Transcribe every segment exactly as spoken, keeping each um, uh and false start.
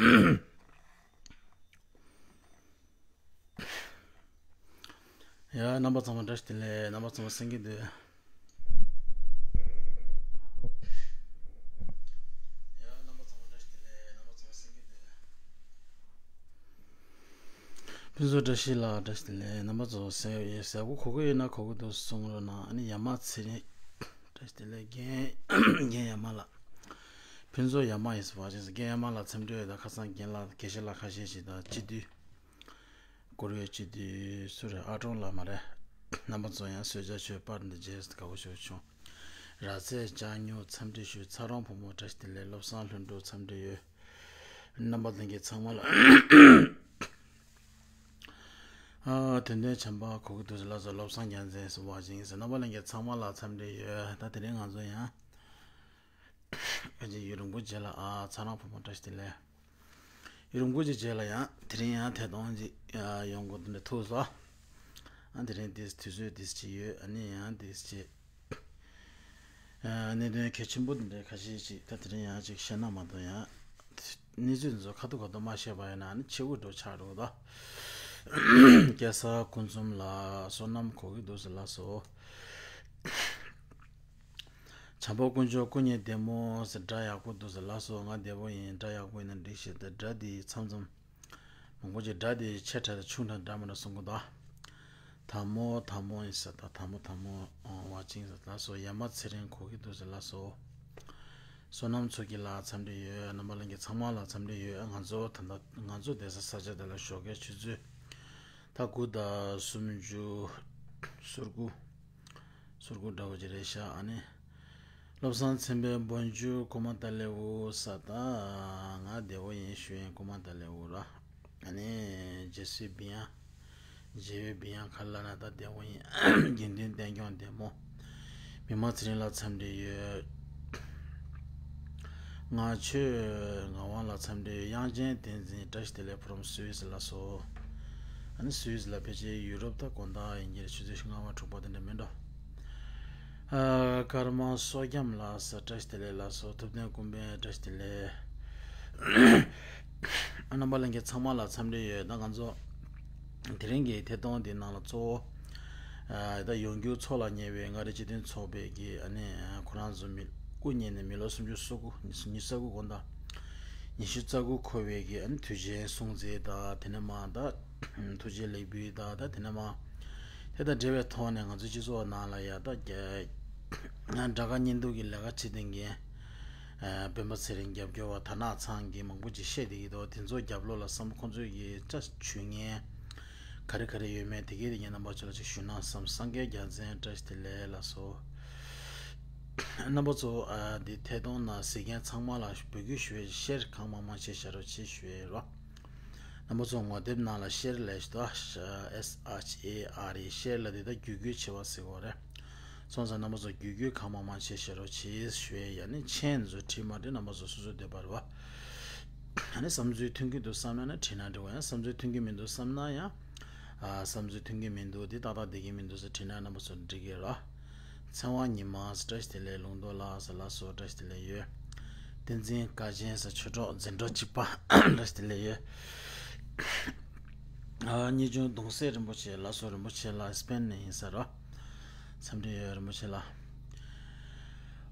ཡ། རྣམ་པ་ཚང་མ་བཀྲ་ཤིས་བདེ་ལེགས། རྣམ་པ་ཚང་མ་སེང་གེ་འདུག་ཕུན་ཚོགས་བཀྲ་ཤིས་ལགས་བཀྲ་ཤིས་བདེ་ལེགས། རྣམ་པ་ཚོ་ཟས་ཟས་གོ་གོ་གི་ཡོད་ན་གོ་གི་འདུག་གསུང་རོགས་གནང་། ཨ་ནི་ཡ་མ་ཚེ་རིང་བཀྲ་ཤིས་བདེ་ལེགས། རྒན་རྒན་ཡ་མ་ལགས། ཕུན་ཚོགས་ཡ་མ་ཡིན་ཟེར་བ་ཅན་ཟེར། རྒན་ཡ་མ་ལགས་འཚམས་འདྲི་ཡོད། ད་ཁ་སང་རྒན་ལགས་དགེ་བཤེས་ལགས་ཁ་ཤས་ཤིག་དང་སྤྱི་འཐུས་སྐོར་ཡོད། སྤྱི་འཐུས་སུ་རེད། ཨ་ཀྲོང་ལགས་མ་རེད། རྣམ་པ་ཚོ་ཡང་གསོལ་ཇ་མཆོད་པར་འདི་རྗེས་དགའ་བོ་ཞུ་བྱུང་། ར་ཚེ་ལྕགས་སྨྱུག་འཚམས་འདྲི་ཞུ། ཚ་རོང་བུ་མོ་བཀྲ་ཤིས་བདེ་ལེགས། བློ་བཟང་ལྷུན་གྲུབ་འཚམས་འདྲི་ཡོད། རྣམ་པ་ལྷན་རྒྱས་ཚང་མ་ལ། ཨ། དོན་ལྡན་བྱམས་པ་གོ་གི་འདུག་ཟེར་ལགས་སོ། བློ་བཟང་རྒྱལ་མཚན་ཟེར་བ་ཅན་ཟེར། རྣམ་པ་ལྷན་རྒྱས་ཚང་མ་ལ་འཚམས་འདྲི་ཡོད། ད་དེ་རིང་ང་ཚོ་ཡང་ཨ་ཅེ་ཡུལ་རིན་པོ་ཆེ་ལ། ཨ། ཚ་རང་བུ་མོ་བཀྲ་ཤིས་བདེ་ལེགས། ཡུལ་རིན་པོ་ཆེ་རྗེས་ལ་ཡང་དེ་རིང་ཡང་ཐད་གཏོང་ཅིག་ཡོང་དགོས་འདུག་ཐུག་སོང་། ཨ། དེ་རིང་དེ་དུས་ཚོད་དེ་ཅིག་ཡོད། ཨ་ནི་ཡང་དེ་ཅིག་གནད་དོན་གལ་ཆེན་པོ་འདི་འདྲའི་ཁ་ཤས་ཤིག་ད་དེ་རིང་ཡང་ཅིག་བཤད་ན་མ་གཏོགས། ཡང་གནས་ཚུལ་འདི་ཚོ་ཁ་ཐུག་ཁ་ཐུག་མ་བཤད་པ་ཡིན་ན་ནི་ཆེ་བོ་འགྲོ་ཆགས་འགྲོ་གི་འདུག་སྐལ་བཟང་ཀུན་འཛོམས་ལགས། བསོད་ནམས་གོ་གི་འདུག་ཟེར་ལགས་སོ། བྱམས་པ་དཀོན་མཆོག་སྐུ་ཉིད་བདེ་མོ་ཟེར། སྒྲ་ཡག་པོ་འདུག་ཟེར་ལགས་སོ། ང་བདེ་པོ་ཡིན། སྒྲ་ཡག་པོ་ཡིན་ན་འགྲིག་ཤག་ད་སྒྲ་འདི་མཚམས་མཚམས་མང་པོ་ཅིག་སྒྲ་དེ་ཆེ་དྲགས་དང་ཆུང་དྲགས་འདྲ་མི་འདྲ་གསུང་གི་འདུག་དལ་མོ་དལ་མོ་ཡིན་ཟེར། ད་དལ་མོ་དལ་མོ་བ་ཅིང་ཟེར་ལགས་སོ། ཡ་མ་ཚེ་རིང་གོ་གི་འདུག་ཟེར་ལགས་སོ། བསོད་ནམས་མཚོ་སྐྱིད་ལགས་འཚམས་འདྲི་ཡོད། རྣམ་པ་ལྷན་རྒྱས་ཚང་མ་ལ་འཚམས་འདྲི་ཡོད། ང་ཚོ་ད་ལྟ་ང་ཚོ་བསྡད་ས་ས་ཆ་དེ་ལ་ཞོགས་ཀའི་ཆུ་ཚོད་ད་དགུ་དང་སུམ་ཅུ་སོ་དགུ་སོ་དགུ་འདྲ་བོ་ཅིག་རེད་ཤག་ཨ་ནི། བློ་བཟང་ཚེ་འཕེལ། Bonjour, comment allez-vous? ས། ད་ང་བདེ་བོ་ཡིན་ཞུ་ཡིན། Comment allez-vous ར། ཨ་ནི། Je suis bien, je vais bien ག་ལ་ན་ད་བདེ་བོ་ཡིན། དགེ་འདུན་བསྟན་སྐྱོང་བདེ་མོ། མི་མང་ཚེ་རིང་ལགས་འཚམས་འདྲི་ཡོད། ང་ཆོས་ངག་དབང་ལགས་འཚམས་འདྲི་ཡོད། དབྱངས་ཅན་བསྟན་འཛིན་བཀྲ་ཤིས་བདེ་ལེགས། From Swiss ལགས་སོ། ཨ་ནི་སུད་སི་ལ་ཕལ་ཆེར་ཡུ་རོབ་དང་དགོང་དག་ཡིན་གྱི་རེད། ཆུ་ཚོད་ལྔ་པ་དྲུག་པ་དེ་འདྲ་མིན་འགྲོ། ཨ། ཀརྨ་བསོད་རྒྱམ་ལགས་སོ། བཀྲ་ཤིས་བདེ་ལེགས་ལགས་སོ། ཐུབ་བསྟན་ཀུན་ཕན་བཀྲ་ཤིས་བདེ་ལེགས། ཨ། རྣམ་པ་ལྷན་རྒྱས་ཚང་མ་ལ་འཚམས་འདྲི་ཡོད། ད་ང་ཚོ་དེ་རིང་གི་ཐད་གཏོང་འདི་ནང་ལ་གཙོ་བོ། ཨ། ད་ཡོང་རྒྱུ་འཚོགས་ལ་ཉེ་བའི་མངའ་རིས་སྤྱི་མཐུན་ཚོགས་པའི་གི་ཨ་ནི་ཁོ་རང་ཚོ་མི་སྐུ་ཉིད་ནས་མི་ལོ་སུམ་ཅུ་སོ་དགུ། ཉི་ཤུ་རྩ་དགུ་དགོངས་དག་ཉི་ཤུ་རྩ་དགུ་འཁོར་བའི་གི་ཨ་ནི་དུས་ཆེན་སྲུང་བརྩི་དང་། དེ་ནས་མ་ད་ཐུགས་རྗེ་ལེགས་འབུལ་དང་། ད་དེ་ནས་མ་དེ་དང་འབྲེལ་བའི་ཐོག་ནས་ང་ཚོའི་སྤྱི་ཚོགས་ནང་ལ་ཡ་ད་རྒྱ་དགྲ་དགའ་གཉེན་སྡུག་གི་ལས་ཀ་བྱེད་བསྡད་མཁན། ཨ། སྤེན་པ་ཚེ་རིང་རྒྱབ་སྐྱོར་བ་དར་ནག་ཚང་གི་མང་པོ་ཅིག་བཤད་བསྡད་ཀྱི་འདུག་དེ་ཚོ་རྒྱབ་ལོགས་ལ་བསམ་ཁོང་ཚོས་ཀྱི་ཅ་ཇུས་ངན་ག་རེ་ག་རེ་ཡོད་མེད་དེ་གས་དེ་ངས་རྣམ་པ་ཚོ་ལ་ཅིག་ཞུས་ན་བསམ། སངས་རྒྱས་རྒྱལ་མཚན་བཀྲ་ཤིས་བདེ་ལེགས་ལགས་སོ། རྣམ་པ་ཚོ། ཨ། འདི་ཐད་གཏོང་ནང་གཟིགས་མཁན་ཚང་མ་ལ་འབོད་སྐུལ་ཞུ་བའི་ཤེར་གང་མང་མང་བྱེད་བཞག་རོགས་བྱེད་ཞུ་ཡས་རོ། རྣམ་པ་ཚོ་ངོ་དེབ་ནང་ལ་ཤེར་ལས་ཤི་ཏོ། S H A R E ཤེར་ལ་དེ་ད་བརྒྱུད་སྐུལ་བྱེད་པ་ཟེར་གོ་རེད། སོང་ཙང་རྣམ་པ་ཚོ་བརྒྱུད་སྐུལ་གང་མང་མང་བྱེད་ཤེར་རོགས་བྱེད་ཞུ་ཡས། ཡ་ནི་མཆན་ཚོ་བྲིས་མ་བྲིས་རྣམ་པ་ཚོ་སོ་སོའི་འདོད་པ་རེད་བ། ཨ་ནི་བསམ་ཚུལ་མཐུན་གྱི་འདུག་བསམ་ན་ནི་བྲིས་ན་འགྲིག་གོ། ཡང་བསམ་ཚུལ་མཐུན་གྱི་མི་འདུག་བསམ་ན་ཡང་། ཨ། བསམ་ཚུལ་མཐུན་གྱི་མི་འདུག་འདི་ཏག་ཏག་བསྡད་ཀྱི་མི་འདུག་ཟེར་བྲིས་ན་རྣམ་པ་ཚོ་འགྲིག་གི་ར། ཚེ་དབང་ཉི་མ་བཀྲ་ཤིས་བདེ་ལེགས། ལུང་རྟོགས་ལགས་ཟེར་ལགས་སོ། བཀྲ་ཤིས་བདེ་ལེགས་ཡོད། བསྟན་འཛིན་དཀའ་ཆེན་ཟེར། ཆོས་གྲོགས་འཛིན་གྲོགས་གཅིག་པ་བཀྲ་ཤིས་བདེ་ལེགས་ཡོད། ཨ། གཉིས་ཆུང་གདུང་སྲས་རིན་པོ་ཆེ་ལགས་སོ། རིན་པོ་ཆེ་ལགས་སི་པེན་ནས་ཡིན་ས་རོ། འཚམས་འདྲི་ཡོད་རིན་པོ་ཆེ་ལགས།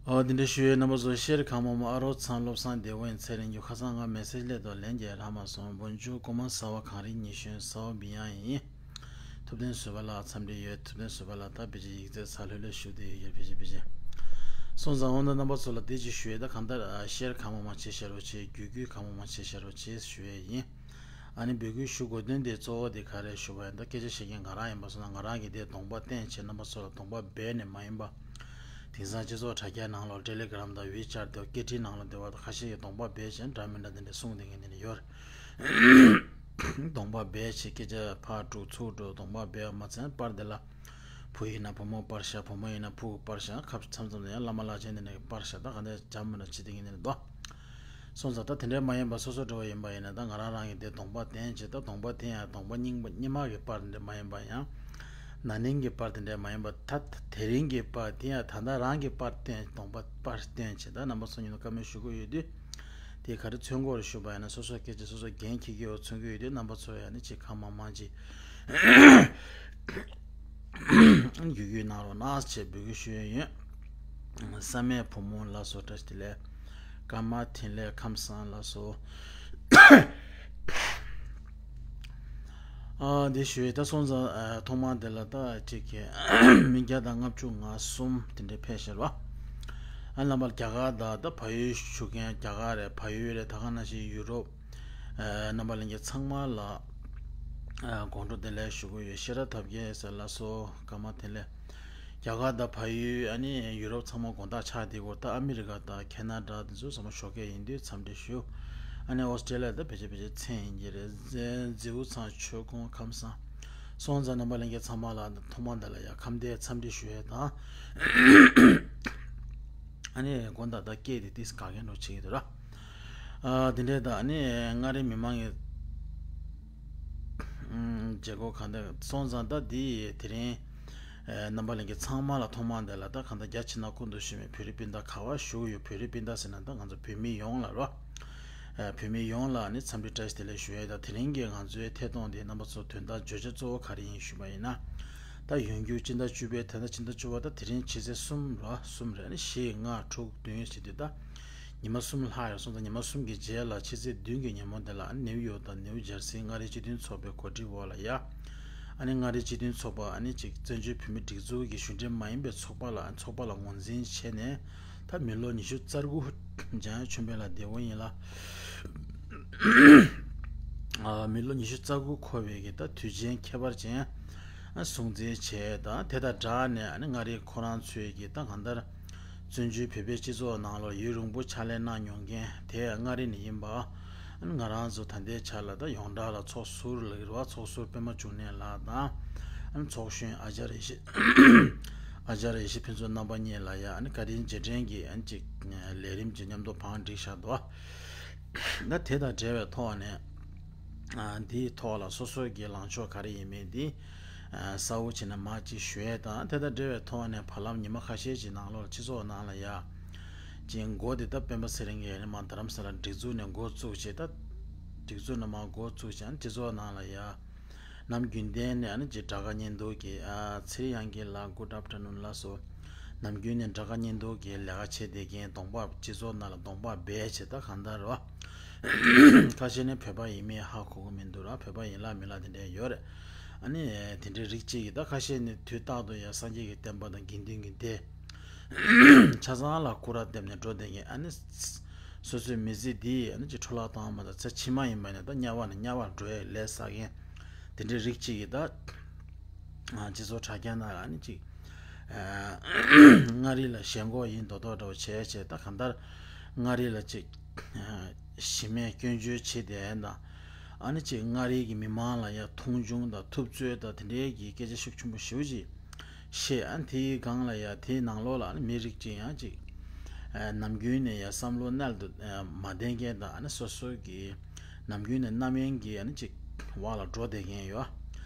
ཨོ། འདི་འདྲ་ཞུ་ཡས། རྣམ་པ་ཚོ་ཤེར་གང་མང་མང་། ཨ་རོགས་ཚང་བློ་བཟང་བདེ་བོ་ཡིན། ཚེ་རིང་རྒྱུ་ཁ་སང་ང་མེ་སེ་ཇི་སླེབས་འདུག་ལན་རྒྱག་རག་མ་སོང་། Bonjour, comment ça va? གངས་རི་ཉི་གཞོན་ས་འོག་བི་ཡང་ཡིན། ཐུབ་བསྟན་བཟོད་པ་ལགས་འཚམས་འདྲི་ཡོད། ཐུབ་བསྟན་བཟོད་པ་ལགས་ད་ཕལ་ཆེར་ཡིག་ཚད་ཚ་ལྷོད་ལྷོད་ཞུ་བསྡད་ཡོད། ཕལ་ཆེར་ཕལ་ཆེར། སོང་ཙང་འོ་ན་རྣམ་པ་ཚོ་ལ་དེ་ཅིག་ཞུ་ཡས། ད་གང་ལྟར་ཨ་ཤེར་གང་མང་མང་བྱེད་ཤེར་རོགས་བྱེད། བརྒྱུད་སྐུལ་གང་མང་མང་བྱེད་ཤེར་རོགས་བྱེད་ཞུ་ཡས་ཡིན། ཨ་ནི་འབོད་སྐུལ་ཞུ་དགོས་དོན་དེ་གཙོ་བོ་དེ་ག་རེ་ཞུ་བ་ཡིན། ད་སྐད་ཆ་བཤད་མཁན་ང་རང་ཡིན་པ་སོང་ན་ང་རང་གིས་དེ་གདོང་པ་བསྟན་བྱས་རྣམ་པ་ཚོ་ལ་གདོང་པ་སྦས་ནས་མ་ཡིན་པ། དེང་སང་སྤྱི་ཚོགས་དྲ་རྒྱ་ནང་ལོགས་ཊེ་ལི་གྷི་རམ་དང་ཝི་ཆེ་ཊི་དེ་སྐད་འཕྲིན་ནང་ལ་འདི་བ་དང་ཁ་ཤས་ཀྱིས་གདོང་པ་སྦས་བྱས་འདྲ་མི་འདྲ་དེ་འདྲ་གསུངས་བསྡད་མཁན་དེ་འདྲ་ཡོད་རེད། གདོང་པ་སྦས་བྱས་སྐད་ཆ་ཕར་དཀྲུག་ཚུར་དཀྲུག་གདོང་པ་སྦས་པ་མ་ཚད་པར་དེ་ལ། བུ་ཡིན་ན་བུ་མོ་པར་བཞག་བུ་མོ་ཡིན་ན་ཕྲུ་གུ་པར་བཞག་ཁ་མཚམས་མཚམས་ནས་ཡང་བླ་མ་བླ་ཆེན་དེ་འདྲ་གི་པར་བཞག་ད་ག་འདྲ་འཇམ་མི་འདྲ་བྱེད་དེ་ངས་ནས་འདུག་སོང་ཙང་ད་དེ་འདྲ་མ་ཡིན་པ་སོ་སོ་འདྲ་བ་ཡིན་པ་ཡིན་ན་ད་ང་རང་རང་གི་དེ་གདོང་པ་བསྟན་བྱས་ད་གདོང་པ་བསྟན་ཡང་གདོང་པ་རྙིང་པ་རྙིང་མ་གི་པར་འདྲ་མ་ཡིན་པ་ཡང་། ན་ནིང་གི་པར་དེ་འདྲ་མ་ཡིན་པ་ད་དེ་རིང་གི་པར་དེ་ཡང་ད་ལྟ་རང་གི་པར་བསྟན་གདོང་པ་པར་བསྟན་བྱས་ད་རྣམ་པ་ཚོ་ཉིད་ནས་བཀའ་མོལ་ཞུ་གི་ཡོད་དུས། དེ་ག་རེ་མཚོན་གྱི་ཡོད་རེད་ཞུས་པ་ཡིན་ན། སོ་སོ་སྐད་ཆ་སོ་སོ་འགན་འཁྱེར་གྱི་ཡོད་མཚོན་གྱི་ཡོད་དུས། རྣམ་པ་ཚོ་ཡང་ནི་ཅིག་གང་མང་མང་ཅིག་བརྒྱུད་སྐུལ་གནང་རོགས་གནང་ཞེས་འབོད་སྐུལ་ཞུ་ཡས་ཡིན། བསམ་མེད་བུ་མོ་ལགས་སོ། བཀྲ་ཤིས་བདེ་ལེགས། ཀརྨ་འཕྲིན་ལས་ཁམས་བཟང་ལགས་སོ། ཨ་འདི་ཞུ་ཡས། ད་སོང་ཙང་ཨ་ཐོག་མར་འདི་ལ་ད་ཅིག་གི་མི་བརྒྱ་དང་ལྔ་བཅུ་ང་གསུམ་དེ་འདྲ་ཕེབས་ཤག་ར། ཨ་རྣམ་པ་རྒྱ་གར་དང་ད་བལ་ཡུལ་བཞུགས་མཁན། རྒྱ་གར་རེད། བལ་ཡུལ་རེད། ད་ག་ནང་བཞིན་ཡུ་རོབ། ཨ་རྣམ་པ་ལྷན་རྒྱས་ཚང་མ་ལ་ཨ་དགོང་དྲོ་བདེ་ལེགས་ཞུ་གི་ཡོད། ཤེས་རབ་ཐབས་མཁས་ཟེར་ལགས་སོ། ཀརྨ་འཕྲིན་ལས། རྒྱ་གར་དང་བལ་ཡུལ། ཨ་ནི་ཡུ་རོབ་ཚང་མ་དགོང་དག་ཆགས་བསྡད་ཀྱི་ཡོད། ད་ཨ་མི་རི་ཀ་དང་ཁེ་ན་ཌ་དེ་ཚོ་ཚང་མ་ཞོགས་ཀས་ཡིན་དུས་འཚམས་འདྲི་ཞུ། ཨ་ནི་ཨོ་སི་ཀྲེ་ལི་ཡ་ད་ཕལ་ཆེར་ཕལ་ཆེར་མཚན་ཡིན་གྱི་རེད། མཛེ་མཛེའུ་ཚང་ཆོས་སྐྱོང་ཁམས་བཟང་། སོང་ཙང་རྣམ་པ་ལྷན་རྒྱས་ཚང་མ་ལ་ཐོག་མ་འདི་ལ་ཡ་ཁམས་བདེ་འཚམས་འདྲི་ཞུ་ཡས་དང་། ཨ་ནི་དགོང་དག་ད་སྐད་དེ་ཏིས་ག་གེ་འགྲོ་བྱེད་ཀྱི་འདུག་ར། ཨ་དེ་འདྲས་ད་ཨ་ནི་མངའ་རིས་མི་མང་གི་ཨམ་བྱེད་སྒོ་གང་འདྲ་སོང་ཙང་། ད་འདི་དེ་རིང་ཨ་རྣམ་པ་ལྷན་རྒྱས་ཚང་མ་ལ་ཐོག་མ་འདི་ལ་ད་གང་ལྟར་རྒྱ་ཆེ་ན་སྐུ་མདུན་ཞུ་མི་བོད་རིགས་སྤུན་ཟླ་ག་པར་བཞུགས་ཡོད། བོད་རིགས་སྤུན་ཟླ་ཟེར་ན་ད་ང་ཚོ་བོད་མི་ཡོངས་ལ་རོ། ཨ་བོད་མི་ཡོངས་ལ་ནི་འཚམས་འདྲི་བཀྲ་ཤིས་བདེ་ལེགས་ཞུ་ཡས་དང་། དེ་རིང་གི་ང་ཚོའི་ཐད་གཏོང་འདི་རྣམ་པ་ཚོ་དོན་དག་བརྗོད་བྱ་གཙོ་བོ་ག་རེ་ཡིན་ཞུས་པ་ཡིན་ན། ད་ཡོང་རྒྱུ་སྤྱི་ཟླ་བཅུ་པའི། ད་ལྟ་སྤྱི་ཟླ་བཅུ་པ། ད་དེ་རིང་ཕྱི་ཚེས་གསུམ་རོ། གསུམ་རེད། ཨ་ནི་བཞི་ལྔ་དྲུག་བདུན་ཟེར་དུས་ད་ཉི་མ་གསུམ་ལྷག་ཡོད་སོང་ཙང་། ཉི་མ་གསུམ་གྱི་རྗེས་ལ་ཕྱི་ཚེས་བདུན་གྱི་ཉིན་མོ་འདི་ལ་ཨ་ནི་ནེའུ་ཡོག་དང་ནེའུ་ཇར་སིའི་མངའ་རིས་སྤྱི་མཐུན་ཚོགས་པའི་གོ་སྒྲིག་འོག་ལ་ཡ། ཨ་ནི་མངའ་རིས་སྤྱི་མཐུན་ཚོགས་པ་ཨ་ནི་ཅིག་བཙན་བྱོལ་བོད་མིའི་སྒྲིག་འཛུགས་ཀྱི་གཞུང་འབྲེལ་མ་ཡིན་པའི་ཚོགས་པ་ལ། ཚོགས་པ་ལ་ངོས་འཛིན་བྱས་ནས། ད་མི་ལོ་ཉི་ཤུ་རྩ་དགུ་འཇམ་དབྱངས་ཆོས་འཕེལ་ལགས་འདས་པོ་ཡིན་ལ། ཨ་མི་ལོ་ཉི་ཤུ་རྩ་དགུ་འཁོར་བའི་གི་ད་དུས་ཆེན་ཁྱད་པར་ཅན་སྲུང་བརྩི་བྱས་དང་། དེ་དང་སྦྲགས་ནས་ཨ་ནི་མངའ་རིས་ཁོ་རང་ཚོའི་གི་ད་གང་ལྟར་བཙན་བྱོལ་བོད་པའི་སྤྱི་ཚོགས་ནང་ལོགས་ཡུན་རིང་པོ་ཕྱག་ལས་གནང་མྱོང་མཁན། དེ་མངའ་རིས་ནས་ཡིན་པ། ཨ་ནི་ང་རང་ཚོ་ད་ལྟའི་ཆ་ལ་ད་ཡོངས་གྲགས་ལ་ཚོགས་ཟུར་ལ་རེད་བ། ཚོགས་ཟུར་པད་མ་འབྱུང་གནས་ལགས་དང་། ཨ་ནི་ཚོགས་གཞོན་ཨ་ཅར་ཡེ་ཤེས་ཨ་ཅར་ཡེ་ཤེས་ཕུན་ཚོགས་རྣམ་པ་གཉིས་ལ་ཡ་ཨ་ནི་བཀའ་དྲིན་རྗེས་དྲན་གྱི་ཨ་ནི་ཅིག་ལས་རིམ་གྱི་མཉམ་དུ་བང་བསྒྲིགས་བཞག་འདུག་བ། ད་དེ་དང་འབྲེལ་བའི་ཐོག་ནས་ཨ་འདིའི་ཐོག་ལ་སོ་སོའི་གི་ལངས་ཕྱོགས་ག་རེ་ཡིན་མིན་འདི་ཨ་གསལ་བོ་བྱས་ནས་མར་ཅིག་ཞུ་ཡས་དང་། དེ་དང་འབྲེལ་བའི་ཐོག་ནས་བར་ལམ་ཉི་མ་ཁ་ཤས་ཅིག་ནང་ལོགས་ལ་སྤྱི་ཚོགས་ནང་ལ་ཡ་ཅིག་མགོ་དེ་ད་སྤེན་པ་ཚེ་རིང་གིས་ཨ་ནི་མར་རྡ་རམ་ས་ལ་སྒྲིག་འཛུགས་ནས་འགོ་བཙུགས་བྱས། ད་སྒྲིག་འཛུགས་ནས་མར་འགོ་བཙུགས་བྱས། ཨ་ནི་སྤྱི་ཚོགས་ནང་ལ་ཡ་ནམ་རྒྱུན་ལྡན་ནས་ཨ་ནི་ཅིག་དྲ་ག་བརྙན་ཐུང་གི་ཨ་ཚེ་རིང་དབྱངས་སྐྱིད་ལགས། Good afternoon ལགས་སོ། ནམ་རྒྱུན་ནས་དྲ་ག་བརྙན་ཐུང་གི་ལས་ཀ་བྱེད་བསྡད་མཁན། གདོང་པ་སྤྱི་ཚོགས་ནང་ལ་གདོང་པ་སྦས་བྱས། ད་གང་ལྟར་རོ། ཁ་ཤས་ནི་བོད་པ་ཡིན་མིན་ཧ་གོ་གི་མི་འདུག་ར། བོད་པ་ཡིན་ལ་མིན་ལ་དེ་འདྲ་ཡོད་རེད། ཨ་ནི་དེ་འདྲའི་རིགས་གཅིག་གིས་ད་ཁ་ཤས་ནི་དུས་རྟག་ཏུ་ཡ་སངས་རྒྱས་ཀྱི་བསྟན་པ་དང་དགེ་འདུན་གྱི་སྡེ་ཆ་ཚང་ལ་སྐུར་ར་འདེབས་ནས་འགྲོ་བསྡད་མཁན། ཨ་ནི་སོ་སོའི་མི་ཚེ་འདི་ཨ་ནི་ཅིག་འཕྲོ་བརླག་བཏང་མ་ཐག་ཚེ་ཕྱི་མ་ཡིན་པ་ནས་ད་དམྱལ་བ་ནས་དམྱལ་བར་འགྲོ་ཡས་ལས་བསགས་མཁན་དེ་འདྲའི་རིགས་གཅིག་གིས་ད་ཨ་སྤྱི་ཚོགས་དྲ་རྒྱ་ནང་ལ་ཨ་ནི་ཅིག་ཨ་མངའ་རིས་ལ་ཞེན་ཁོག་ཡིན་མདོག་མདོག་འདྲ་བོ་བྱས་བྱས། ད་གང་ལྟར་མངའ་རིས་ལ་ཅིག་ཨ་གཞི་མེད་སྐྱོན་བརྗོད་བྱེད་བསྡད་ཡས་དང་། ཨ་ནི་ཅིག་མངའ་རིས་ཀྱི་མི་མང་ལ་ཡ་མཐོང་ཆུང་དང་ཐུབ་ཚོད་དང་དེ་འདྲའི་གི་སྐད་ཆ་ཤུགས་ཆེན་པོ་ཞེ་པོ་ཅིག་བཤད། ཨ་ནི་དེའི་སྒང་ལ་ཡ་དེའི་ནང་ལོགས་ལ་ཨ་ནི་མི་རིགས་གཅིག་ཡང་ཅིག་ཨ་ནམ་རྒྱུན་ནས་ཡ་བསམ་བློ་རྣལ་དུ་ཨ་མ་བསྟེན་མཁན་དང་། ཨ་ནི་སོ་སོ་གི་ནམ་རྒྱུན་ནས་རྣམ་གཡེང་གི་ཨ་ནི་ཅིག་འོག་ལ་འགྲོ་བསྡད་མཁན་ཡོད།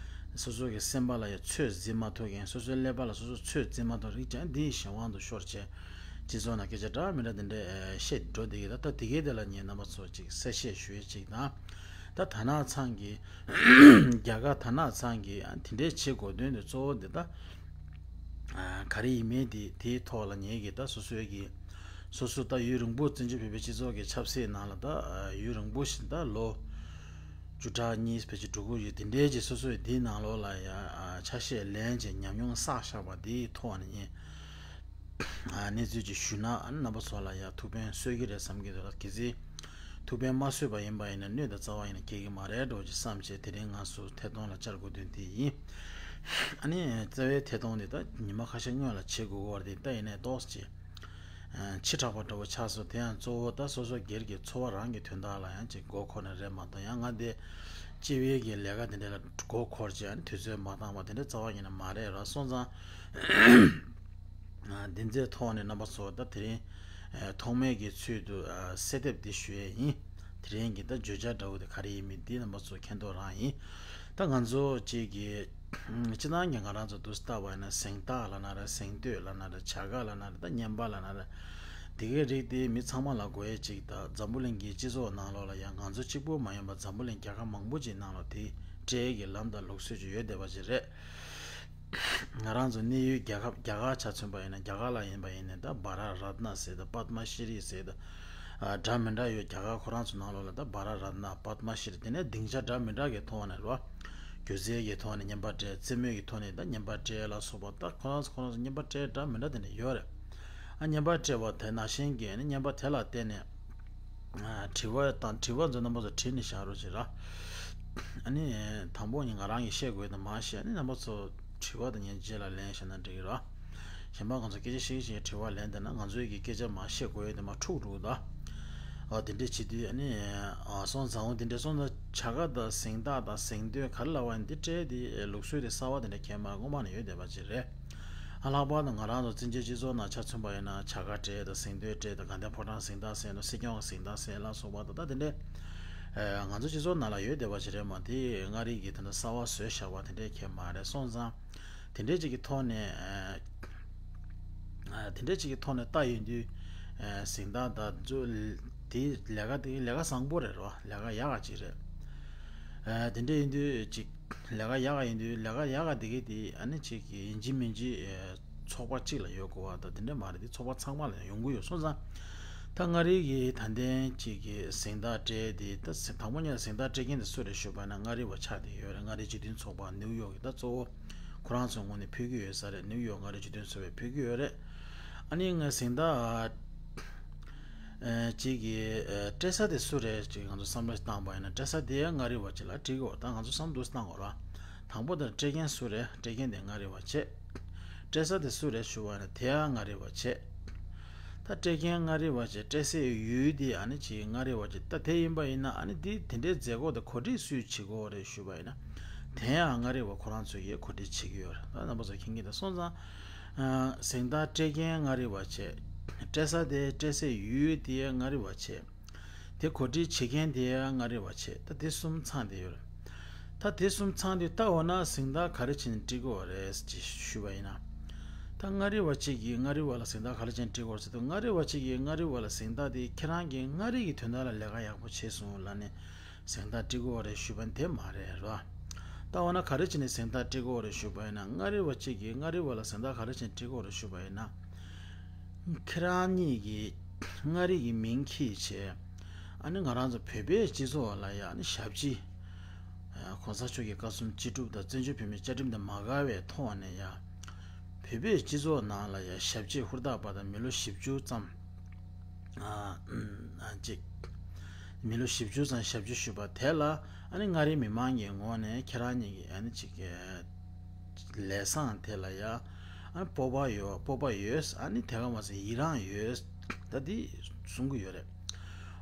སོ་སོ་གི་སེམས་པ་ལ་ཡ་ཚོད་འཛིན་མ་ཐུབ་མཁན། སོ་སོའི་ཀླད་པ་ལ་སོ་སོ་ཚོད་འཛིན་མ་ཐུབ་རིགས་ཀྱང་འདིའི་གཞན་དབང་དུ་ཤོར་བྱས། སྤྱི་ཚོགས་ནང་སྐད་ཆ་འདྲ་མི་འདྲ་དེ་འདྲ་ཨ་བཤད་འགྲོ་བསྡད་ཀྱི། ད་ད་དེ་གའི་དེ་ལ་ངས་རྣམ་པ་ཚོ་ཅིག་གསལ་བཤད་ཞུ་ཡས་ཅིག་དང་། ད་དར་ནག་ཚང་གི་རྒྱ་གར་དར་ནག་ཚང་གི་ཨ་དེ་འདྲའི་བྱེད་དགོས་དོན་དེ་གཙོ་བོ་འདི་ད་ཨ་ག་རེ་ཡིན་མིན་དེ། དེའི་ཐོག་ལ་ངས་གི་ད་སོ་སོའི་གི་སོ་སོ་ད་ཡུན་རིང་པོ་བཙན་བྱོལ་བོད་པའི་སྤྱི་ཚོགས་ཀྱི་ཆབ་སྲིད་ནང་ལ་ད་ཨ་ཡུན་རིང་པོ་ཞིག་ད་ལོ་བཅུ་ཕྲག་གཉིས་ཕལ་ཆེར་འགྲོ་གི་ཡོད། དེ་འདྲའི་ཅིག་སོ་སོའི་འདིའི་ནང་ལོགས་ལ་ཡ་ཨ་ཆ་ཤས་ལེན་བྱས་ཉམས་མྱོང་བསགས་བཞག་པ་དེའི་ཐོག་ནས་ངས་ཨ་གནས་ཚུལ་ཅིག་ཞུས་ན་ཨ་ནི་རྣམ་པ་ཚོ་ལ་ཡ་ཐུགས་ཕན་གསོས་ཀྱི་རེད་བསམ་གྱི་འདུག་ལ། གལ་སྲིད་ཐུགས་ཕན་མ་གསོས་པ་ཡིན་པ་ཡིན་ན་གནོད་དང་རྩ་བ་ཡིན་ན་སྐྱེལ་གྱི་མ་རེད་འགྲོ་ཅིག་བསམ་བྱས་དེ་རིང་ང་ཚོ་ཐད་གཏོང་ལ་བཅར་དགོས་དོན་དེ་ཡིན། ཨ་ནི་རྩ་བའི་ཐད་གཏོང་འདི་ད་ཉི་མ་ཁ་ཤས་སྔོན་ལ་བྱེད་དགོས་པ་རེད། ད་ཡིན་ནའི་ཏོག་ཙམ་ཅིག་ཕྱི་དྲགས་པ་འདྲ་བོ་ཆགས་སོང་། དེ་ཡང་གཙོ་བོ་ད་སོ་སོ་སྒེར་གྱི་འཚོ་བ་རང་གི་དོན་དག་ལ་ཡང་ཅིག་མགོ་འཁོར་ནས་རེད་མ་གཏོགས། ཡང་ང་འདི་སྤྱི་པའི་གི་ལས་ཀ་དེ་འདྲ་ལ་མགོ་འཁོར་བྱས་ཨ་ནི་དུས་ཚོད་མ་འདང་བ་དེ་འདྲ་རྩ་བ་ཉིད་ནས་མ་རེད་ར། སོང་ཙང་འདི་ཚོའི་ཐོག་ནས་རྣམ་པ་ཚོ་ད་དེ་རིང་ཐོག་མའི་གི་ཚུལ་དུ་གསལ་འདེབས་འདི་ཞུ་ཡས་ཡིན། དེ་རིང་གི་ད་བརྗོད་བྱ་འདྲ་བོ་དེ་ག་རེ་ཡིན་མིན་འདི་རྣམ་པ་ཚོ་མཁྱེན་རྟོགས་རང་ཡིན། ད་ང་ཚོ་གཅིག་གི་སྤྱི་བཏང་གི་ང་རང་ཚོ་འདུག་སེ་བལྟས་པ་ཡིན་ན་གཟེངས་རྟགས་ལབ་ན་རེད། གཟེངས་བསྟོད་ལབ་ན་རེད། བྱ་དགའ་ལབ་ན་རེད། ད་རྔན་པ་ལབ་ན་རེད། དེ་གའི་རིགས་དེ་མི་ཚང་མ་ལ་དགོས་ཡས་ཅིག་དང་། འཛམ་བུ་གླིང་གི་སྤྱི་ཚོགས་ནང་ལོགས་ལ་ཡང་ང་ཚོ་གཅིག་པུ་མ་ཡིན་པར་འཛམ་བུ་གླིང་རྒྱལ་ཁབ་མང་པོ་ཅིག་ནང་ལ་དེ་སྤྲད་ཡས་ཀྱི་ལམ་དང་ལུགས་སྲོལ་ཅིག་ཡོད་བསྡད་པ་ཅིག་རེད། ང་རང་ཚོ་གནས་ཡུལ་རྒྱལ་ཁབ་རྒྱ་གར་ཆ་མཚོན་པ་ཡིན་ན། རྒྱ་གར་ལ་ཡིན་པ་ཡིན་ན་ད་བྷ་ར་རཏ་ན་ཟེར་དང་པདྨ་ཤྲི་རི་ཟེར་དང་། ཨ། འདྲ་མི་འདྲ་ཡོད། རྒྱ་གར་ཁོ་རང་ཚོ་ནང་ལོགས་ལ་ད་བྷ་ར་རཏ་ན་པདྨ་ཤྲི་རི་དེ་ནས་སྡིངས་ཆ་འདྲ་མི་འདྲ་གི་ཐོག་ནས་རོ། སྒྱུ་རྩལ་གྱི་ཐོག་ནས་རྔན་པ་སྤྲད། རྩེད་མོ་གི་ཐོག་ནས་ད་རྔན་པ་སྤྲད་ལ་སོགས་པ། ད་ཁོ་རང་ཚོ་ཁོ་རང་ཚོ་རྔན་པ་སྤྲད་འདྲ་མི་འདྲ་དེ་འདྲ་ཡོད་རེད། ཨ། རྔན་པ་སྤྲད་པ་དེ་ནང་བཞིན་གྱི་ཨ་ནི་རྔན་པ་དེ་ལ་བརྟེན་ནས། ཨ། དྲི་བ་དང་། དྲི་བ་ཚོ་རྣམ་པ་ཚོ་དྲིས་ནས་བཞག་རོགས་བྱེད་ར། ཨ་ནི་དང་པོ་ནི་ང་རང་གིས་བཤད་དགོས་དེ་མར་བཤད། ཨ་ནི་རྣམ་པ་ཚོ་དྲི་བ་དང་ཉན་རྗེས་ལ་ལན་བཤད་ན་འགྲིག་གི་ར། གཞན་པ་ང་ཚོ་སྐད་ཆ་བཤད་བཤད་དྲི་བ་ལན་བསྡད་ན་ང་ཚོའི་གི་སྐད་ཆ་མར་བཤད་དགོས་དེ་མར་འཁྲུག་འགྲོ་གི་འདུག། ཨ། དེ་འདྲས་བྱེད་དུས་ཨ་ནི། ཨ། སོང་ཙང་འོ་དེ་འདྲས་སོང་ཙང་བྱ་དགའ་དང་གཟེངས་རྟགས་དང་གཟེངས་ཐོན་ག་རེ་ལབ་པ་ཡིན་འདི་སྤྲད་དེ་ལུགས་སྲོལ་དེ་གསར་པ་དེ་འདྲས་གས་མ་སྔོན་མ་ནས་ཡོད་བསྡད་པ་ཅིག་རེད། ཨ། ལྷག་པར་དུ་ང་རང་ཚོ་བཙན་བྱོལ་སྤྱི་ཚོགས་ནང་ཆ་མཚོན་པ་ཡིན་ན། བྱ་དགའ་སྤྲད་དང་གཟེངས་ཐོན་སྤྲད་དང་། དགའ་ལྡན་ཕོ་བྲང་གཟེངས་རྟགས་ཟེར་ན། སྲིད་སྐྱོང་གཟེངས་རྟགས་ཟེར་ལ་སོགས་པ་དང་། ད་དེ་འདྲས། ཨ། ང་ཚོ་སྤྱི་ཚོགས་ནང་ལ་ཡོད་བསྡད་པ་ཅིག་རེད་མ། དེ་མངའ་རིས་ཀྱི་དེ་འདྲ་གསར་པ་བཟོས་བཞག་པ་དེ་འདྲས་གས་མ་རེད། སོང་ཙང་དེ་འདྲས་ཅིག་གི་ཐོག་ནས། ཨ། དེ་འདྲས་ཅིག་གི་ཐོག་ནས་ལྟ་ཡོང་དུས། ཨ། གཟེངས་རྟགས་དང་ཚོ་དེ་ལས་ཀ་དེ་ལས་ཀ་བཟང་པོ་རེད་རོ། ལས་ཀ་ཡག་ག་ཅིག་རེད། ཨ། དེ་འདྲས་ཡིན་དུས་ཅིག་ལས་ཀ་ཡག་ག་ཡིན་དུས། ལས་ཀ་ཡག་ག་དེ་གའི་དེ་ཨ་ནི་ཅིག་ཡིན་གཅིག་མིན་གཅིག་ཨ། ཚོགས་པ་གཅིག་ལ་ཡོད་དགོས་པ་དང་དེ་འདྲས་མ་རེད། དེ་ཚོགས་པ་ཚང་མ་ལ་ཡོང་གི་ཡོད། སོང་ཙང་ད་མངའ་རིས་ཀྱི་ད་ལྟའི་ཅིག་གི་གཟེངས་རྟགས་སྤྲད་དེ། ད་དང་པོ་ཉིད་ལ་གཟེངས་རྟགས་སྤྲད་མཁན་དེ་སུ་རེད་ཞུས་པ་ན། མངའ་རིས་པ་ཆགས་བསྡད་ཡོད་རེད། མངའ་རིས་སྤྱི་མཐུན་ཚོགས་པ་ནིའུ་ཡོག་གི། ད་གཙོ་བོ་ཁོ་རང་ཚོའི་ངོས་ནས་ཕུལ་གྱི་ཡོད་ས་རེད། ནིའུ་ཡོག་མངའ་རིས་སྤྱི་མཐུན་ཚོགས་པས་ཕུལ་གྱི་ཡོད་རེད། ཨ་ནི་ང་གཟེངས་རྟགས། ཨ། ཅིག་གི། ཨ། སྤྲད་ས་དེ་སུ་རེད་ཅིག་ང་ཚོ་བསམ་བློ་བཏང་པ་ཡིན་ན། སྤྲད་ས་དེ་ཡང་མངའ་རིས་པ་ཅིག་ལ་སྤྲད་ཀྱི་ཡོད། ད་ང་ཚོ་བསམ་བློ་བཏང་དགོས་ར། དང་པོ་དེ་སྤྲད་མཁན་སུ་རེད། སྤྲད་མཁན་དེ་མངའ་རིས་པ་བྱས། སྤྲད་ས་དེ་སུ་རེད་ཞུ་བ་ན་དེ་ཡང་མངའ་རིས་པ་བྱས། ད་སྤྲད་མཁན་མངའ་རིས་པ་བྱས། སྤྲད་སའི་ཡུལ་དེ་ཨ་ནི་ཅིག་མངའ་རིས་པ་བྱས། ད་དེ་ཡིན་པ་ཡིན་ན་ཨ་ནི་དེ་དེ་འདྲའི་མཛད་སྒོ་དེ་གོ་སྒྲིག་སུས་བྱེད་ཀྱི་ཡོད་རེད་ཞུ་བ་ཡིན་ན། དེ་ཡང་མངའ་རིས་པ་ཁོ་རང་ཚོས་ཀྱིས་གོ་སྒྲིག་བྱེད་ཀྱི་ཡོད་རེད། ད་རྣམ་པ་ཚོ་མཁྱེན་གྱི་འདུག། སོང་ཙང་། ཨ། གཟེངས་རྟགས་སྤྲད་མཁན་མངའ་རིས་པ་བྱས། སྤྲད་ས་དེ། སྤྲད་སའི་ཡུལ་དེ་མངའ་རིས་པ་བྱས། དེ་གོ་སྒྲིག་བྱེད་མཁན་དེ་མངའ་རིས་པ་བྱས། ད་དེ་གསུམ་ཚང་བསྡད་ཡོད་རེད། ད་དེ་གསུམ་ཚང་དུས་ད་འོ་ན་གཟེངས་རྟགས་ག་རེ་བྱས་ནས་སྤྲད་ཀྱི་ཡོད་རེད་ཅེས་ཞུས་པ་ཡིན་ན། ད་མངའ་རིས་པ་གཅིག་གིས་མངའ་རིས་པ་ལ་གཟེངས་རྟགས་ག་རེ་བྱས་ནས་སྤྲད་ཀྱི་ཡོད་རེད་ཟེར་དུས། མངའ་རིས་པ་གཅིག་གིས་མངའ་རིས་པ་ལ་གཟེངས་རྟགས་དེ་ཁྱེད་རང་གིས་མངའ་རིས་ཀྱི་དོན་དག་ལ་ལས་ཀ་ཡག་པོ་བྱས་སོང་ལབ་ནས་གཟེངས་རྟགས་སྤྲད་ཀྱི་ཡོད་རེད་ཞུས་པ་དེ་མ་རེད་རོ། ད་འོ་ན་ག་རེ་བྱས་ནས་གཟེངས་རྟགས་སྤྲད་ཀྱི་ཡོད་རེད་ཞུས་པ་ཡིན་ན། མངའ་རིས་པ་གཅིག་གིས་མངའ་རིས་པ་ལ་གཟེངས་རྟགས་ག་རེ་བྱས་ནས་སྤྲད་ཀྱི་ཡོད་རེད་ཞུས་པ་ཡིན་ན། ཁྱེད་རང་ཉིད་ཀྱིས་མངའ་རིས་ཀྱི་མིང་འཁྱེར་བྱས། ཨ་ནི་ང་རང་ཚོ་བོད་པའི་སྤྱི་ཚོགས་ལ་ཡང་ཨ་ནི་ཞབས་ཕྱི། ཨ། གོང་ས་མཆོག་གི་བཀའ་གསུང་ཅི་སྒྲུབ་དང་བཙན་བྱོལ་བོད་མིའི་བཅའ་ཁྲིམས་དང་མ་འགལ་བའི་ཐོག་ནས་ཡང་། བོད་པའི་སྤྱི་ཚོགས་ནང་ལ་ཡང་ཞབས་ཕྱི་ཧུར་ཐག་པ་དང་། མི་ལོ་བཞི་བཅུ་ཙམ། ཨ། ཨ། ཅིག་མི་ལོ་བཞི་བཅུ་ཙམ་ཞབས་ཕྱི་ཞུས་པ་དེ་ལ་ཨ་ནི་མངའ་རིས་མི་མང་གི་ངོས་ནས་ཁྱེད་རང་ཉིད་ཀྱི་ཨ་ནི་ཅིག་གི་ལས་བཟང་དེ་ལ་ཡང་ཨ་ནི་སྤོབས་པ་ཡོད། སྤོབས་པ་ཡོད། ཨ་ནི་དེ་ག་མ་ཟད་ཡི་རངས་ཡོད། ད་འདི་གསུང་གི་ཡོད་རེད།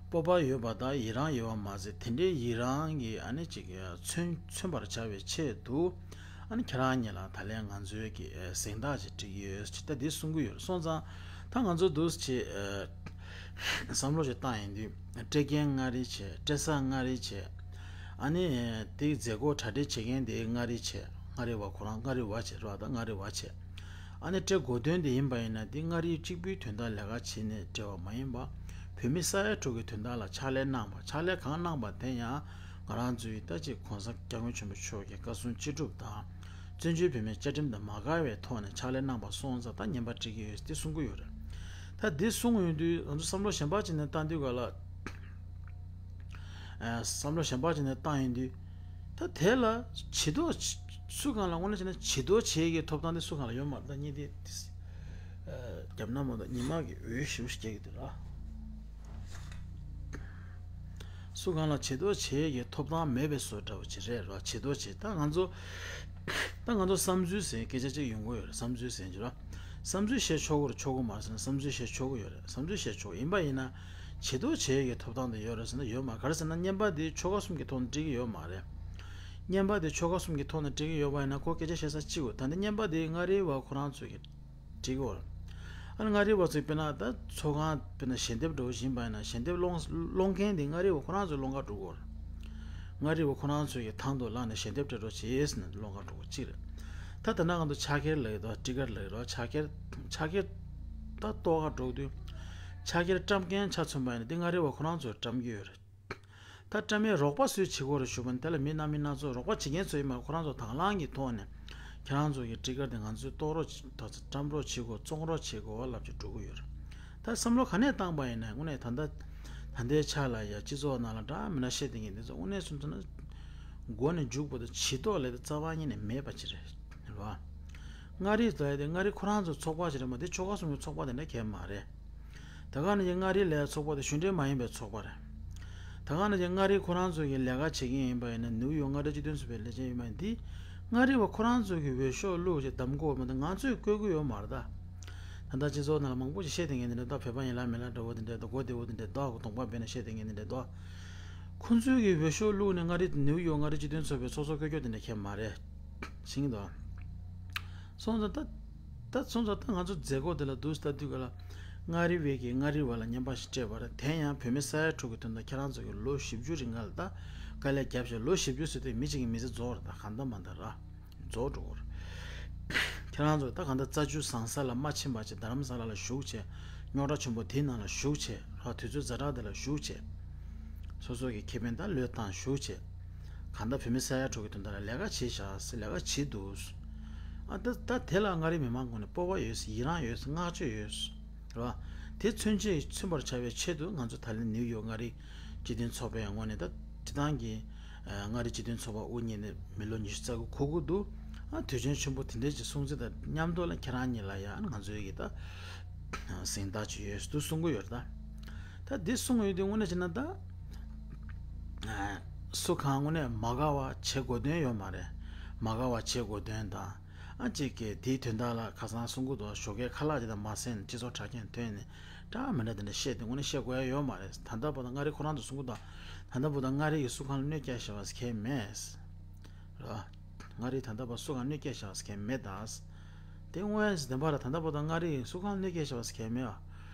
སྤོབས་པ་ཡོད་པ་དང་ཡི་རངས་ཡོད་པ་མ་ཟད། དེ་འདྲའི་ཡི་རངས་ཀྱི་ཨ་ནི་ཅིག་མཚོན་མཚོན་པར་བྱ་བའི་ཆེད་དུ། ཨ་ནི་ཁྱེད་རང་ཉིད་ལ་ད་ལན་ང་ཚོའི་གི་ཨ་གཟེངས་རྟགས་ཅིག་སྤྲད་ཀྱི་ཡོད་ཅེས་ད་འདི་གསུང་གི་ཡོད་རེད། སོང་ཙང་ད་ང་ཚོ་འདུག་ཅེས་ཨ་བསམ་བློ་ཞིག་བཏང་ཡོང་དུས། སྤྲད་མཁན་མངའ་རིས་བྱས། སྤྲད་ས་མངའ་རིས་བྱས། ཨ་ནི་དེའི་མཛད་སྒོ་གྲ་སྒྲིག་བྱེད་མཁན་དེ་མངའ་རིས་བྱས། མངའ་རིས་པ་ཁོ་རང་མངའ་རིས་པ་བྱས་རོགས། ད་མངའ་རིས་པ་བྱས། ཨ་ནི་སྤྲད་དགོས་དོན་དེ་ཡིན་པ་ཡིན་ན། འདི་མངའ་རིས་གཅིག་པུའི་དོན་དག་ལས་ཀ་བྱས་ནས་སྤྲད་པ་མ་ཡིན་པ། བོད་མི་ས་ཡ་དྲུག་གི་དོན་དག་ལ་ཕྱག་ལས་གནང་བ། ཕྱག་ལས་གང་གནང་བ་དེ་ཡང་ང་རང་ཚོའི་ད་ཅིག་གོང་ས་སྐྱབས་མགོན་ཆེན་པོ་མཆོག་གི་བཀའ་གསུང་ཅི་སྒྲུབ་དང་། བཙན་བྱོལ་བོད་མིའི་བཅའ་ཁྲིམས་དང་མ་འགལ་བའི་ཐོག་ནས་ཕྱག་ལས་གནང་བ་སོང་ཙང་ད་རྔན་པ་སྤྲད་ཀྱི་ཡོད་ཟེར་གསུང་གི་ཡོད་རེད། ད་འདི་གསུང་ཡོང་དུས་ང་ཚོ་བསམ་བློ་གཞན་པ་ཅིག་ནས་བཏང་དུས་ག་ལ། ཨ། བསམ་བློ་གཞན་པ་ཅིག་ནས་བཏང་ཡོང་དུས། ད་དེ་ལ་བྱེ་རྡོ་ཆེ་སུ་གང་ལ་དངོས་གནས་བྱས་ན་བྱེ་རྡོ་ཆེ་གི་ཐོབ་ཐང་དེ་སུ་གང་ལ་ཡོད་མ་རེད། ད་ཉིན་དེ་ཨ་རྒྱབ་ན་མ་གཏོགས་ཉི་མ་གི་འོད་ཞེ་པོ་ཞིག་རྒྱག་གི་འདུག་ར། སུ་གང་ལ་བྱེ་རྡོ་ཆེ་གི་ཐོབ་ཐང་མེད་པའི་བཟོ་འདྲ་བོ་ཅིག་རེད་ར། བྱེ་རྡོ་ཆེ། ད་ང་ཚོ་ད་ང་ཚོ་བསམ་ཚུལ་ཟེར་སྐད་ཆ་ཅིག་ཡོང་གི་ཡོད་རེད། བསམ་ཚུལ་ཟེར་གྱི་ར། བསམ་ཚུལ་བཤད་ཆོག་གི་རེད་ཆོག་གི་མ་རེད་ཟེར་ན། བསམ་ཚུལ་བཤད་ཆོག་གི་ཡོད་རེད། བསམ་ཚུལ་བཤད་ཆོག་ཡིན་པ་ཡིན་ན། བྱེ་རྡོ་ཆེ་གི་ཐོབ་ཐང་དེ་ཡོད་རེད་ཟེར་ན་ཡོད་མ་རེད། ག་རེ་ཟེར་ན་རྔན་པ་དེ་ཆོལ་ཁ་གསུམ་གྱི་ཐོག་ནས་སྤྲད་ཀྱི་ཡོད་མ་རེད། རྔན་པ་དེ་ཆོལ་ཁ་གསུམ་གྱི་ཐོག་ནས་སྤྲད་ཀྱི་ཡོད་པ་ཡིན་ན་ཁོ་སྐད་ཆ་བཤད་ས་གཅིག་གོ། ད་ནི་རྔན་པ་དེ་མངའ་རིས་པ་ཁོ་རང་ཚོ་གི་སྤྲད་ཀྱི་ཡོད་རེད། ཨ་ནི་མངའ་རིས་པ་ཚོས་དཔེར་ན་ད་ཚོགས་ཁང་དཔེར་ན་ཞལ་འདེབས་འདྲ་བོ་ཞིག་ཡིན་པ་ཡིན་ན་ཞལ་འདེབས་སློང་སློང་མཁན་དེ་མངའ་རིས་པ་ཁོ་རང་ཚོའི་སློང་གར་འགྲོ་གི་ཡོད་རེད། མངའ་རིས་པ་ཁོ་རང་ཚོས་ཀྱི་ཐང་དུ་བླངས་ནས་ཞལ་འདེབས་སྤྲད་རོགས་བྱེད་ཟེར་ནས་སློང་གར་འགྲོ་གི་གཅིག་རེད། ད་དེ་ན་ང་ཚོ་ཕྱག་འཁྱེར་ལབ་ཀྱི་འདུག་སྤྲི་དཀར་ལབ་ཀྱི་རེད། ཕྱག་འཁྱེར་ཕྱག་འཁྱེར་ད་གཏོར་གར་འགྲོ་དུས། ཕྱག་འཁྱེར་བཀྲམ་མཁན་ཆ་མཚོན་པ་ཡིན་ན་འདི་མངའ་རིས་པ་ཁོ་རང་ཚོས་བཀྲམ་གྱི་ཡོད་རེད། ད་བཀྲམ་མའི་རོགས་པ་སུས་བྱེད་དགོས་རེད་ཞུ་བ་ནི་དེ་ལ་མི་སྣ་མི་སྣ་ཚོགས་རོགས་པ་བྱེད་མཁན་ཚོ་ཡིན་མ་ཁོ་རང་ཚོ་དང་བླངས་ཀྱི་ཐོག་ནས་ཁྱེད་རང་ཚོ་གི་སྤྲི་དཀར་དེ་ང་ཚོས་གཏོར་རོགས་བྱེད་ད་ཚོ་བཀྲམ་རོགས་བྱེད་དགོས་བཙོང་རོགས་བྱེད་དགོས་ལབ་ཀྱི་འགྲོ་གི་ཡོད་རེད། ད་བསམ་བློ་ག་ནས་བཏང་པ་ཡིན་ན་དངོས་གནས་ད་ལྟ་ད་ལྟའི་ཆ་ལ་ཡ་སྤྱི་ཚོགས་ནང་ལ་འདྲ་མི་འདྲ་བཤད་བསྡད་མཁན་འདི་ཚོ་དངོས་གནས་སོང་ཙང་ན་མགོ་ནས་མཇུག་བར་དུ་བྱེད་ཐོག་ལས་དེ་རྩ་བ་ཉིད་ནས་མེད་པ་ཅིག་རེད་བ། མངའ་རིས་ལ་ཡ་དེ་མངའ་རིས་ཁོ་རང་ཚོ་ཚོགས་པ་ཞིག་རེད་མ་དེ་ཆོལ་ཁ་གསུམ་གྱི་ཚོགས་པ་དེ་འདྲ་གས་མ་རེད། ད་ག་ནང་བཞིན་མངའ་རིས་ལ་ཡ་ཚོགས་པ་དེ་གཞུང་འབྲེལ་མ་ཡིན་པའི་ཚོགས་པ་རེད། ད་ག་ནང་བཞིན་མངའ་རིས་ཁོ་རང་ཚོ་གི་ལས་ཀ་བྱེད་མཁན་ཡིན་པ་ཡིན་ན་ནིའུ་ཡོག་མངའ་རིས་སྤྱི་མཐུན་ཚོགས་པའི་ལས་བྱེད་ཡིན་པ་ཡིན་འདི་མངའ་རིས་པ་ཁོ་རང་ཚོ་གི་འོས་ཤོག་བླུགས་ཞེས་གདམ་གོ་མ་གཏོགས་ང་ཚོས་བསྐོས་ཀྱི་ཡོད་མ་རེད་ད། ད་ལྟ་སྤྱི་ཚོགས་ནང་ལ་མང་པོ་ཞིག་བཤད་བསྡད་མཁན་འདི་འདྲ་ད་བོད་པ་ཡིན་ལ་མིན་ལ་འདྲ་བོ་འདི་འདྲ་ད་མགོ་བདེ་བོ་འདི་འདྲ་ད་གདོང་པ་སྦས་ནས་བཤད་བསྡད་མཁན་འདི་འདྲ་ད། ཁོ་ཚོས་ཀྱི་འོས་ཤོག་བླུགས་ནས་མངའ་རིས་ནིའུ་ཡོག་མངའ་རིས་སྤྱི་མཐུན་ཚོགས་པའི་ཚོགས་གཙོ་བསྐོ་རྒྱུ་དེ་འདྲ་ཁྱད་མ་རེད། ཤེས་ཀྱི་འདུག་སོང་ཙང་ད་ད་སོང་ཙང་ད་ང་ཚོ་མཛད་སྒོ་དེ་ལ་འདུག་ལྟ་དུས་ག་ལ་མངའ་རིས་པས་ཀྱི་མངའ་རིས་པ་ལ་བརྙན་པར་ཞིག་སྤྲད་པ་རེད། དེ་ཡང་བོད་མི་ས་ཡ་དྲུག་གི་དོན་དག་ཁྱེད་རང་ཚོ་གི་ལོ་བཞི་བཅུ་རིང་ག་ལ་ད་དཀའ་ལས་བརྒྱབ་བྱས་ལོ་བཞི་བཅུ་ཟེར་དུས་མི་གཅིག་གི་མི་ཚེ་རྫོགས་རེད། ད་གང་ལྟར་མ་ལྟར་ར་རྫོགས་འགྲོ་གི་རེད། ཁྱེད་རང་ཚོ་ད་གང་ལྟར་རྩྭ་ཆུ་ཟང་ས་ལ་མ་ཕྱིན་པ་བྱས་རྡ་རམ་ས་ལ་ལ་བཞུགས་བྱས་རྙོག་དྲ་ཆེན་པོ་དེའི་ནང་ལ་བཞུགས་བྱས་ར་དུས་ཚོད་ཛ་དྲག་དེ་ལ་བཞུགས་བྱས། སོ་སོ་གི་ཁེ་ཕན་དང་བློས་བཏང་བཞུགས་བྱས། གང་ལྟར་བོད་མི་ས་ཡ་དྲུག་གི་དོན་དག་ལ་ལས་ཀ་བྱེད་བཞག་ཟེར་ལས་ཀ་བྱེད་འདུག་ཨ་ད་ད་དེ་ལ་མངའ་རིས་མི་མང་ངོས་ནས་སྤོབས་པ་ཡོད་ཟེར་ཡི་རངས་ཡོད་ཟེར་བསྔགས་བརྗོད་ཡོད་ཟེར་རེད་བ། དེ་མཚོན་ཆེད་མཚོན་པར་བྱ་བའི་ཆེད་དུ་ང་ཚོ་ད་ལན་ནིའུ་ཡོག་མངའ་རིས་སྤྱི་མཐུན་ཚོགས་པའི་ངོས་ནས་ད་སྤྱི་བཏང་གི་མངའ་རིས་སྤྱི་མཐུན་ཚོགས་པ་དབུ་བརྙེས་ནས་མི་ལོ་ཉི་ཤུ་རྩ་དགུ་འཁོར་གྱི་འདུག་ཨ་དུས་ཆེན་ཆེན་པོ་དེ་འདྲའི་ཅིག་སྲུང་བརྩི་དང་མཉམ་དུ་ལ་ཁྱེད་རང་གཉིས་ལ་ཡང་ང་ཚོའི་གི་ད་གཟེངས་རྟགས་ཅིག་ཡོད་འདུག་གསུང་གི་ཡོད་རེད་ད། ད་འདི་གསུང་ཡོད་དུས་དངོས་གནས་བྱས་ན་ད་སུ་གང་དངོས་གནས་མ་དགའ་བ་བྱེད་དགོས་དོན་ཡོད་མ་རེད། མ་དགའ་བ་བྱེད་དགོས་དོན་དང་ཨ་ཅིག་གི་དེའི་དོན་དག་ལ་ཁ་སང་གསུང་གི་འདུག་ཞོགས་ཀས་ཁ་ལག་ཅིག་དང་མ་ཟས་ནས་སྤྱི་ཚོགས་དྲ་རྒྱ་ཐོན་ནས་འདྲ་མི་འདྲ་དེ་འདྲ་བཤད་དེ་དངོས་གནས་བཤད་དགོས་ཡ་ཡོད་མ་རེད། ད་ལྟ་བར་དུ་མངའ་རིས་ཁོ་རང་ཚོ་གསུང་གི་འདུག་ད་ལྟ་བར་དུ་མངའ་རིས་ཀྱི་སུ་གང་ལ་གནོད་སྐྱེལ་བཞག་པ་ཟེར་མཁན་མེད། རེད་བ། མངའ་རིས་ད་ལྟ་བར་སུ་གང་གནོད་སྐྱེལ་བཞག་པ་ཟེར་མཁན་མེད་ད། དེ་དངོས་ཡ་ཟེར་བདེན་པ་རེད། ད་ལྟ་བར་དུ་མངའ་རིས་ཀྱི་སུ་གང་གནོད་སྐྱེལ་བཞག་པ་ཟེར་མཁན་མེད་བ།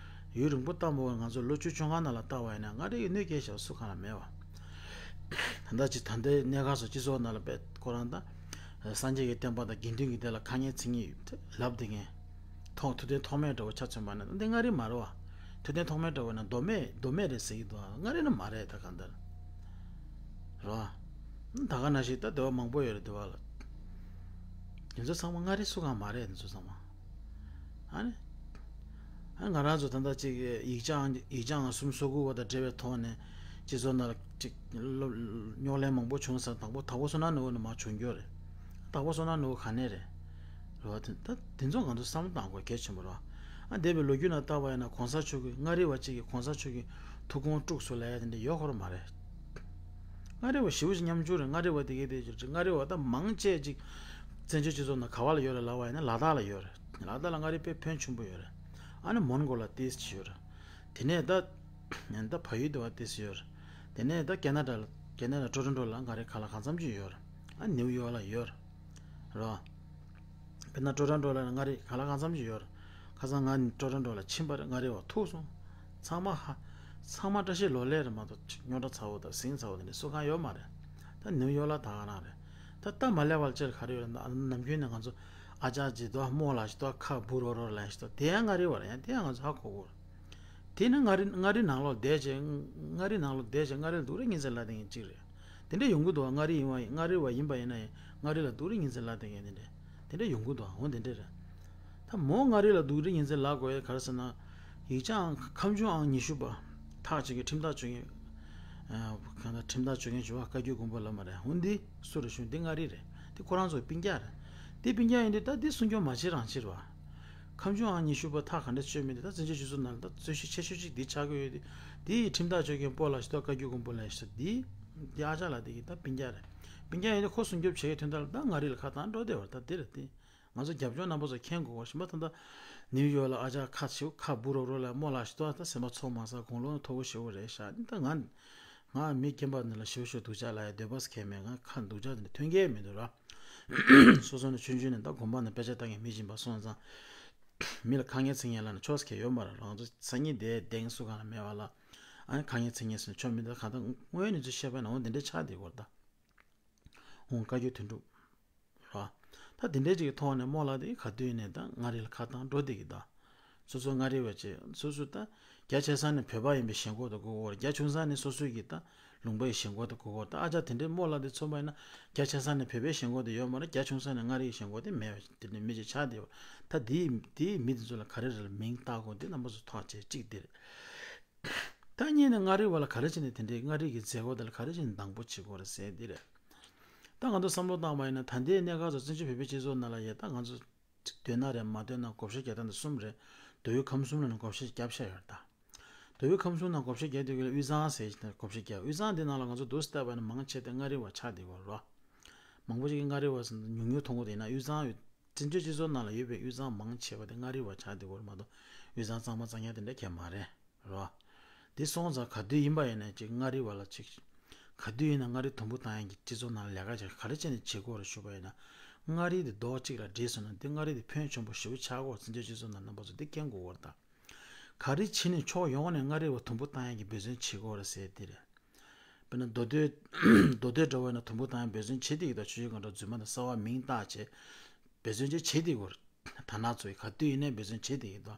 ཡུན་རིང་པོ་ལྟ་མོ་ང་ཚོ་ལོ་བཅུ་བཅོ་ལྔ་ནང་ལ་ལྟ་བ་ཡིན་ན་མངའ་རིས་ཀྱི་གནོད་སྐྱེལ་བཞག་པ་སུ་གང་ལ་མེད་བ། ད་ལྟ་ཅི་ད་ལྟའི་གནས་སྐབས་སུ་སྤྱི་ཚོགས་ནང་ལ་དཔེ་ཁོ་རང་ད། སངས་རྒྱས་ཀྱི་བསྟན་པ་དང་དགེ་འདུན་གྱི་སྡེ་ལ་ཁ་ངན་མཚན་ངན་ལབ་བསྡད་མཁན། ཐོག་མཐུན་ལྡན་ཐོགས་མེད་འདྲ་བོ་ཆ་མཚོན་པ་ན་འདི་མངའ་རིས་མ་རེད་བ། མཐུན་ལྡན་ཐོགས་མེད་འདྲ་བོ་ན་མདོ་སྨད་མདོ་སྨད་རེད་ཟེར་གྱི་འདུག་མངའ་རིས་ནི་མ་རེད་ད་གང་ལྟར། རེད་བ། ད་ག་ནང་བཞིན་ད་སྡེ་བ་མང་པོ་ཡོད་རེད་སྡེ་བ་ལ། དེ་ཚོ་ཚང་མ་མངའ་རིས་སུ་གང་མ་རེད་དེ་ཚོ་ཚང་མ། ཨ་ནི། ཨ་ང་རང་ཚོ་ད་ལྟ་ཅིག་ཡིག་བྱང་ཡིག་བྱང་སུམ་སོ་དགུ་བ་དང་འབྲེལ་བའི་ཐོག་ནས་སྤྱི་ཚོགས་ནང་ལ་ཅིག་སློབ་རྙོག་གླེང་མང་པོ་བྱུང་ས་དང་པོ་དྭགས་པོ་བསོད་ནམས་ནོར་བུ་ནས་མར་བྱུང་རྒྱུ་རེད། དྭགས་པོ་བསོད་ནམས་ནོར་བུ་ག་ནས་རེད། རེད་བ། དེ་ད་དེ་ཚོ་ང་ཚོ་བསམ་བློ་གཏང་དགོས་གལ་ཆེན་པོ་རེད་བ། ཨ་འདས་པའི་ལོ་རྒྱུས་ནང་ལྟ་བ་ཡིན་ན་གོང་ས་མཆོག་གིས་མངའ་རིས་པ་གཅིག་གིས་གོང་ས་མཆོག་གི་ཐུགས་དགོངས་དཀྲུགས་སོང་ལབ་ཡ་དེ་འདྲ་ཡོད་ཁོ་ར་མ་རེད། མངའ་རིས་པ་ཞེ་པོ་ཅིག་ཉམ་ཆུང་རེད། མངའ་རིས་པ་དེ་གས་དེ་ཅིག་མངའ་རིས་པ་ད་མང་ཆེ་ཅིག་བཙན་བྱོལ་སྤྱི་ཚོགས་ནང་ག་བ་ལ་ཡོད་རེད་ལབ་པ་ཡིན་ན་ལ་དྭགས་ལ་ཡོད་རེད། ལ་དྭགས་ལ་མངའ་རིས་དཔེ་ཕོན་ཆེན་པོ་ཡོད་རེད། ཨ་ནི་མོན་གྷོ་ལ་ཏོག་ཙམ་ཅིག་ཡོད་རེད། དེ་ནས་ད་ད་བལ་ཡུལ་དུ་བ་ཏོག་ཙམ་ཡོད་རེད། དེ་ནས་ད་ཁེ་ན་ཌ་ལ་ཁེ་ན་ཌ་ཊོ་རོན་ཊོ་ལ་མངའ་རིས་ག་ལ་གང་འཚམ་ཅིག་ཡོད་རེད། ཨ་ནིའུ་ཡོག་ལ་ཡོད་རེད། རེད་བ། དཔེར་ན་ཊོ་རོན་ཊོ་ལ་མངའ་རིས་ག་ལ་གང་འཚམ་ཅིག་ཡོད་རེད། ཁ་སང་ང་ཊོ་རོན་ཊོ་ལ་ཕྱིན་པ་རེད། མངའ་རིས་པ་ཐུག་སོང་། ཚང་མ་ཧ། ཚང་མ་བཀྲ་ཤིས་ལོ་ལེགས་རེད་མ་གཏོགས་རྙོག་དྲ་ཚ་བོ་དང་ཟིང་ཚ་བོ་དེ་འདྲ་སུ་གང་ཡོད་མ་རེད། ད་ནིའུ་ཡོག་ལ་ད་ག་རང་རེད། ད་སྟབས་མ་ལེགས་པ་ལ་སྤྱིར་ག་རེ་ཡོད་རེད་ན་ནམ་རྒྱུན་ནས་ང་ཚོ་ཨ་ཅག་ཅིག་དོ་རྨོ་ལགས་ཤིག་དོ་ཁ་འབུ་རོ་རོ་ལ་ཞིག་དོ་དེ་ཡང་མངའ་རིས་པ་རེད། ཡང་དེ་ཡང་ང་ཚོ་ཧ་གོ་གོ་རེད། དེ་ནི་མངའ་རིས་མངའ་རིས་ནང་ལོགས་བསྡད་བྱས་མངའ་རིས་ནང་ལོགས་བསྡད་བྱས་མངའ་རིས་ལ་སྡུག་རུས་ངན་ཚད་ལབ་བསྡད་མཁན་གཅིག་རེད། དེ་འདྲ་ཡོང་གི་འདུག་མངའ་རིས་ཡིན་པ་ཡིན་མངའ་རིས་པ་ཡིན་པ་ཡིན་ན་ཡང་མངའ་རིས་ལ་སྡུག་རུས་ངན་ཚད་ལབ་བསྡད་མཁན་དེ་འདྲ་དེ་འདྲ་ཡོང་གི་འདུག་འོ་དེ་འདྲ་རེད། ད་མོ་མངའ་རིས་ལ་སྡུག་རུས་ངན་ཚད་ལབ་དགོས་ཡ་ག་རེ་ཟེར་ན། ཡིག་ཆའང་ཁམས་ཆུང་ཨང་ཉི་ཤུ་པ་ཐག་གཅིག་གི་ཁྲིམས་ཐག་གཅོད་མཁན། ཨ་གང་ལྟར་ཁྲིམས་ཐག་གཅོད་མཁན་ཞུ་བ་བཀའ་བརྒྱུད་མགོན་པོ་བླ་མ་རེད། འོ་འདི་སུ་རེད་ཞུ་འདི་མངའ་རིས་རེད། འདི་ཁོ་རང་ཚོའི་སྤུན་ཀྱག་རེད། འདི་སྤུན་ཀྱག་ཡིན་དུས་ད་འདི་སྲུང་སྐྱོབ་མ་བྱེད་རང་བྱེད་རེད་བ། ཁམས་ཆུང་ཨང་ཉི་ཤུ་པ་ཐག་ག་འདྲ་གཅོད་མིན་དེ་ད་བཙན་བྱོལ་སྤྱི་ཚོགས་ནང་ལ་ད་རྩོད་གཞི་ཆེ་ཤོས་གཅིག་འདི་ཆགས་ཀྱི་ཡོད་དེ། འདི་ཡི་ཁྲིམས་ཐག་གཅོད་མཁན་སྤོ་ལགས་ཤིག་དང་བཀའ་བརྒྱུད་མགོན་པོ་ལགས་ཤིག་དང་འདི། འདི་ཨ་ཅག་ལགས་འདི་གི་ད་སྤུན་ཀྱག་རེད། སྤུན་ཀྱག་ཡིན་དུས་ཁོ་སྲུང་སྐྱོབ་བྱེད་ཡའི་དོན་དག་ལ་ད་མངའ་རིས་ལ་ཁ་བཏང་འགྲོ་བདེ་བ་རེད། ད་འདི་རེད་འདི། ང་ཚོ་རྒྱབ་ལྗོངས་རྣམ་པ་ཚོ་མཁྱེན་དགོས་པ་ཞིག་མ་ད་ལྟ་ནིའུ་ཡོག་ལ་ཨ་ཅག་ཁ་ཆེ་ཁ་འབུ་རོག་རོག་ལ་རྨོ་ལགས་ཤིག་ཏོ་ད་སེམས་པ་ཚོགས་མ་ཟ་དགུང་ལོ་མཐོ་པོ་ཞེ་པོ་རེད་ཤག་ད་ང་ང་མི་རྒན་པ་འདི་ལ་ཞེ་པོ་ཞེ་པོ་སྡུག་ཅག་ལབ་ཡ་འདོད་པ་ཟེར་མཁན་མེད། ང་ཁ་སྡུག་ཅག་འདི་འདྲ་ཐོན་གྱི་མི་འདུག་ར། སོ་སོ་ནས་ཆུང་ཆུང་ནས་ད་དགོན་པ་ནས་དཔེ་ཆ་ལྟ་མཁན་མི་གཞན་པ་སོང་ཙང་། མི་ལ་ཁ་ངན་ཚིག་ངན་ལབ་ན་ཆོག་ཟེར་མཁན་ཡོད་མ་རེད། རང་ཚོ་སང་ཉིན་བསྡད་གདེང་སུ་གང་ལ་མེད་པ་ལ། ཨ་ནི་ཁ་ངན་ཚིག་ངན་ཟེར་ན་ཆོག་མི་འདུག་གང་ལྟར་དངོས་ཡོད་གནས་ཚུལ་བཤད་པ་ཡིན་ན་འོ་འདི་འདྲ་ཆགས་བསྡད་ཡོད་རེད་ད། འོང་བཀའ་བརྒྱུད་དོན་གྲུབ། ར། ད་དེ་འདྲའི་ཅིག་གི་ཐོག་ནས་རྨོ་ལགས་དེ་ག་དུས་ནས་ད་མངའ་རིས་ལ་ཁ་བཏང་འགྲོ་བསྡད་ཀྱི་ད། སོ་སོ་མངའ་རིས་པ་བྱས། སོ་སོ་ད་རྒྱ་ཆེ་ས་ནས་བོད་པ་ཡིན་པའི་ཞེན་ཁོག་དེ་དགོས་ཀྱི་ཡོད་རེད། རྒྱ་ཆུང་ས་ནས་སོ་སོའི་གི་ད་ལུང་པ་ཡི་ཞེན་ཁོག་དེ་དགོས་ཀྱི་ཡོད་རེད། ད་ཨ་ཅག་དེ་འདྲའི་རྨོ་ལགས་དེ་མཚོན་པ་ཡིན་ན། རྒྱ་ཆེ་ས་ནས་བོད་པའི་ཞེན་ཁོག་དེ་ཡོད་མ་རེད། རྒྱ་ཆུང་ས་ནས་མངའ་རིས་ཀྱི་ཞེན་ཁོག་དེ་མེད་པ་དེ་འདྲའི་མི་ཅིག་ཆགས་བསྡད་ཡོད། ད་དེའི་དེའི་མི་དེ་ཚོ་ལ་ག་རེ་རེད་ལ་མིང་བཏགས་དགོས། དེ་རྣམ་པ་ཚོ་ཐག་བཅད། གཅིག་དེ་རེད། ད་གཉིས་ནས་མངའ་རིས་པ་ལ་ག་རེ་བྱས་ནས་དེ་འདྲའི་མངའ་རིས་ཀྱི་མཛད་སྒོ་དེ་ལ་ག་རེ་བྱས་ནས་སྡང་པོ་བྱེད་དགོས་རེད་ཟེར་དེ་རེད། ད་ང་ཚོ་བསམ་བློ་བཏང་བ་ཡིན་ན། ད་ལྟའི་གནས་སྐབས་སུ་བཙན་བྱོལ་བོད་པའི་སྤྱི་ཚོགས་ནང་ལ་ཡ་ད་ང་ཚོ་འདོད་ན་རེད་མ་འདོད་ན་བགོ་བཤའ་རྒྱག་སྟངས་དེ་གསུམ་རེད། མདོ་དབུས་ཁམས་གསུམ་ལ་ནི་བགོ་བཤའ་བརྒྱབ་བཞག་ཡོད་རེད་ད། མདོ་དབུས་ཁམས་གསུམ་ནང་བགོ་བཤའ་རྒྱག་དུས་ཀྱི་དབུས་གཙང་ཟེར་ཞིག་ནས་བགོ་བཤའ་རྒྱག་དབུས་གཙང་འདི་ནང་ལ་ང་ཚོ་འདུག་སེ་བལྟས་པ་ཡིན་ན་མང་ཆེ་དེ་མངའ་རིས་པ་ཆགས་བསྡད་ཡོད་རེད། མང་པོ་ཞིག་གིས་མངའ་རིས་པ་ཟེར་ཉུང་ཉུང་མཐོང་གི་འདུག་ཡིན་ན་དབུས་གཙང་བཙན་བྱོལ་སྤྱི་ཚོགས་ནང་ལ་ཡོད་པའི་དབུས་གཙང་མང་ཆེ་བ་དེ་མངའ་རིས་པ་ཆགས་བསྡད་ཡོད་རེད་མ་གཏོགས། དབུས་གཙང་གཙང་མ་གཙང་རྐྱང་དེ་འདྲ་གང་ཡང་མ་རེད། རེད་བ། དེ་སོང་ཙང་ག་དུས་ཡིན་པ་ཡིན་ན་ཅིག་མངའ་རིས་པ་ལ་ཅིག་ག་དུས་ཡིན་ན་མངའ་རིས་དུམ་བུ་བཏང་ཡག་གི་སྤྱི་ཚོགས་ནང་ལ་ལས་ཀ་ཅིག་ག་རེ་བྱས་ནས་བྱེད་དགོས་རེད་ཞུས་པ་ཡིན་ན། མངའ་རིས་དེ་རྡོག་གཅིག་ལ་སྒྲིལ་སོང་ན་དེ་མངའ་རིས་དེ་ཕོན་ཆེན་པོ་ཞེ་པོ་ཆགས་ཀྱི་ཡོད་རེད། བཙན་བྱོལ་སྤྱི་ཚོགས་ནང་རྣམ་པ་ཚོ་དེ་མཁྱེན་དགོས་ཀྱི་ཡོད་རེད་ད། ག་རེ་བྱས་ནས་ཕྱོགས་ཡོངས་ནས་མངའ་རིས་པ་དུམ་བུ་བཏང་ཡག་གི་འབད་བརྩོན་བྱེད་དགོས་རེད་ཟེར་དེ་རེད། དཔེར་ན་མདོ་སྟོད། མདོ་སྟོད་འདྲ་བོ་ཡིན་ན་དུམ་བུ་བཏང་ཡག་འབད་བརྩོན་བྱེད་བསྡད་ཀྱི་འདུག་ཆུ་བཞི་སྒང་དྲུག་རྫུན་མ་དང་གསར་པ་མིང་བཏགས་བྱས། འབད་བརྩོན་ཅིག་བྱེད་བསྡད་ཀྱི་ཡོད་རེད། དར་ནག་ཚོ་ཡིས་ག་དུས་ཡིན་ནའི་འབད་བརྩོན་བྱེད་བསྡད་ཀྱི་འདུག་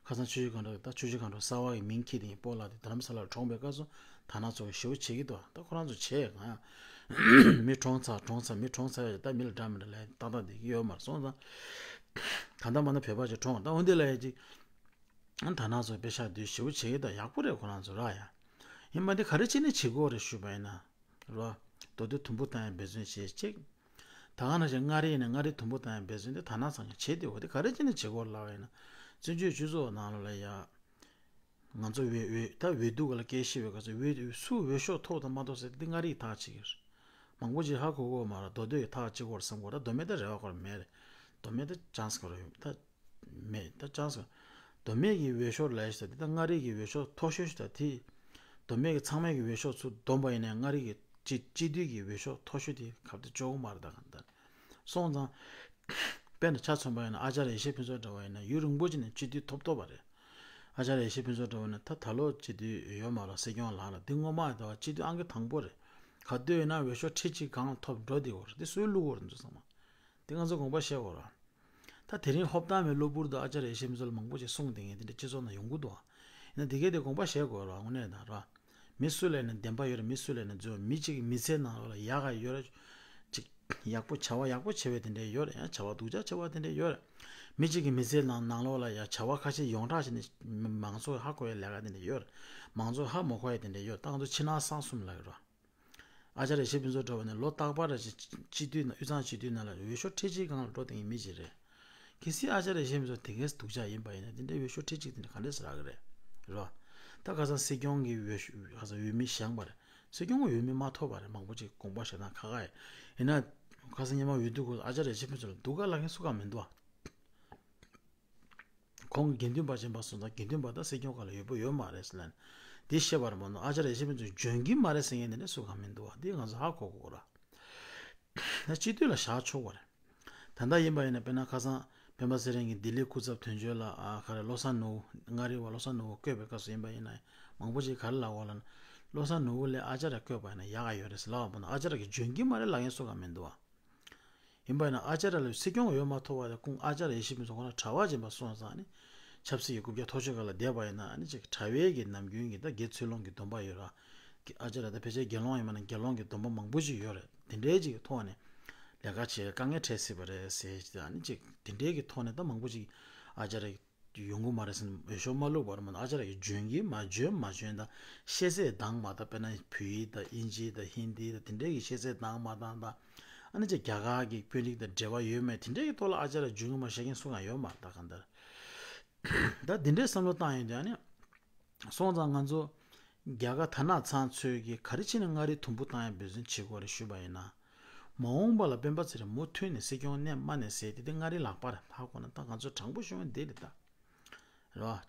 ཁ་སང་ཆུ་བཞི་སྒང་དྲུག་ད་ཆུ་བཞི་སྒང་དྲུག་གསར་པ་ཡི་མིང་འཁྱེར་བསྡད་མཁན་སྤོ་ལགས་དེ་རྡ་རམ་ས་ལར་གྲོངས་པའི་སྐབས་སུ་དར་ནག་ཚོ་གིས་ཞེ་པོ་བྱེད་ཀྱི་འདུག་ད་ཁོ་རང་ཚོ་བྱས་གང་ཡང་། མི་གྲོངས་ཚར་གྲོངས་ཚར་མི་གྲོངས་ཚར་ཡ་ད་མི་ལ་འདྲ་མི་འདྲ་ལབ་ཏག་ཏག་བསྡད་ཀྱི་ཡོད་མ་རེད། སོང་ཙང་། ད་ལྟ་མ་ན་བོད་པ་ཅིག་གྲོངས། ད་འོན་ཏེ་ལ་ཡ་ཅིག་དར་ནག་ཚོ་དཔེ་ཤག་དུས་ཞེ་པོ་བྱེད་ཀྱི་འདུག་ཡག་པོ་རེད་ཁོ་རང་ཚོ་ར་ཡ། ཡིན་པ་འདི་ག་རེ་བྱས་ནས་བྱེད་དགོས་རེད་ཞུས་པ་ཡིན་ན། རོ། མདོ་སྟོད་དུམ་བུ་བཏང་ཡག་འབད་བརྩོན་བྱེད་ཅིག་ད་ག་ནང་བཞིན་མངའ་རིས་ནས་མངའ་རིས་དུམ་བུ་བཏང་ཡག་འབད་བརྩོན་དེ་དར་ནག་ཚང་ཡང་བྱེད་དེ་འོ་དེ་ག་རེ་བྱས་ནས་བྱེད་དགོས་ལབ་པ་ཡིན་ན། བཙན་བྱོལ་སྤྱི་ཚོགས་ནང་ལོགས་ལ་ཡ། ང་ཚོ་འོས་འོས་ད་འོས་བསྡུ་ག་ལ་སྐད་ཆ་བཤད་པའི་སྐབས་སུ་འོས་སུ་འོས་ཤོག་ཐོབ་དང་མ་ཐོབ་ཟེར་དེ་མངའ་རིས་ཐག་བཅད་ཀྱི་རེད། མང་པོ་ཅིག་ཧ་གོ་གོ་མ་རེད། མདོ་སྟོད་ཀྱི་ཐག་བཅད་དགོས་རེད་བསམ་གོ་རེད། མདོ་སྨད་ད་རེ་བ་ཁོ་རང་མེད་རེད། མདོ་སྨད་ད་ཅན་སི་ཁོ་རང་ཡོད་ད། མེད་ད་ཅན་སི། མདོ་སྨད་ཀྱི་འོས་ཤོག་ལས་ཤོག་དེ་ད་མངའ་རིས་ཀྱི་འོས་ཤོག་མཐོ་ཤོས་ཤིག་ད་དེ། མདོ་སྨད་ཀྱི་ཚང་མས་ཀྱི་འོས་ཤོག་ཚུར་བསྡོམས་པ་ཡིན་ནའི་མངའ་རིས་ཀྱི་སྤྱི་སྤྱི་འཐུས་ཀྱི་འོས་ཤོག་མཐོ་ཤོས་དེ་ཁ་གཏད་གཅོག་གི་མ་རེད་ད་གང་ལྟར། སོང་ཙང་། དཔེར་ན་ཆ་མཚོན་པ་ཡིན་ན་ཨ་ཅར་ཡེ་ཤེས་ཕུན་ཚོགས་འདྲ་བ་ཡིན་ན་ཡུན་རིང་པོ་ཅིག་ནས་སྤྱི་འཐུས་ཐོབ་ཐོབ་པ་རེད། ཨ་ཅར་ཡེ་ཤེས་ཕུན་ཚོགས་འདྲ་བ་ཡིན་ན་ད་ད་ལོ་སྤྱི་འཐུས་ཡོད་མ་རེད། སྲིད་སྐྱོང་ལངས་ལ་འདི་སྔོན་མ་ཡི་ད་བ་སྤྱི་འཐུས་ཨང་ཀི་དང་པོ་རེད། ག་དུས་ཡིན་ན་འོས་ཤོག་ཁྲི་གཅིག་སྒང་ལ་ཐོབ་འགྲོ་བསྡད་ཡོད་རེད། འདི་སུས་བླུགས་ཡོད་རེད་འདི་ཚང་མ། འདི་ང་ཚོ་དགོངས་པ་བཞེས་དགོས་རེད། ད་དེ་རིང་ཧོབ་ཏང་མའི་གློ་བུར་དུ་ཨ་ཅར་ཡེ་ཤེས་ཕུན་ཚོགས་ལ་མང་པོ་ཅིག་གསུངས་བསྡད་མཁན་དེ་འདྲ་སྤྱི་ཚོགས་ནང་ཡོང་གི་འདུག་ཨ། ཡིན་ན་དེ་གས་དེ་དགོངས་པ་བཞེས་དགོས་རེད་དངོས་གནས་ད་ར། མི་སུ་ལ་ཡིན་ན་བདེན་པ་ཡོད་རེད། མི་སུ་ལ་ཡིན་ན་འཛོལ་བ། མི་གཅིག་གི་མི་ཚེའི་ནང་ལོགས་ལ་ཡག་ག་ཡོད་རེད། ཅིག་ཡག་པོ་བྱ་བ་ཡག་པོ་བྱས་པའི་དེ་འདྲ་ཡོད་རེད། ཡང་བྱ་བ་སྡུག་ཅག་བྱས་པ་དེ་འདྲ་ཡོད་རེད། མི་གཅིག་གི་མི་ཚེའི་ནང་ནང་ལོགས་ལ་ཡང་བྱ་བ་ཁ་ཤས་ཡོངས་གྲགས་བྱས་ནས་མང་ཚོགས་ཧ་གོ་ཡའི་ལས་ཀ་དེ་འདྲ་ཡོད་རེད། མང་ཚོགས་ཧ་མ་གོ་ཡའི་དེ་འདྲ་ཡོད་རེད། ད་ང་ཚོ་ཕྱི་ནང་གསང་གསུམ་ལབ་ཡོད་རེད། ཨ་ཅར་ཡེ་ཤེས་ཕུན་ཚོགས་འདྲ་བོ་ནི་ལོ་རྟག་པར་རེ་བཞིན་སྤྱི་འཐུས་ནང་དབུས་གཙང་སྤྱི་འཐུས་ནང་ལ་འོས་ཤོག་ཁྲི་གཅིག་སྒང་ལ་འགྲོ་བསྡད་མཁན་མི་ཅིག་རེད། གལ་སྲིད་ཨ་ཅར་ཡེ་ཤེས་ཕུན་ཚོགས་དེ་གའི་སྡུག་ཅག་ཡིན་པ་ཡིན་ན་དེ་འདྲའི་འོས་ཤོག་ཁྲི་གཅིག་དེ་འདྲ་ག་འདྲས་སེ་རག་གི་རེད། རེད་བ། ད་ཁ་སང་སྲིད་སྐྱོང་གི་འོས་ཤོག་ཁ་སང་འོས་མི་བཞེངས་པ་རེད། སྲིད་སྐྱོང་གི་འོས་མི་མ་ཐོབ་པ་རེད། མང་པོ་ཅིག་དགོངས་པ་བཞེས་སྟངས་ཁག་ཁག་ཡིན། ཡིན་ན། ཁ་སང་སྔོན་མ་འོས་བསྡུ་སྐབས་ཨ་ཅར་ཡེ་ཤེས་ཕུན་ཚོགས་ལ་སྡུག་ག་ལབ་མཁན་སུ་གང་མི་འདུག་བ། ཁོང་གི་དགེ་འདུན་པ་ཅན་པ་སོང་ཙང་དགེ་འདུན་པ་དང་སྲིད་སྐྱོང་སྒང་ལ་འོས་པོ་ཡོད་མ་རེད་ཟེར་ལབ་ནས། འདི་བཤད་པ་རེད་མ་གཏོགས་ཨ་ཅར་ཡེ་ཤེས་ཕུན་ཚོགས་འཇོན་གྱི་མ་རེད་ཟེར་མཁན་དེ་འདྲ་སུ་གང་མི་འདུག་བ། འདི་ང་ཚོ་ཧ་གོ་དགོས་ར། ད་སྤྱི་འཐུས་ལ་བཞག་ཆོག་པ་རེད། ད་ལྟ་ཡིན་པ་ཡིན་ན་དཔེར་ན་ཁ་སང་སྤེན་པ་ཚེ་རིང་གིས་ལྡི་ལི་སྐུ་ཚབ་དོན་གཅོད་ལ་ཨ་ག་རེ་བློ་བཟང་ནོར་བུ་མངའ་རིས་པ་བློ་བཟང་ནོར་བུ་བསྐོས་པའི་སྐབས་སུ་ཡིན་པ་ཡིན་ན་མང་པོ་ཅིག་ག་རེ་ལབ་ཡོད་ལབ་ན། བློ་བཟང་ནོར་བུ་ལས་ཨ་ཅར་ལ་བསྐོས་པ་ཡིན་ན་ཡག་ག་ཡོད་རེད་ཟེར་ལབ་པ་མ་གཏོགས་ཨ་ཅར་གི་འཇོན་གྱི་མ་རེད་ལབ་མཁན་སུ་གང་མི་འདུག་བ། ཡིན་པ་ཡིན་ན་ཨ་ཅར་ལ་སྲིད་སྐྱོང་འོས་མ་ཐོབ་པ་དེ་ཁོང་ཨ་ཅར་ཡེ་ཤེས་ཕུན་ཚོགས་ཁོ་ན་གྲྭ་པ་ཅན་པ་སོང་ཙང་ནི། ཆབ་སྲིད་ཀྱི་རྐུབ་བཀྱག་མཐོ་ཤོས་སྒང་ལ་བསྡད་པ་ཡིན་ན་ཨ་ནི་ཅིག་གྲྭ་པའི་གི་ནམ་རྒྱུན་གྱི་ད་དགེ་ཚུལ་སློང་གི་སྡོམ་པ་ཡོད་ར། ཨ་ཅར་ད་ཕལ་ཆེར་དགེ་སློང་ཡིན་པ་ན་དགེ་སློང་གི་སྡོམ་པ་མང་པོ་ཞིག་ཡོད་རེད། དེ་འདྲའི་ཅིག་གི་ཐོག་ནས་ལས་ཀ་བྱེད་དཀའ་ངལ་འཕྲད་སྲིད་པ་རེད་ཟེར་ཅིག་ཨ་ནི་ཅིག་དེ་འདྲའི་གི་ཐོག་ནས་ད་མང་པོ་ཅིག་ཨ་ཅར་ཡོང་གི་མ་རེད་ཟེར་འོས་ཤོག་མ་བླུགས་པར་མ་གཏོགས་ཨ་ཅར་གྱི་འཇོན་གྱི་མ་འཇོན་མ་འཇོན་དང་ཤེས་ཚད་འདང་མ་འདང་། དཔེར་ན་བོད་ཡིག་དང་དབྱིན་ཇི་དང་ཧིན་དི་དང་དེ་འདྲའི་གི་ཤེས་ཚད་འདང་མ་འདང་དང་། ཨ་ནི་ཅིག་རྒྱ་གར་གྱི་དཔོན་རིགས་དང་འབྲེལ་བ་ཡོད་མེད་དེ་འདྲའི་གི་ཐོག་ལ་ཨ་ཅར་ལ་འཇོན་གྱི་མ་བཤད་མཁན་སུ་གང་ཡོད་མ་རེད་ད་གང་ལྟར། ད་དེ་འདྲའི་བསམ་བློ་བཏང་ཡོང་དུས་ཨ་ནི། སོང་ཙང་ང་ཚོ་རྒྱ་གར་དར་ནག་ཚང་ཚོས་ཀྱིས་ག་རེ་བྱས་ནས་མངའ་རིས་དུམ་བུ་བཏང་ཡ་འབད་བརྩོན་བྱེད་དགོས་རེད་ཞུས་པ་ཡིན་ན། མ་འོངས་པ་ལ་སྤེན་པ་ཚེ་རིང་མུ་མཐུད་ནས་སྲིད་སྐྱོང་གནས་མ་གནས་ཟེར་དེ་དེ་མངའ་རིས་ལག་པ་རེད། ཧ་གོ་ན་ད་ང་ཚོ་དྲང་པོ་ཞུ་ཡ་འདི་རེད་ད། རེད་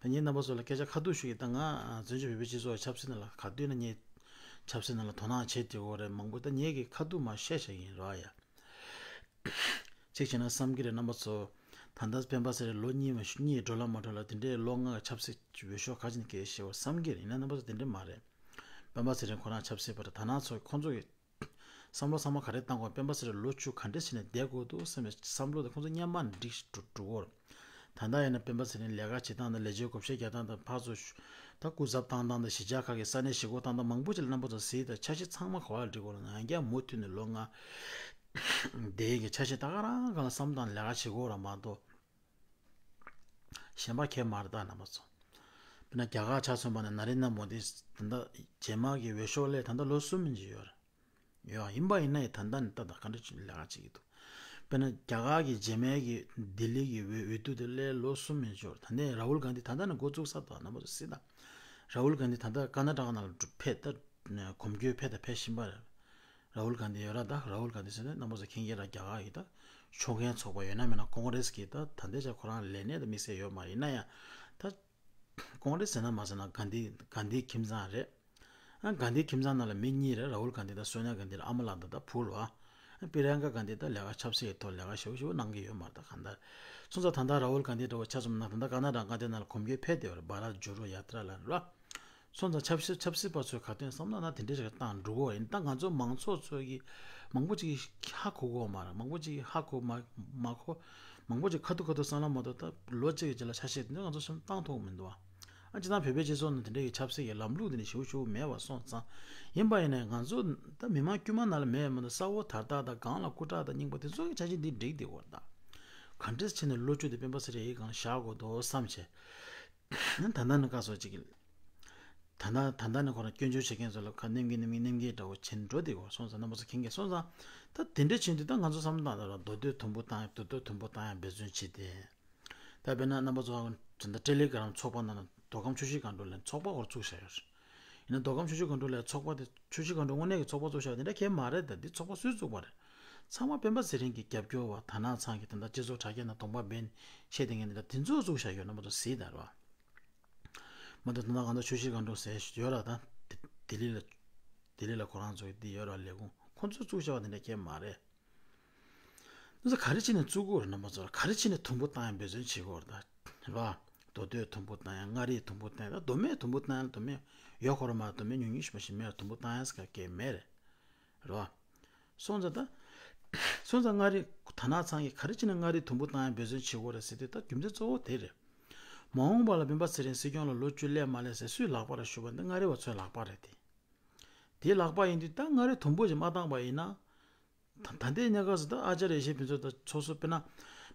བ། ད་ངས་རྣམ་པ་ཚོ་ལ་སྐད་ཆ་ཁ་ཐུག་ཞུ་གི། ད་ང་བཙན་བྱོལ་བོད་པའི་སྤྱི་ཚོགས་ཆབ་སྲིད་ནང་ལ་ག་དུས་ན་ངས་ཆབ་སྲིད་ནང་ལ་དོ་སྣང་བྱེད་བསྡད་ཡོད་རེད། མང་པོ་ད་ངས་ཀྱི་ཁ་ཐུག་མར་བཤད་བཞག་ཡིན་ར་ཡ། གཅིག་བྱས་ན་བསམ་གྱི་རེད་རྣམ་པ་ཚོ། ད་ལྟ་སྤེན་པ་ཚེ་རིང་ལོ་གཉིས་མ་གཉིས་འགྲོ་ལ་མ་འགྲོ་ལ་དེ་འདྲའི་ལོ་ལྔ་ཆབ་སྲིད་འོས་ཤོག་ག་ཅིག་ནས་སྐྱེས་ཤེས་པ་བསམ་གྱི་རེད། ཡིན་ན་རྣམ་པ་ཚོ་དེ་འདྲ་མ་རེད། སྤེན་པ་ཚེ་རིང་ཁོ་རང་ཆབ་སྲིད་པ་རེད། དར་ནག་ཚོ་ཁོང་ཚོ་གི་བསམ་བློ་ཚང་མ་ག་རེ་བཏང་དགོས། སྤེན་པ་ཚེ་རིང་ལོ་བཅུ་ག་འདྲས་བྱས་ནས་བསྡད་དགོས་འདུག་བསམ་པའི་བསམ་བློ་དེ་ཁོང་ཚོ་སྔོན་མ་ནས་སྒྲིག་འགྲོ་འགྲོ་གི་ཡོད་རེད། ད་ལྟ་ཡིན་ན་སྤེན་པ་ཚེ་རིང་ལས་ཀ་བྱེད་སྟངས་དང་ལས་བྱེད་བགོ་བཤའ་རྒྱག་སྟངས་དང་ཕར་ཚུར་ད་སྐུ་ཚབ་བཏང་སྟངས་དང་གཞིས་ཆགས་ཁག་གི་ས་གནས་གཞིས་འགོ་བཏང་སྟངས་མང་པོ་ཅིག་ལ་རྣམ་པ་ཚོ་གཟིགས་དང་། འཆར་གཞི་ཚང་མ་ག་བ་ལ་འགྲིག་གོ་ལ་ན་ཡང་བསྐྱར་མུ་མཐུད་ནས་ལོ་ལྔ་དེའི་གི་འཆར་གཞི་ད་ག་རང་གང་ལ་བསམ་སྟངས་ལས་ཀ་བྱེད་དགོས་ར་མ་གཏོགས། གཞན་པ་ཁྱད་མ་རེད་ད་རྣམ་པ་ཚོ། དཔེར་ན་རྒྱ་གར་ཆ་མཚོན་པ་ན་ན་རེན་དྲ་མོ་དི་ད་ལྟ་རྗེས་མ་གི་འོས་ཤོག་སླེབས་ད་ལྟ་ལོ་གསུམ་ཡིན་གྱི་ཡོད་རེད། ཡོད་ཡིན་པ་ཡིན་ན་ཡང་ད་ལྟ་ནས་ད་ལྟ་ག་འདྲ་ཅིག་ལས་ཀ་བྱེད་ཀྱི་འདུག་དཔེར་ན་རྒྱ་གར་གི་རྗེས་མའི་གི་ལྡི་ལི་གི་འོས་འོས་བསྡུ་དེ་སླེབས་ལོ་གསུམ་ཡིན་གྱི་ཡོད་རེད། ད་ནས་ར་ཧུལ་གྷན་དྷི་ད་ལྟ་ནས་འགོ་བཙུགས་ཚར་འདུག་རྣམ་པ་ཚོ་གཟིགས་དང་། ར་ཧུལ་གྷན་དྷི་ད་ལྟ་ཀར་ན་ཊ་ཀ་ནང་ལ་ཕེབས་ད། གོམ་བགྲོད་ཕེབས་དང་ཕེབས་བཞིན་པ་རེད། ར་ཧུལ་གྷན་དྷི་ཡོད་ར། ད་ར་ཧུལ་གྷན་དྷི་ཟེར་ན་རྣམ་པ་ཚོ་མཁྱེན་གྱི་ར། རྒྱ་གར་གྱི་ད་ཕྱོགས་འགལ་ཚོགས་པ་ཡོད་ན་མེད་ན་ཀོང་རེས་ཀྱི་ད་ད་ལྟའི་ཆར་ཁོ་རང་ལས་གནས་དང་དམིགས་བསལ་ཡོད་མ་རེད། ཡིན་ན་ཡང་ད་ཀོང་རེས་ཟེར་ན་མ་ཟེར་ན་གྷན་དྷི་གྷན་དྷིའི་ཁྱིམ་ཚང་རེད། ཨ་གྷན་དྷིའི་ཁྱིམ་ཚང་ནང་ལ་མི་གཉིས་རེད། ར་ཧུལ་གྷན་དྷི་དང་སོ་ནིའ་གྷན་དྷི་ར། ཨ་མ་ལགས་དང་ད་བུ་རེད་བ། ཨ་པི་རིཡང་ཀ་གྷན་དྷི་ད་ལས་ཀ་ཆབ་སྲིད་ཀྱི་ཐོག་ལས་ཀ་ཞེ་པོ་ཞེ་པོ་གནང་གི་ཡོད་མ་རེད། ད་གང་ལྟར་སོང་ཙང་ད་ལྟ་ར་ཧུལ་གྷན་དྷི་འདྲ་བོ་ཆ་མཚོན་ན་ད་ལྟ་ཀར་ན་ཊ་ཀ་དེ་ནང་ལ་གོམ་བགྲོད་ཕེབས་བསྡད་པ་རེད། བྷ་ར་ཏ་ཇོ་ཌོ་ཡ་ཏྲ་ལབ་རེད་བ། སོང་ཙང་ཆབ་སྲིད་ཆབ་སྲིད་པ་ཚོས་ག་དོན་བསམ་ན་ན་དེ་འདྲ་ཞིག་བཏང་འགྲོ་གི་ཡོད་རེད། ད་ང་ཚོ་མང་ཚོགས་ཚོས་ཀྱི་མང་པོ་ཅིག་ཧ་གོ་གི་ཡོད་མ་རེད། མང་པོ་ཅིག་ཧ་གོ་མ་མ་གོ། མང་པོ་ཅིག་ཁ་ཐུག་ཁ་ཐུག་བསམ་བློ་མ་གཏོགས་ད་ལོ་གཅིག་གི་རྗེས་ལ་ཆ་ཤས་དེ་འདྲ་ང་ཚོ་སེམས་བཏང་ཐུབ་ཀྱི་མི་འདུག་བ། ཨ་སྤྱིར་བཏང་བོད་པའི་སྤྱི་ཚོགས་ནང་དེ་འདྲ་གི་ཆབ་སྲིད་ཀྱི་ལམ་ལུགས་དེ་འདྲ་ཞེ་པོ་ཞེ་པོ་མེད་པ་སོང་ཙང་། ཡིན་པ་ཡིན་ནའི་ང་ཚོ་ད་མི་མང་དཀྱུས་མ་ནང་ལ་མེད་མ་གཏོགས་ས་འོག་དར་ཐག་དང་སྒང་ལ་སྐུ་དྲག་དང་རྙིང་པ་དེ་ཚོ་གི་ཆ་ཤས་འདི་འགྲིག་བསྡད་ཡོད་རེད། ད་ག་འདྲས་བྱས་ནས་ལོ་བཅུ་དེ་སྤེན་པ་ཚེ་རིང་གི་སྒང་བཞག་དགོས་འདུག་བསམ་བྱས། ད་ལྟ་ནི་བཀའ་ཟུར་གཅིག་གིས། ད་ལྟ་ད་ལྟ་ནི་ཁོ་རང་སྐྱོན་བརྗོད་བྱེད་མཁན་ཚོ་ལ་ཁ་ནེམ་གི་ནེམ་གི་ནེམ་གི་འདྲ་བོ་བྱེད་འགྲོ་དེ་གོ་སོང་ཙང་རྣམ་པ་ཚོ་མཁྱེན་གི་སོང་ཙང་། ད་དེ་འདྲ་བྱེད་དུས་ད་ང་ཚོ་བསམ་བློ་བཏང་ད་ར་མདོ་སྟོད་དུམ་བུ་བཏང་ཡ་མདོ་སྟོད་དུམ་བུ་བཏང་ཡ་འབད་བརྩོན་བྱེད་དེ། ད་དཔེར་ན་རྣམ་པ་ཚོ་ད་ལྟ་ཏེ་ལི་གྷ་རམ་ཚོགས་པ་ནང་ལ་མདོ་ཁམས་ཆུ་བཞི་སྒང་དྲུག་ལ་ཚོགས་པ་ཧོར་བཙུགས་བཞག་ཡོད་རེད། ཡིན་ན་མདོ་ཁམས་ཆུ་བཞི་སྒང་དྲུག་ལ་ཚོགས་པ་དེ་ཆུ་བཞི་སྒང་དྲུག་དངོས་གནས་ཀྱི་ཚོགས་པ་བཙུགས་བཞག་དེ་འདྲ་གས་མ་རེད། ད་འདི་ཚོགས་པ་སུས་བཙུགས་པ་རེད། ཚང་མ་སྤེན་པ་ཚེ་རིང་གི་རྒྱབ་སྐྱོར་བ་དར་ནག་ཚང་གི་ད་ལྟ་སྤྱི་ཚོགས་དྲ་རྒྱ་ནང་གདོང་པ་སྦས་ནས་བཤད་དེ་ངས་འདི་འདྲ་དེ་ཚོ་བཙུགས་བཞག་ཡོད། རྣམ་པ་ཚོ་གཟིགས་དང་ར། མ་གཏོགས་ད་ལྟ་གང་ལྟར་ཆུ་བཞི་སྒང་དྲུག་ཟེར་ཡོད་ར། ད་ལྡི་ལི་ལ་ལྡི་ལི་ལ་ཁོ་རང་ཚོ་འདི་ཡོད་ར། ལས་ཁུངས་ཁོ་ཚོས་བཙུགས་བཞག་པ་དེ་འདྲ་གས་མ་རེད། ང་ཚོ་ག་རེ་བྱས་ནས་བཙུགས་དགོས་རེད། རྣམ་པ་ཚོར་ག་རེ་བྱས་ནས་དུམ་བུ་བཏང་ཡ་འབད་བརྩོན་བྱེད་དགོས་རེད་ད། རེད་བ། མདོ་སྟོད་དུམ་བུ་བཏང་ཡ། མངའ་རིས་དུམ་བུ་བཏང་ཡ། ད་མདོ་སྨད་དུམ་བུ་བཏང་ཡ་ལ་མདོ་སྨད་ཡོད་ཁོ་ར་མ་རེད། མདོ་སྨད་ཉུང་ཉུང་ཞིག་མ་ཞིག་མེད་ར། དུམ་བུ་བཏང་ཡ་ཟེར་ག་གས་མེད་རེད། རེད་བ། སོང་ཙང་ད། སོང་ཙང་མངའ་རིས་དར་ནག་ཚང་གིས་ག་རེ་བྱས་ནས་མངའ་རིས་དུམ་བུ་བཏང་ཡ་འབད་བརྩོན་བྱེད་དགོས་རེད་ཟེར་དུས་ད་རྒྱུ་མཚན་གཙོ་བོ་དེ་རེད། མ་འོངས་པ་ལ་སྤེན་པ་ཚེ་རིང་སྲིད་སྐྱོང་ལ་ལོ་བཅུ་སླེབས་མ་སླེབས་ཟེར་སུའི་ལག་པ་རེད་ཞུ་བ་འདི་མངའ་རིས་པ་ཚོའི་ལག་པ་རེད་དེ། དེའི་ལག་པ་ཡིན་དུས་ད་མངའ་རིས་དུམ་བུ་ཞིག་མ་བཏང་པ་ཡིན་ན། ད་ལྟའི་གནས་སྐབས་སུ་ད་ཨ་ཅར་ཡེ་ཤེས་ཕུན་ཚོགས་དང་ཚོགས་ཟུར་དཔེར་ན།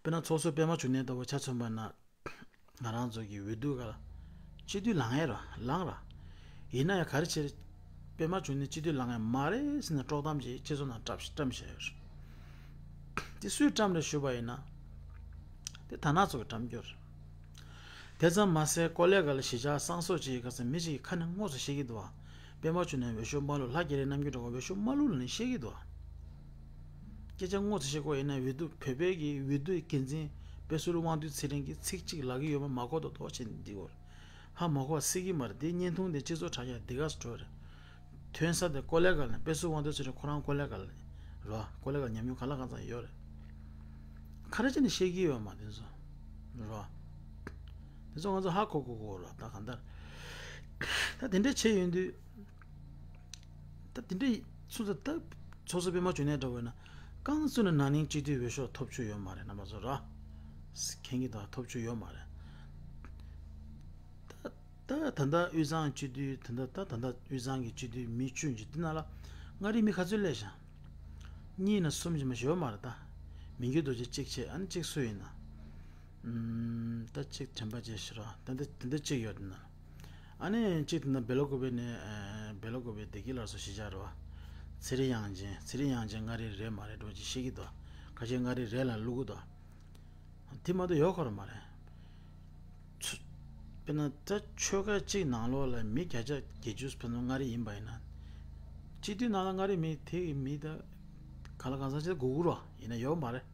དཔེར་ན་ཚོགས་ཟུར་པད་མ་འབྱུང་གནས་ལྟ་བུ་ཆ་མཚོན་པ་ན། ང་རང་ཚོ་གི་འོས་བསྡུ་ག་ལ་སྤྱི་འཐུས་ལངས་ཡས་ར་ལངས་ར། ཡིན་ན་ཡང་ག་རེ་བྱས། པད་མ་འབྱུང་གནས་སྤྱི་འཐུས་ལངས་ཡས་མ་རེད་ཟེར་ནས་དཀྲོག་གཏམ་ཅིག་སྤྱི་ཚོགས་ནང་བཀྲམ་བཀྲམ་བཞག་ཡོད་རེད། དེ་སུས་བཀྲམ་རེད་ཞུས་པ་ཡིན་ན། དེ་དར་ནག་ཚོ་གིས་བཀྲམ་རྒྱུ་རེད། དེ་ཙམ་མ་ཟད་ཀོ་ལེ་གྷལ་ལ་གཞིས་ཆགས་གསང་སོགས་ཅིག་ཡིན་ཁ་སང་མི་ཅིག་གིས་ཁ་ནས་ངོ་ཚ་བཤད་ཀྱི་འདུག་ཨ། པད་མ་འབྱུང་གནས་འོས་ཤོག་མ་བླུགས། ལྷ་རྒྱ་རི་རྣམ་རྒྱལ་སྒྲོལ་དཀར་འོས་ཤོག་མ་བླུགས་ལབ་ནས་བཤད་ཀྱི་འདུག་ཨ། སྐད་ཆ་ངོ་ཚ་བཤད་དགོས་ཡིན་ན་འོས་བསྡུ་བོད་པའི་གི་འོས་བསྡུ་འགན་འཛིན་དཔེ་ཟུར་དབང་འདུས་ཚེ་རིང་གིས་ཚིག་གཅིག་ལབ་ཀྱི་ཡོད་མ་མ་གོ་ཏོག་ཏོག་བྱས་ནས་འདི་གོ། ཧ་མ་གོ་བ་སྲིད་ཀྱི་མ་རེད། དེ་བརྙན་ཐུང་དེ་སྤྱི་ཚོགས་དྲ་རྒྱ་འདི་ག་སུ་འགྲོ་རེད། ཐོན་ས་དེ་ཀོ་ལེ་གྷལ་ནས་དཔེ་ཟུར་དབང་འདུས་ཚེ་རིང་ཁོ་རང་ཀོ་ལེ་གྷལ་ནས་རོ། ཀོ་ལེ་གྷལ་ཉམས་མྱོང་གང་ལ་གང་འཚམ་ཡོད་རེད། ག་རེ་བྱས་ནས་བཤད་ཀྱི་ཡོད་མ་དེ་ཚོ་རོ། དེ་ཚོ་ང་ཚོ་ཧ་གོ་གོ་གོ་རོ། ད་གང་ལྟར་ད་དེ་འདྲ་བྱས་ཡོང་དུས། ད་དེ་འདྲ་སུ་ད་ད་ཚོགས་གཙོ་པད་མ་འབྱུང་གནས་འདྲ་བོ་ཡིན་ན་རྐང་བཙུགས་ནས་ན་ནིང་སྤྱི་འཐུས་འོས་ཤོག་ཐོབ་བཅུག་ཡོད་མ་རེད། རྣམ་པ་ཚོ་ར། མཁྱེན་གྱི་འདུག་ཐོབ་བཅུག་ཡོད་མ་རེད། ད་ད་ད་ལྟ་དབུས་གཙང་སྤྱི་འཐུས་ད་ལྟ་ད་ད་ལྟ་དབུས་གཙང་གི་སྤྱི་འཐུས་མི་བཅུ་འདི་འདི་ནང་ལ་མངའ་རིས་མི་ག་ཚོད་སླེབས་ཤག་གཉིས་ན་གསུམ་ཅིག་མ་ཞིག་ཡོད་མ་རེད་ད། མི་འགྱུར་རྡོ་རྗེ་གཅིག་བྱས། ཨ་ནི་གཅིག་སུ་ཡིན་ན། ཨུམ། ད་གཅིག་དྲན་པ་བརྗེད་ཤག་ར། ད་འདི་འདི་འདི་གཅིག་ཡོད་འདི་ན། ཨ་ནི་གཅིག་དེ་ན་སྦེ་ལ་ཀོ་པེ་ནས་ཨ་སྦེ་ལ་ཀོ་པེ་བདེ་སྐྱིད་ལགས་སུ་གཞིས་ཆགས་རེད་བ། ཚེ་རིང་དབྱངས་ཅན། ཚེ་རིང་དབྱངས་ཅན་མངའ་རིས་རེད་མ་རེད་འགྲོ་ཅིག་བཤད་ཀྱི་འདུག་ཁ་ཤས་མངའ་རིས་རེད་ལབ་ཀློག་གི་འདུག་དེ་མ་གཏོགས་ཡོད་ཁོ་རང་མ་རེད། ཚུ། དཔེར་ན་ད་ཆོལ་ཁ་གཅིག་ནང་ལོགས་ལ་མི་བརྒྱ་ཆ་བརྒྱད་ཅུ་ཕན་ཚུན་མངའ་རིས་ཡིན་པ་ཡིན་ན། སྤྱི་འཐུས་ནང་ལ་མངའ་རིས་མི་དེ་གི་མི་ད་ག་ལ་གང་ཟག་ཅིག་དགོས་ཀྱི་རེད་བ། ཡིན་ན་ཡོད་མ་རེད།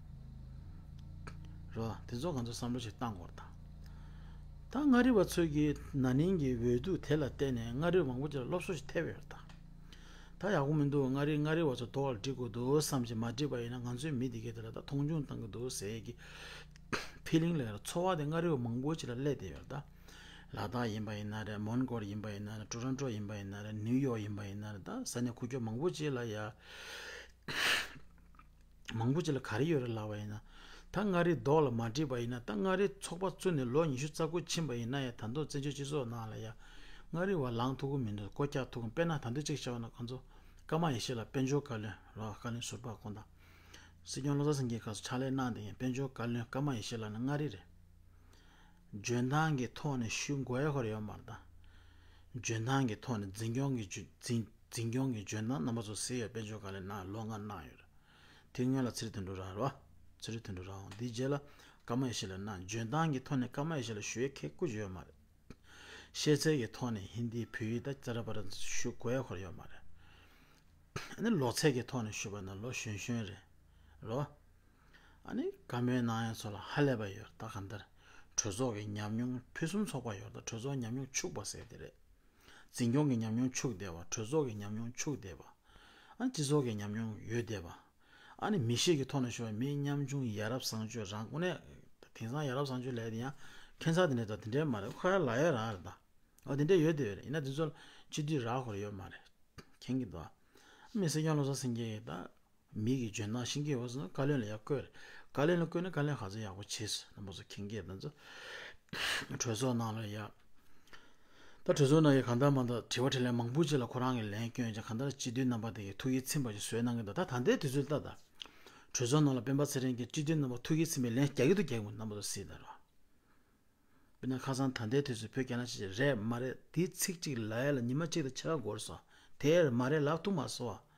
རེད་བ། དེ་ཚོ་ང་ཚོ་བསམ་བློ་ཞིག་བཏང་དགོས་རེད་ད། ད་མངའ་རིས་པ་ཚོས་ཀྱི་ན་ནིང་གི་འོས་བསྡུ་དེ་ལ་བརྟེན་ནས་མངའ་རིས་པ་མང་པོ་ཅིག་ལ་སློབ་གསོ་ཞིག་ཐེབས་ཡོད་རེད་ད། ད་ཡག་པོ་མི་འདུག་མངའ་རིས་མངའ་རིས་པ་ཚོ་དོགས་ལ་འགྲིག་དགོས་འདུག་བསམ་བྱས་མ་འགྲིག་པ་ཡིན་ན་ང་ཚོའི་མི་དེ་གས་དེ་ལ་ད་མཐོང་ཆུང་བཏང་གི་འདུག་ཟེར་གྱི་ཕི་ལིང་ལ་ཚོར་བ་དེ་མངའ་རིས་པ་མང་པོ་ཅིག་ལ་སླེབས་བསྡད་ཡོད་རེད་ད། ལ་དྭགས་ཡིན་པ་ཡིན་ན་རེད། མོན་གྷོ་ཡིན་པ་ཡིན་ན་རེད། ཀྲོ་རོན་ཀྲོ་ཡིན་པ་ཡིན་ན་རེད། ནིའུ་ཡོག་ཡིན་པ་ཡིན་ན་རེད། ད་ས་གནས་ཁུག་ཀྱོག་མང་པོ་ཅིག་ལ་ཡ། མང་པོ་ཅིག་ལ་ག་རེ་ཡོད་རེད་ལབ་པ་ཡིན་ན། ད་མངའ་རིས་མདོག་ལ་མ་བསྒྲིལ་བ་ཡིན་ན། ད་མངའ་རིས་ཚོགས་པ་བཙུགས་ནས་ལོ་ཉི་ཤུ་རྩ་དགུ་ཕྱིན་པ་ཡིན་ན་ཡང་། ད་དུང་བཙན་བྱོལ་སྤྱི་ཚོགས་ནང་ལ་ཡང་མངའ་རིས་བ་ལངས་ཐུབ་ཀྱི་མི་འདུག་སྒོ་རྒྱག་ཐུབ་ཀྱི། དཔེར་ན་ད་དུང་གཅིག་བྱས་པ་ན། ཁོང་ཚོ་ཀརྨ་ཡེ་ཤེས་ལགས་དཔལ་འབྱོར་བཀའ་བློན་རོ། བཀའ་བློན་ཟུར་པ་ཁོང་དང་། སྲིད་སྐྱོང་བློ་བཟང་སེང་གེ་སྐབས་སུ་ཕྱག་ལས་གནང་བསྡད་མཁན་དཔལ་འབྱོར་བཀའ་བློན་ཀརྨ་ཡེ་ཤེས་ལགས་ནི་མངའ་རིས་རེད། འཇོན་ཐང་གི་ཐོག་ནས་ཞུ་དགོས་ཡ་ཁོ་ར་ཡོད་མ་རེད་ད། འཇོན་ཐང་གི་ཐོག་ནས་འཛིན་སྐྱོང་གི་འཇོན་འཛིན་འཛིན་སྐྱོང་གི་འཇོན་ཐང་རྣམ་པ་ཚོ་གཟིགས་ཡོད། དཔལ་འབྱོར་བཀའ་བློན་གནང་ལོ་ལྔ་གནང་ཡོད་རེད། དེ་སྔོན་ལ་ཚེ་རིང་དོན་གྲུབ་རང་རེད་བ། ཚེ་རིང་དོན་གྲུབ་རང་། དེའི་རྗེས་ལ་ཀརྨ་ཡེ་ཤེས་ལགས་གནང་། འཇོན་ཐང་གི་ཐོག་ནས་ཀརྨ་ཡེ་ཤེས་ལགས་ཞུ་ཡ་ཁེ་ཀུ་ཅིག་ཡོད་མ་རེད། ཤེས་ཚད་ཀྱི་ཐོག་ནས་ཧིན་དི་བོད་ཡིག་ད་ཙ་ར་པ་ར་ཞུ་དགོས་ཡ་ཁོ་ར་ཡོད་མ་རེད། ཨ་ནི་ལོ་ཚད་ཀྱི་ཐོག་ནས་ཞུས་པ་ན་ལོ་གཞོན་གཞོན་རེད་རོ། ཨ་ནི་བཀའ་མོལ་གནང་ཡ་ཚོ་ལ་ཧ་ལས་པ་ཡོད། ད་གང་ལྟར་གྲོས་ཚོགས་ཀྱི་ཉམས་མྱོང་ཕུན་སུམ་ཚོགས་པ་ཡོད། ད་གྲོས་ཚོགས་ཉམས་མྱོང་ཕྱུག་པ་ཟེར་དེ་རེད། འཛིན་སྐྱོང་གི་ཉམས་མྱོང་ཕྱུག་བསྡད་པ། གྲོས་ཚོགས་ཀྱི་ཉམས་མྱོང་ཕྱུག་བསྡད་པ། ཨ་ནི་སྤྱི་ཚོགས་ཀྱི་ཉམས་མྱོང་ཡོད་བསྡད་པ། ཨ་ནི་མི་གཤིས་ཀྱི་ཐོག་ནས་ཞུ་བ་མི་ཉམ་ཆུང་ཡ་རབས་བཟང་སྤྱོད་རང་དངོས་གནས་དེང་སང་ཡ་རབས་བཟང་སྤྱོད་ལབ་ཡ་དེ་ཡང་ཁྱད་མཚར་དེ་འདྲ་དང་དེ་འདྲ་མ་རེད། ཁོ་ཡ་ལ་ཡ་རང་རེད་ད། ཨ་དེ་འདྲ་ཡོད་དེ་ཡོད་རེད། ཡིན་ན་དེ་ཚོ་ལ་སྤྱི་འཐུས་རག་དགོས་རེད་ཡོད་མ་རེད། མཁྱེན་གྱི་འདུག་མི་སྲིད་སྐྱོང་བློ་བཟང་སེང་གེ་ད་མི་གི་འཇོན་ཐང་ཤེས་ཀྱི་ཡོད་ཟེར་ན་བཀའ་བློན་ལ་ཡ་བསྐོས་རེད། བཀའ་བློན་ལ་བསྐོས་ན་བཀའ་བློན་ག་ཚོད་ཡག་པོ་བྱས་སོང་། རྣམ་པ་ཚོ་མཁྱེན་གྱི་ཡོད། ད་ཚོ་གྲོས་ཚོགས་ནང་ལ་ཡ། ད་གྲོས་ཚོགས་ནང་གི་གང་ལྟར་མ་ལྟར་དྲི་བ་དྲིས་ལན་མང་པོ་ཅིག་ལ་ཁོ་རང་གིས་ལན་བསྐྱོན་ཅིང་། གང་ལྟར་སྤྱི་འཐུས་རྣམ་པ་དེ་གིས་ཐུགས་ཡིད་ཚིམ་པ་ཞིག་བཟོས་གནང་གི་འདུག་ད་ད་ལྟའི་དུས་ཚོད་ལྟ་ད། གྲོས་ཚོགས་ནང་ལ་སྤེན་པ་ཚེ་རིང་གིས་སྤྱི་འཐུས་རྣམ་པ་ཐུགས་ཡིད་ཚིམ་པའི་ལན་རྒྱག་གི་འདུག་རྒྱག་གི་མི་འདུག་རྣམ་པ་ཚོ་གཟིགས་དང་རོགས། དཔེར་ན་ཁ་སང་ད་ལྟའི་དུས་ཚོད་བོད་རྒྱ་ནག་ཕྱི་རྒྱལ་རེད་མ་རེད། དེའི་ཚིག་གཅིག་ལབ་ཡ་ལ་ཉི་མ་གཅིག་དང་ཕྱེད་ཀ་འགོར་སོང་། དེ་མ་རེད་ལབ་ཐུབ་མ་སོང་བ།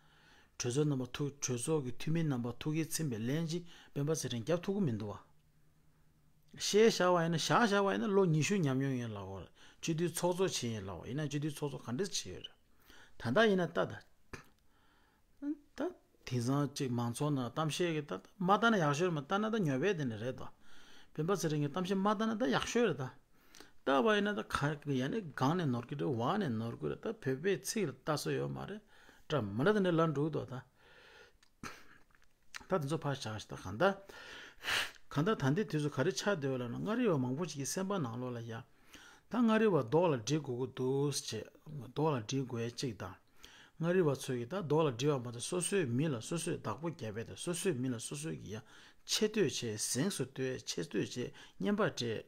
གྲོས་ཚོགས་རྣམ་པ་ཐུགས་གྲོས་ཚོགས་ཀྱི་འཐུས་མི་རྣམ་པ་ཐུགས་ཡིད་ཚིམ་པའི་ལན་ཅིག་སྤེན་པ་ཚེ་རིང་རྒྱབ་ཐུབ་ཀྱི་མི་འདུག་བ། བཤད་བཞག་པ་ཡིན་ན་བཞག་བཞག་པ་ཡིན་ན་ལོ་ཉི་ཤུ་ཉམས་མྱོང་ཡིན་ལབ་དགོས་རེད། སྤྱི་འཐུས་ཚོགས་གཙོ་བྱས་ཡིན་ལབ་དགོས། ཡིན་ན་སྤྱི་འཐུས་ཚོགས་གཙོ་ག་འདྲས་བྱས་ཡོད་རེད། ད་ལྟ་ཡིན་ན་ལྟ་ད། ད་དེང་སང་གཅིག་མང་ཚོགས་ནང་གཏམ་བཤད་ཀྱི་ད་ད་མ་ལྟ་ན་ཡག་ཤོས་རེད་མ། ལྟ་ན་ད་ཉོབ་པའི་དེ་འདྲ་རེད་དོ། སྤེན་པ་ཚེ་རིང་གི་གཏམ་བཤད་མ་ལྟ་ན་ད་ཡག་ཤོས་རེད་ད། ལྟ་བ་ཡིན་ན་ད་ག་ཡ་ནི་སྒང་ནས་ནོར་གི་རེད། འོག་ནས་ནོར་གི་རེད། ད་བོད་པའི་ཚིག་ལ་ལྟ་སྲོལ་ཡོད་མ་རེད། འདྲ་མི་འདྲ་དེ་འདྲ་ལབ་འགྲོ་གི་འདུག་ད། ད་དེ་ཚོ་ཕར་བཞག་ཤིག་ད་གང་ལྟར། གང་ལྟར་ད་ལྟའི་དུས་སུ་ག་རེ་ཆགས་བསྡད་ཡོད་ལབ་ན། མངའ་རིས་པ་མང་པོ་ཞིག་གི་སེམས་པ་ནང་ལོགས་ལ་ཡ། ད་མངའ་རིས་པ་མདོག་ལ་སྒྲིལ་དགོས་ཀྱི་འདུག་ཅེས། མདོག་ལ་སྒྲིལ་དགོས་ཡ་གཅིག་དང་། མངའ་རིས་པ་ཚོས་ཀྱི་ད་མདོག་ལ་སྒྲིལ་བ་མ་ཚད་སོ་སོའི་མི་ལ་སོ་སོས་བདག་པོ་བརྒྱབ་པའི་དང་། སོ་སོའི་མི་ལ་སོ་སོས་ཀྱི་ཡ་ཆེ་བསྟོད་བྱས། གཟེངས་སུ་བསྟོད། ཆེ་བསྟོད་བྱས། བསྙེན་པ་སྤྲད།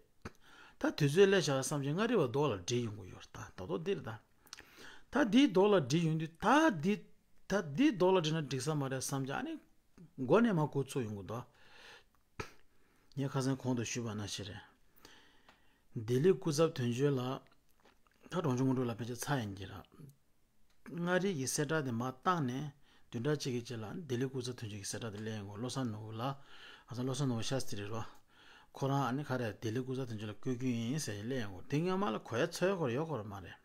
ད་དུས་ཚོད་སླེབས་བཞག་བསམ་བྱས་མངའ་རིས་པ་མདོག་ལ་སྒྲིལ་ཡོང་གི་ཡོད་རེད། ད་ད་དོ་འདིར་ད། ད་འདིའི་མདོག་ལ་སྒྲིལ་ཡོང་དུས་ད་འདི། ད་འདིའི་མདོག་ལ་སྒྲིལ་ན་འགྲིག་ས་མ་རེད་བསམ་བྱས། ཨ་ནི་མགོ་ནས་མར་འགོ་ཚུགས་ཡོང་གི་འདུག་ངས་ཁ་སང་གོང་དུ་ཞུས་པ་ནང་བཞིན་རེད། ལྡི་ལི་སྐུ་ཚབ་དོན་གཅོད་ལགས། ད་འབྲོང་ཆུང་དངོས་གྲུབ་ལགས་ཕལ་ཆེར་ཚར་ཡིན་གྱི་རེད། མངའ་རིས་ཀྱི་གསལ་བསྒྲགས་དེ་མར་བཏང་ནས་བདུན་ཕྲག་གཅིག་གི་རྗེས་ལ་ལྡི་ལི་སྐུ་ཚབ་དོན་གཅོད་ཀྱི་གསལ་བསྒྲགས་དེ་སླེབས་ཡོང་གི། བློ་བཟང་ནོར་བུ་ལགས། ཁ་སང་བློ་བཟང་ནོར་བུ་ཤཱསྟྲི་རེད་བ། ཁོ་རང་ཨ་ནི་ག་རེ་ལྡི་ལི་སྐུ་ཚབ་དོན་གཅོད་ལ་བསྐོ་རྒྱུ་ཡིན་ཟེར་སླེབས་ཡོང་གི། དེ་སྔོན་མ་ལ་གོ་ཡ་ཚོར་ཡ་ཁོ་རང་ཡོད་ཁོ་རང་མ་རེད།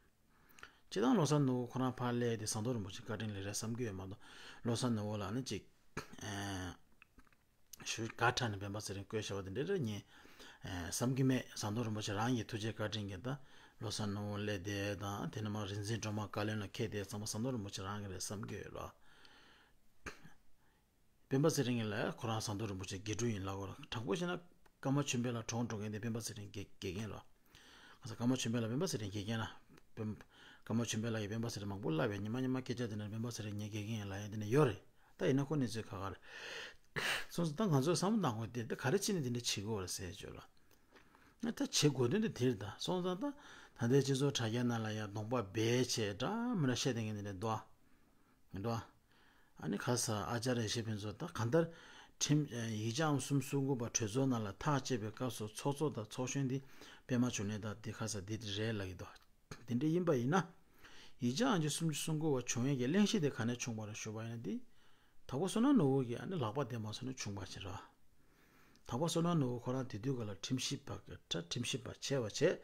སྤྱིར་བཏང་བློ་བཟང་ནོར་བུ་ཁོ་རང་ཕར་སླེབས་དེ་ཟམ་གདོང་རིན་པོ་ཆེ་བཀའ་དྲིན་ལ་རེད་བསམ་གྱི་ཡོད་མ་གཏོགས། བློ་བཟང་ནོར་བུ་ལགས་ནི་ཅིག་ཨེ། ཞུ་དགའ་དྲགས་ནས་སྤེན་པ་ཚེ་རིང་བསྐོས་བཞག་པ་དེ་འདྲ་རེད་ངས་ཨེ་བསམ་གྱི་མེད། ཟམ་གདོང་རིན་པོ་ཆེ་རང་གི་ཐུགས་རྗེ་བཀའ་དྲིན་གྱིས་ད་བློ་བཟང་ནོར་བུ་སླེབས་དེ་དང་། དེ་ནས་མར་རིག་འཛིན་སྒྲོལ་མ་བཀའ་བློན་ལ་འཁེལ་དེ་ཚང་མ་ཟམ་གདོང་རིན་པོ་ཆེ་རང་གི་རེད་བསམ་གྱི་ཡོད་ལ། སྤེན་པ་ཚེ་རིང་ལ་ཁོ་རང་ཟམ་གདོང་རིན་པོ་ཆེ་དགེ་ཕྲུག་ཡིན་ལབ་དགོས་རེད། དྲང་པོ་བཤད་ན་ཀརྨ་ཆོས་འཕེལ་ལགས་གྲོངས་འགྲོ་མཁན་དེ་སྤེན་པ་ཚེ་རིང་དགེ་དགེ་རྒན་ལ། ཁ་སང་ཀརྨ་ཆོས་འཕེལ་ལགས་སྤེན་པ་ཚེ་རིང་དགེ་རྒན་ལ། སྤེན། ཀརྨ་ཆོས་འཕེལ་ལགས་ཀྱིས་སྤེན་པ་ཚེ་རིང་མང་པོ་བསླབས་པས། ཉི་མ་ཉི་མ་སྐད་ཆ་དེ་ནས་སྤེན་པ་ཚེ་རིང་ངའི་དགེ་རྒན་ཡིན་ལབ་ཡ་དེ་ནས་ཡོད་རེད། ད་ཡིན་ན་ཁོ་གནས་ཚུལ་ཁག་ཁག་རེད། སོང་ཙང་ད་ང་ཚོས་བསམ་བློ་བཏང་དགོས་དེ། ད་ག་རེ་བྱས་ནས་དེ་འདྲ་བྱེད་དགོས་རེད་ཟེར་བརྗོད་ལ། ང་ད་བྱེད་དགོས་དོན་དེ་དེ་རེད་ད། སོང་ཙང་ད་ད་ལྟའི་སྤྱི་ཚོགས་དྲ་རྒྱ་ནང་ལ་ཡ་གདོང་པ་སྦས་བྱས་འདྲ་མི་འདྲ་བཤད་བསྡད་མཁན་དེ་འདྲ་འདུག་ཨ། འདུག་ཨ། ཨ་ནི་ཁ་སང་ཨ་ཅཱརྱ་ཡེ་ཤེས་ཕུན་ཚོགས་ད་གང་ལྟར་ཁྲིམས་ཡིག་བྱང་སུམ་གསུམ་དགུ་པ་གྲོས་ཚོགས་ནང་ལ་ཐག་བཅད་པའི་སྐབས་སུ་ཚོགས་གཙོ་དང་ཚོགས་གཞོན་འདི་པད་མ་འབྱུང་གནས་དང་འདི་ཁ་སང་འདི་རེད་ལབ་ཀྱི་འདུག་དེ་འདྲ་ཡིན་པ་ཡིན་ན། ཡིག་བྱང་ཨང་ཅི་སུམ་ཅུ་སོ་དགུ་པ་བྱུང་ཡས་ཀྱི་གླེང་གཞི་དེ་ག་ནས་བྱུང་བ་རེད་ཞུ་བ་ཡིན་ན། འདི་དྭགས་པོ་བསོད་ནམས་ནོར་བུ་གི་ཨ་ནི་ལག་པ་བསྡད་མ་སོང་ནས་བྱུང་བ་ཞིག་རེད། དྭགས་པོ་བསོད་ནམས་ནོར་བུ་ཁོ་རང་དེ་དུས་སྐབས་ལ་ཁྲིམས་ཞིབ་པ་གི་ད་ཁྲིམས་ཞིབ་པ་བྱས་པ་བྱས།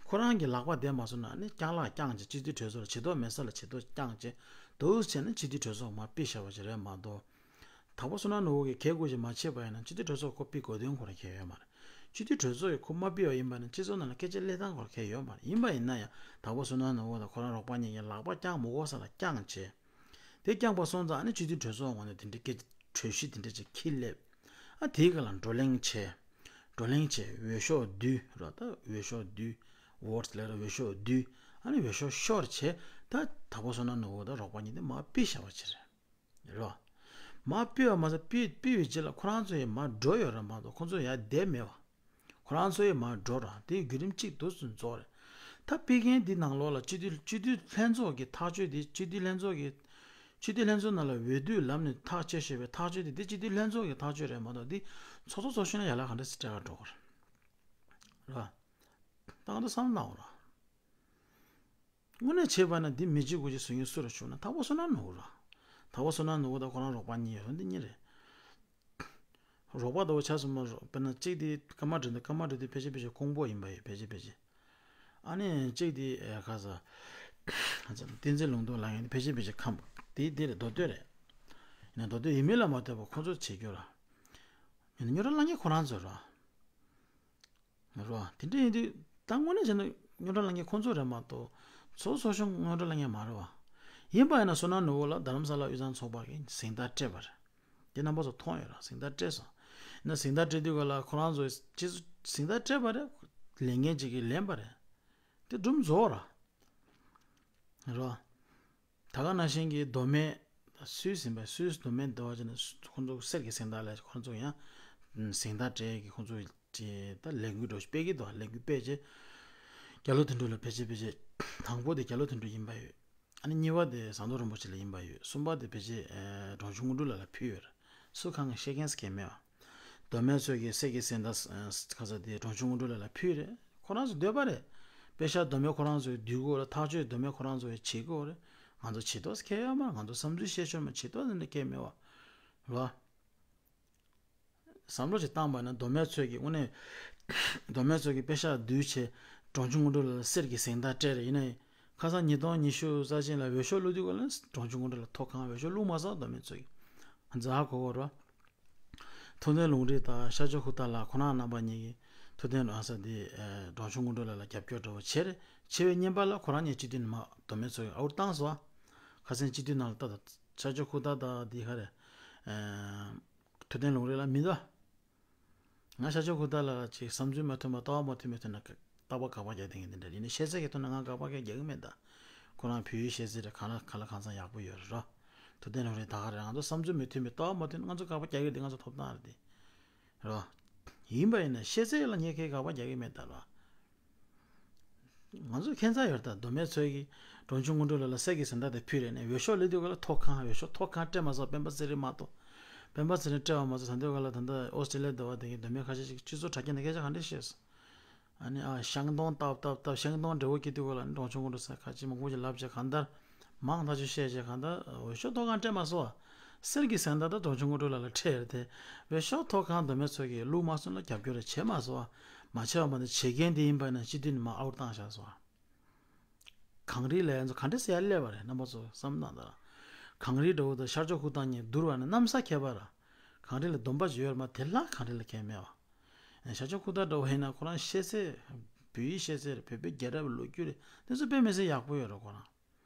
ཁོ་རང་གི་ལག་པ་བསྡད་མ་སོང་ན་ཨ་ནི་རྐྱང་ལག་བརྐྱངས་བྱས་སྤྱི་འཐུས་གྲོས་ཚོགས་ལ་བྱེད་དོགས་མེད་ས་ལ་བྱེད་དོགས་བརྐྱངས་བྱས་འདུག་བྱས་ན་སྤྱི་འཐུས་གྲོས་ཚོགས་མར་ཕུད་བཞག་པ་ཞིག་རེད་མ་གཏོགས། དྭགས་པོ་བསོད་ནམས་ནོར་བུ་གིས་གལ་དགོས་ཞིག་མ་བྱས་པ་ཡིན་ན་སྤྱི་འཐུས་གྲོས་ཚོགས་ཁོ་ཕུད་དགོས་དོན་ཁོ་རང་གལ་ཡོད་མ་རེད། སྤྱི་འཐུས་གྲོས་ཚོགས་ཀྱིས་ཁོ་མ་ཕུད་པ་ཡིན་པ་ན་སྤྱི་ཚོགས་ནང་ལ་སྐད་ཆ་སླེབས་སྟངས་ཁོ་རང་གལ་ཡོད་མ་རེད། ཡིན་པ་ཡིན་ན་ཡང་དྭགས་པོ་བསོད་ནམས་ནོར་བུ་དང་ཁོ་རང་རོགས་པ་གཉིས་ཀྱིས་ལག་པ་བརྐྱངས་མ་དགོས་ས་ལ་བརྐྱངས་བྱས། དེ་བརྐྱངས་པ་སོང་ཙང་ཨ་ནི་སྤྱི་འཐུས་གྲོས་ཚོགས་ངོས་ནས་དེ་འདྲའི་སྐད་གྲོས་གཞི་དེ་འདྲ་ཅིག་འཁྱེར་སླེབས། ཨ་དེའི་སྒང་ལ་བགྲོ་གླེང་བྱས། བགྲོ་གླེང་བྱས། འོས་ཤོག་བསྡུས་རོགས། ད་འོས་ཤོག་བསྡུས། ཝོ་ཊི་ལབ་ར། འོས་ཤོག་བསྡུས། ཨ་ནི་འོས་ཤོག་ཤོར་བྱས། ད་དྭགས་པོ་བསོད་ནམས་ནོར་བུ་དང་རོགས་པ་གཉིས་དེ་མར་ཕུད་བཞག་པ་ཅིག་རེད། རོ། མར་ཕུད་པ་མ་ཟད་ཕུད་ཕུད་པའི་རྗེས་ལ་ཁོ་རང་ཚོ་ཡི་མར་འགྲོ་ཡོད་རེད་མ་གཏོགས་ཁོ་ཚོ་ཡར་བསྡད་མེད་པ། ཁོ་རང་ཚོ་ཡི་མར་འགྲོ་ར་དེའི་བརྒྱུད་རིམ་གཅིག་ཏུ་ཚུན་རྫོགས་རེད། ད་ཕུད་མཁན་འདི་ནང་ལོགས་ལ་སྤྱི་འཐུས་སྤྱི་འཐུས་ལྷན་ཚོགས་ཀྱི་ཐག་གཅོད་འདི་སྤྱི་འཐུས་ལྷན་ཚོགས་ཀྱི་སྤྱི་འཐུས་ལྷན་ཚོགས་ནང་ལ་འོས་བསྡུའི་ལམ་ནས་ཐག་བཅད་བཞག་པའི་ཐག་གཅོད་འདི་འདི་སྤྱི་འཐུས་ལྷན་ཚོགས་ཀྱི་ཐག་གཅོད་རེད་མ་གཏོགས་འདི་ཚོགས་གཙོ་ཚོགས་གཞོན་ལ་ཡར་ལ་ག་འདྲ་སེ་སྤྲད་ག་འགྲོ་གི་རེད། ར། ད་ང་ཚོ་བསམ་བློ་གནང་འོ་ར། དངོས་གནས་བྱས་པ་ན་འདི་མི་གཅིག་དགུ་གཅིག་སུ་ཡིན་སུ་ར་བྱུང་ན་ཐག་པ་བསོད་ནམས་ནོར་བུ་ར། ཐག་པ་བསོད་ནམས་ནོར་བུ་དང་ཁོ་རང་རོགས་པ་གཉིས་ཡོད་རེད་འདི་གཉིས་རེད། རོགས་པ་དང་ཆ་སོང་མ་རོགས་དཔེར་ན་གཅིག་དེ་ཀརྨ་སྒྲོལ་དང་ཀརྨ་སྒྲོལ་དེ་ཕལ་ཆེར་ཕལ་ཆེར་ཁོང་པོ་ཡིན་པ་ཡོད་ཕལ་ཆེར་ཕལ་ཆེར། ཨ་ནི་གཅིག་དེ་ཨེ་ཁ་ས། བསྟན་འཛིན་ལུང་རྟོགས་ལབ་མཁན་དེ་ཕལ་ཆེར་ཕལ་ཆེར་ཁམས་དེ་དེ་རེད་མདོ་སྟོད་རེད། ཡིན་ན་མདོ་སྟོད་ཡིན་མིན་ལ་མ་ལྟོས་པར་ཁོང་ཚོ་བྱེད་རྒྱུ་ར། ཡིན་ན་རྙོག་དྲ་ལངས་མཁན་ཁོ་རང་ཚོ་ར། རོ། དེ་འདྲ་ཡིན་དུས་ད་དངོས་གནས་བྱས་ན་རྙོག་དྲ་ལངས་མཁན་ཁོང་ཚོ་རེད་མ་གཏོགས་ཚོགས་གཙོ་གཞོན་རྙོག་དྲ་ལངས་མཁན་མ་རེད་བ། ཡིན་པ་ཡིན་ན་བསོད་ནམས་ནོར་བུ་ལགས་རྡ་རམ་ས་ལ་དབུས་གཙང་ཚོགས་པ་གི་གཟེངས་རྟགས་སྤྲད་པ་རེད། དེ་རྣམ་པ་ཚོ་མཐོང་ཡོད་ར་གཟེངས་རྟགས་སྤྲད་སོང་། ཡིན་ན་གཟེངས་རྟགས་སྤྲད་དུས་ག་ལ་ཁོ་རང་ཚོ་སྤྱི་ཚོགས་གཟེངས་རྟགས་སྤྲད་པ་རེད། ལས་འགན་ཅིག་གིས་ལེན་པ་རེད། དེ་སྒྲུབ་རྫོགས་ར། རོ། ད་ག་ནང་བཞིན་གྱི་མདོ་སྨད་སུད་སི་ཡིན་པས་སུད་སི་མདོ་སྨད་འདི་བ་ཅན་ཁོང་ཚོ་གསེར་གྱི་གཟེངས་རྟགས་ལས་ཁོང་ཚོ་ཡང་གཟེངས་རྟགས་སྤྲད་ཀྱི་ཁོང་ཚོ་ཅེས་ད་ལས་འགུལ་འགྲོ་སྤེལ་གྱི་འདུག་ལས་འགུལ་སྤེལ་རྗེས་རྒྱ་ལོ་དོན་གྲུབ་ལ་ཕལ་ཆེར་ཕལ་ཆེར་དང་པོ་དེ་རྒྱ་ལོ་དོན་གྲུབ་ཡིན་པ་ཡོད། ཨ་ནི་གཉིས་པ་དེ་ཟམ་གདོང་རིན་པོ་ཆེ་ལ་ཡིན་པ་ཡོད། གསུམ་པ་དེ་ཕལ་ཆེར་འབྲོང་ཆུང་དངོས་གྲུབ་ལགས་ལ་ཕུལ་ཡོད་རེད། སུ་གང་གིས་ཤེས་མཁན་ཟེར་མཁན་མེད་པ། མདོ་སྨད་ཚོས་ཀྱི་གསེར་གྱི་གཟེངས་རྟགས་ཁ་ས་དེ་འབྲོང་ཆུང་དངོས་གྲུབ་ལགས་ལ་ཕུལ་རེད། ཁོ་རང་ཚོ་འདོད་པ་རེད། དཔེ་ཤག་མདོ་སྨད་ཁོ་རང་ཚོའི་དུས་འགོ་ལ་ཐག་གཅོད་མདོ་སྨད་ཁོ་རང་ཚོ་བྱེད་དགོས་རེད། ང་ཚོ་བྱེད་ཐུབ་ཁེལ་ཡོད་མ་རེད། ང་ཚོ་བསམ་ཚུལ་བཤད་ཆོག་མ་བྱེད་ཐུབ་ཟེར་ནས་སྐད་མེད་པ། རོ། བསམ་བློ་ཞིག་བཏང་པ་ན་མདོ་སྨད་ཚོས་ཀྱི་དངོས་གནས་མདོ་སྨད་ཚོས་ཀྱི་དཔེ་ཤག་བསྡུས་བྱས་འབྲོང་ཆུང་དངོས་གྲུབ་ལགས་ལ་གསེར་གྱི་གཟེངས་རྟགས་སྤྲད་རེད། ཡིན་ནའི་ཁ་སང་ཉིས་སྟོང་ཉི་ཤུ་རྩ་ཆེན་ལ་འོས་ཤོག་བླུགས་དུས་ག་ལ་འབྲོང་ཆུང་དངོས་གྲུབ་ལགས་ཐོབ་གང་འོས་ཤོག་བླུགས་མ་སོང་མདོ་སྨད་ཚོས་ཀྱི། ང་ཚོ་ཧ་གོ་གོ་རོ། ཐུབ་བསྟན་ལུང་རིགས་དང་ཤར་ཕྱོགས་ཧུར་ཐག་ལགས་ཁོ་རང་རྣམ་པ་གཉིས་ཀྱིས་ཐུབ་བསྟན་ལགས་ས་འདི་འབྲོང་ཆུང་དངོས་གྲུབ་ལགས་ལ་རྒྱབ་སྐྱོར་འདྲ་བོ་བྱས་རེད། བྱས་པའི་བརྙན་པར་ལ་ཁོ་རང་གཉིས་སྤྱི་འཐུས་ནས་མ་མདོ་སྨད་ཚོས་ཨའུ་ཊི་བཏང་སོང་། ཁ་སང་སྤྱི་འཐུས་ནང་ལ་ལྟ་དང་ཤར་ཕྱོགས་ཧུར་ཐག་དང་འདི་ག་རེད། ཐུབ་བསྟན་ལུང་རིགས་ལ་མི་འདུག་ང་ཤར་ཕྱོགས་ཧུར་ཐག་ལ་ཅིག་བསམ་ཚུལ་མ་མཐུན་པ་ལྟ་བ་མ་མཐུན་པའི་ཐོག་ནས་རྟག་པར་དགག་པ་རྒྱག་བསྡད་མཁན་དེ་འདྲ་ཡིན་ནའི་ཤེས་ཚད་ཀྱི་ཐོག་ནས་ང་དགག་པ་རྒྱག་རྒྱག་གི་མེད་ད། ཁོ་རང་བོད་ཡིག་ཤེས་ཚད་རེད་གང་ལ་གང་ལ་གང་འཚམ་ཡག་པོ་ཡོད་རེད་རོ། ཐུབ་བསྟན་ལུང་རིགས་ད་ག་རེད་ང་ཚོ་བསམ་ཚུལ་མི་མཐུན་པའི་ལྟ་བ་མ་མཐུན་ང་ཚོ་དགག་པ་རྒྱག་གི་རེད་ང་ཚོ་ཐོབ་ཐང་རེད་དེ། རོ། ཡིན་པ་ཡིན་ན་ཤེས་ཚད་ལ་ངས་ཁས་དགག་པ་རྒྱག་གི་མེད་ད་རོ། ང་ཚོ་ཁྱད་མཚར་ཡོད་ད་མདོ་སྨད་ཚོས་ཀྱིས་འབྲོང་ཆུང་དངོས་གྲུབ་ལགས་ལ་གསེར་གྱི་གཟེངས་རྟགས་དེ་ཕུལ་རེད་ནས་འོས་ཤོག་སླེབས་དུས་ག་ལ་ཐོབ་གང་འོས་ཤོག་ཐོབ་གང་སྤྲད་མ་སོང་སྤེན་པ་ཚེ་རིང་མ་གཏོགས། སྤེན་པ་ཚེ་རིང་སྤྲད་པ་མ་ཚད་ད་ལྟའི་ག་ལ་ད་ལྟ་ཨོ་སི་ཀྲི་ལི་ཡ་འདི་བ་དེ་གི་མདོ་སྨད་ཁ་ཤས་ཅིག་སྤྱི་ཚོགས་དྲ་རྒྱ་ནས་སྐད་ཆ་ག་འདྲ་བཤད་སོང་། ཨ་ནི་ཨ་ཤང་སྡོང་བཏབ་བཏབ་བཏབ་ཤང་སྡོང་འབྲས་བུ་སྐྱེ་དུས་ག་ལ་འབྲོང་ཆུང་དངོས་གྲུབ་ཟེར་ཁ་ཅིག་མང་པོ་ཅིག་ལབ་བྱས་གང་ལྟར་མང་ཐག་ཆོད་བཤད་བྱས་གང་ལྟར་འོས་ཤོག་ཐོབ་གང་སྤྲད་མ་སོང་བ། གསེར་གྱི་གཟེངས་རྟགས་ད་འབྲོང་ཆུང་དངོས་གྲུབ་ལགས་ལ་སྤྲད་རེད་དེ། འོས་ཤོག་ཐོབ་གང་མདོ་སྨད་ཚོས་ཀྱིས་བླུགས་མ་སོང་ལ་རྒྱབ་སྐྱོར་རེ་བྱས་མ་སོང་བ། མ་བྱས་པ་མ་གཏོགས་བྱེད་མཁན་དེ་ཡིན་པ་ན་སྤྱི་འཐུས་ནས་མར་ཨའུ་ཊི་བཏང་བཞག་སོང་བ། གངས་རི་ལ་ཡང་ཚོ་ག་འདྲ་སེ་ཡར་སླེབས་པ་རེད་རྣམ་པ་ཚོ་བསམ་བློ་བཏང་དང་། གངས་རི་འདྲ་བོ་དང་ཤར་ཕྱོགས་ཧུར་ཐག་གཉིས་བསྡུར་བ་ནི་གནམ་ས་ཁྱད་པར་ར། གངས་རི་ལ་སྡོམ་པ་ཅིག་ཡོད་རེད་མ་དེ་ལ་གངས་རི་ལ་ཁྱད་མེད་བ། ཤར་ཕྱོགས་ཧུར་ཐག་འདྲ་བོ་ཡིན་ན་ཁོ་རང་ཤེས་ཚད། བོད་ཡིག་ཤེས་ཚད་རེད་བོད་པའི་རྒྱལ་རབས་ལོ་རྒྱུས་རེད་དེ་ཚོ་དཔེ་མི་སྲིད་ཡག་པོ་ཡོད་རེད་ཁོ་རང་།